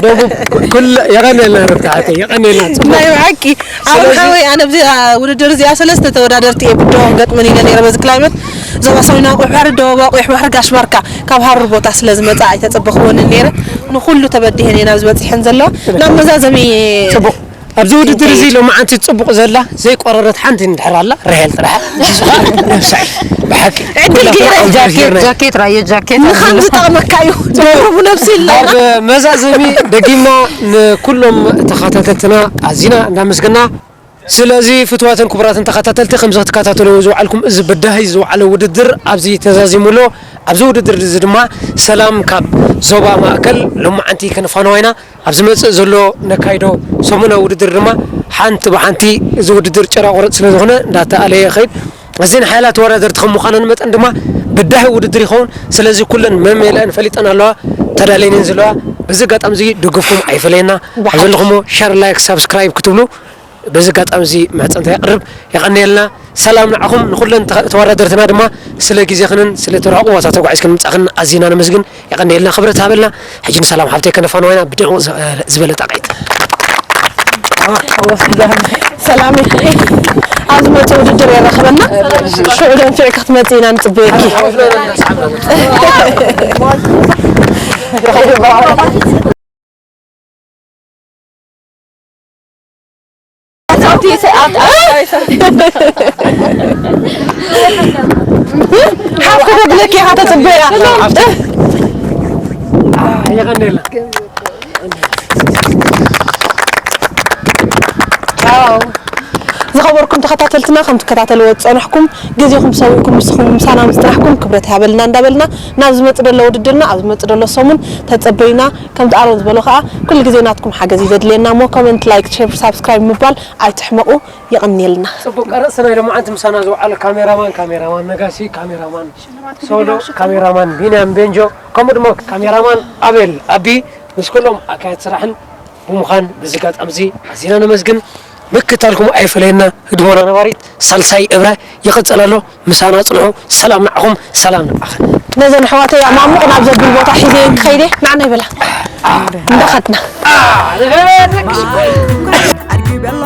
ደቡብ። ኩል-፣ የቐንየልና ርብቃ ሓተይ፣ የቐንየልና። ጽቡቕ። ናይ ብሓቂ። ኣሁን ስለዚ ሓወይ፣ ኣነ ኣብዚ፣ ኣ፣ ውድድር እዚኣ ሰለስተ ተወዳደርቲ እየ ብደሆ ገጥመን ኢለ ነይረ በዚ ክላይመት። ዞባ ሰሜናዊ ቁሕ ባሕሪ፣ ደቡባዊ ቁሕ ባሕሪ፣ ጋሽ ባርካ። ካብ ሃሩር ቦታ ስለ ዝመጻ ኣይተጸበኽወንን ነይረ። ንኹሉ ተበዲሀን እየን ኣብዚ በጺሐን ዘለዋ። ናብ መዛዘሚ ጽቡቕ። ኣብዚ ውድድር እዚ ሎማዓንቲ ጽቡቕ ዘላ ዘይቆረረት ሓንቲ እንድሕር ኣላ፣ ራሄል ጥራሕ። ንሱ ከዓ ነብሳ እዩ። ብሓቂ። ዕድል ገይረ። ጃኬት፣ ጃኬት፣ ራየ ጃኬት። ንኻብ ዝጠቕመካ እዩ። ደርቡ ነብሲ ኢልና። ኣብ መዛዘሚ ደጊምና ንኩሎም ተኸታተልትና ኣዚና እንዳመስገና። ስለዚ ፍትዋትን ክቡራትን ተኸታተልቲ፣ ከምዚ ክትከታተልዎ ዝወዓልኩም፣ እዚ ብዳሂ ዝወዓለ ውድድር ኣብዚ ተዛዚሙ ኣሎ። ኣብዚ ውድድር እዚ ድማ ሰላም ካብ ዞባ ማእከል ሎማዓንቲ ከነፋንዋ ኢና። ኣብ ዝመጽእ ዘሎ ነካይዶ ሰሙናዊ ውድድር ድማ ሓንቲ ብሓንቲ እዚ ውድድር ጭራ ቁረጥ ስለ ዝኾነ እንዳተኣለየ ይኸይድ። እዘን ሓያላት ተወዳደርቲ ከም ምዃነን መጠን ድማ ብዳሂ ውድድር ይኸውን። ስለዚ ኩለን መሜልኣን ፈሊጠን ኣለዋ፣ ተዳልየን እየን ዘለዋ። በዚ ኣጋጣሚ እዚ ደገፍኩም ኣይፈለየና። ብሓቂ። ኣብ ዘለኹሞ ሸር፣ ላይክ፣ ሳብስክራይብ ክትብሉ በዚ ኣጋጣሚ እዚ ምሕጽንታ የቕርብ። የቐንየልና። ሰላም ንዓኹም። ንኹለን ተኸ-፣ ተወዳደርትና ድማ ስለ ግዜኽንን ስለ እቲ ርሑቕ ቦታ ተጓዒዝክን ምጻእክን ኣዚና ነመስግን። የቐንየልና። ክብረት ሃበልና። ሕጂ ንሰላም ሓብተይ ከነፋንዋ ኢና ብድሙቕ ዝ-፣ ዝበለ ጣቕዒት። ሰላም ይሕይ። ኣብ ዝመጽእ ውድድር የራኽበና። ሽዑ ደንፊዕኪ ክትመጽእ ኢና ንጽበየኪ። ሓፍቲ ዶ ብለኪ ኢኻ ተጽበያ? የቐንየልና። ዝኸበርኩም ተኸታተልትና፣ ከም ትከታተልዎ ዝጸናሕኩም፣ ግዜኹም ሰዊእኩም ንስኹም ምሳና ምስ ጽናሕኩም ክብረት ይሃበልና እንዳበልና፣ ናብ ዝመጽእ ዘሎ ውድድርና፣ ኣብ ዝመጽእ ዘሎ ሰሙን ተጸበዩና። ከምቲ ኣሮን ዝበሎ ከኣ፣ ኩሉ ግዜ ናትኩም ሓገዝ እዩ ዘድልየና እሞ፣ ኮመንት፣ ላይክ፣ ሼር፣ ሳብስክራይብ ምባል ኣይትሕመቑ። የቐንየልና። ጽቡቕ፣ ቀረጽ ናይ ሎማዓንቲ ምሳና ዝወዓለ ካሜራማን፣ ካሜራማን ነጋሲ፣ ካሜራማን ሶሎ፣ ካሜራማን ቢንያም ቤንጆ፣ ከምኡ ድማ ካሜራማን ኣቤል ኣቢ፣ ምስ ኩሎም ኣካየድቲ ስራሕን ብምዃን በዚ ኣጋጣሚ እዚ ኣዚና ነመስግን። ምክታልኩም ኣይፈለየና። ህድሞና ነባሪት ሳልሳይ እብረ ይቕጽል ኣሎ። ምሳና ጽንሑ። ሰላም ንዓኹም፣ ሰላም ንዓኽን። ነዘን ኣሕዋተይ ኣማሙቕ ናብ ዘብል ቦታ ሒዘየን ክኸይደ፣ ንዓና ይበላ። እንዳኸድና። ኣድጊ በሎ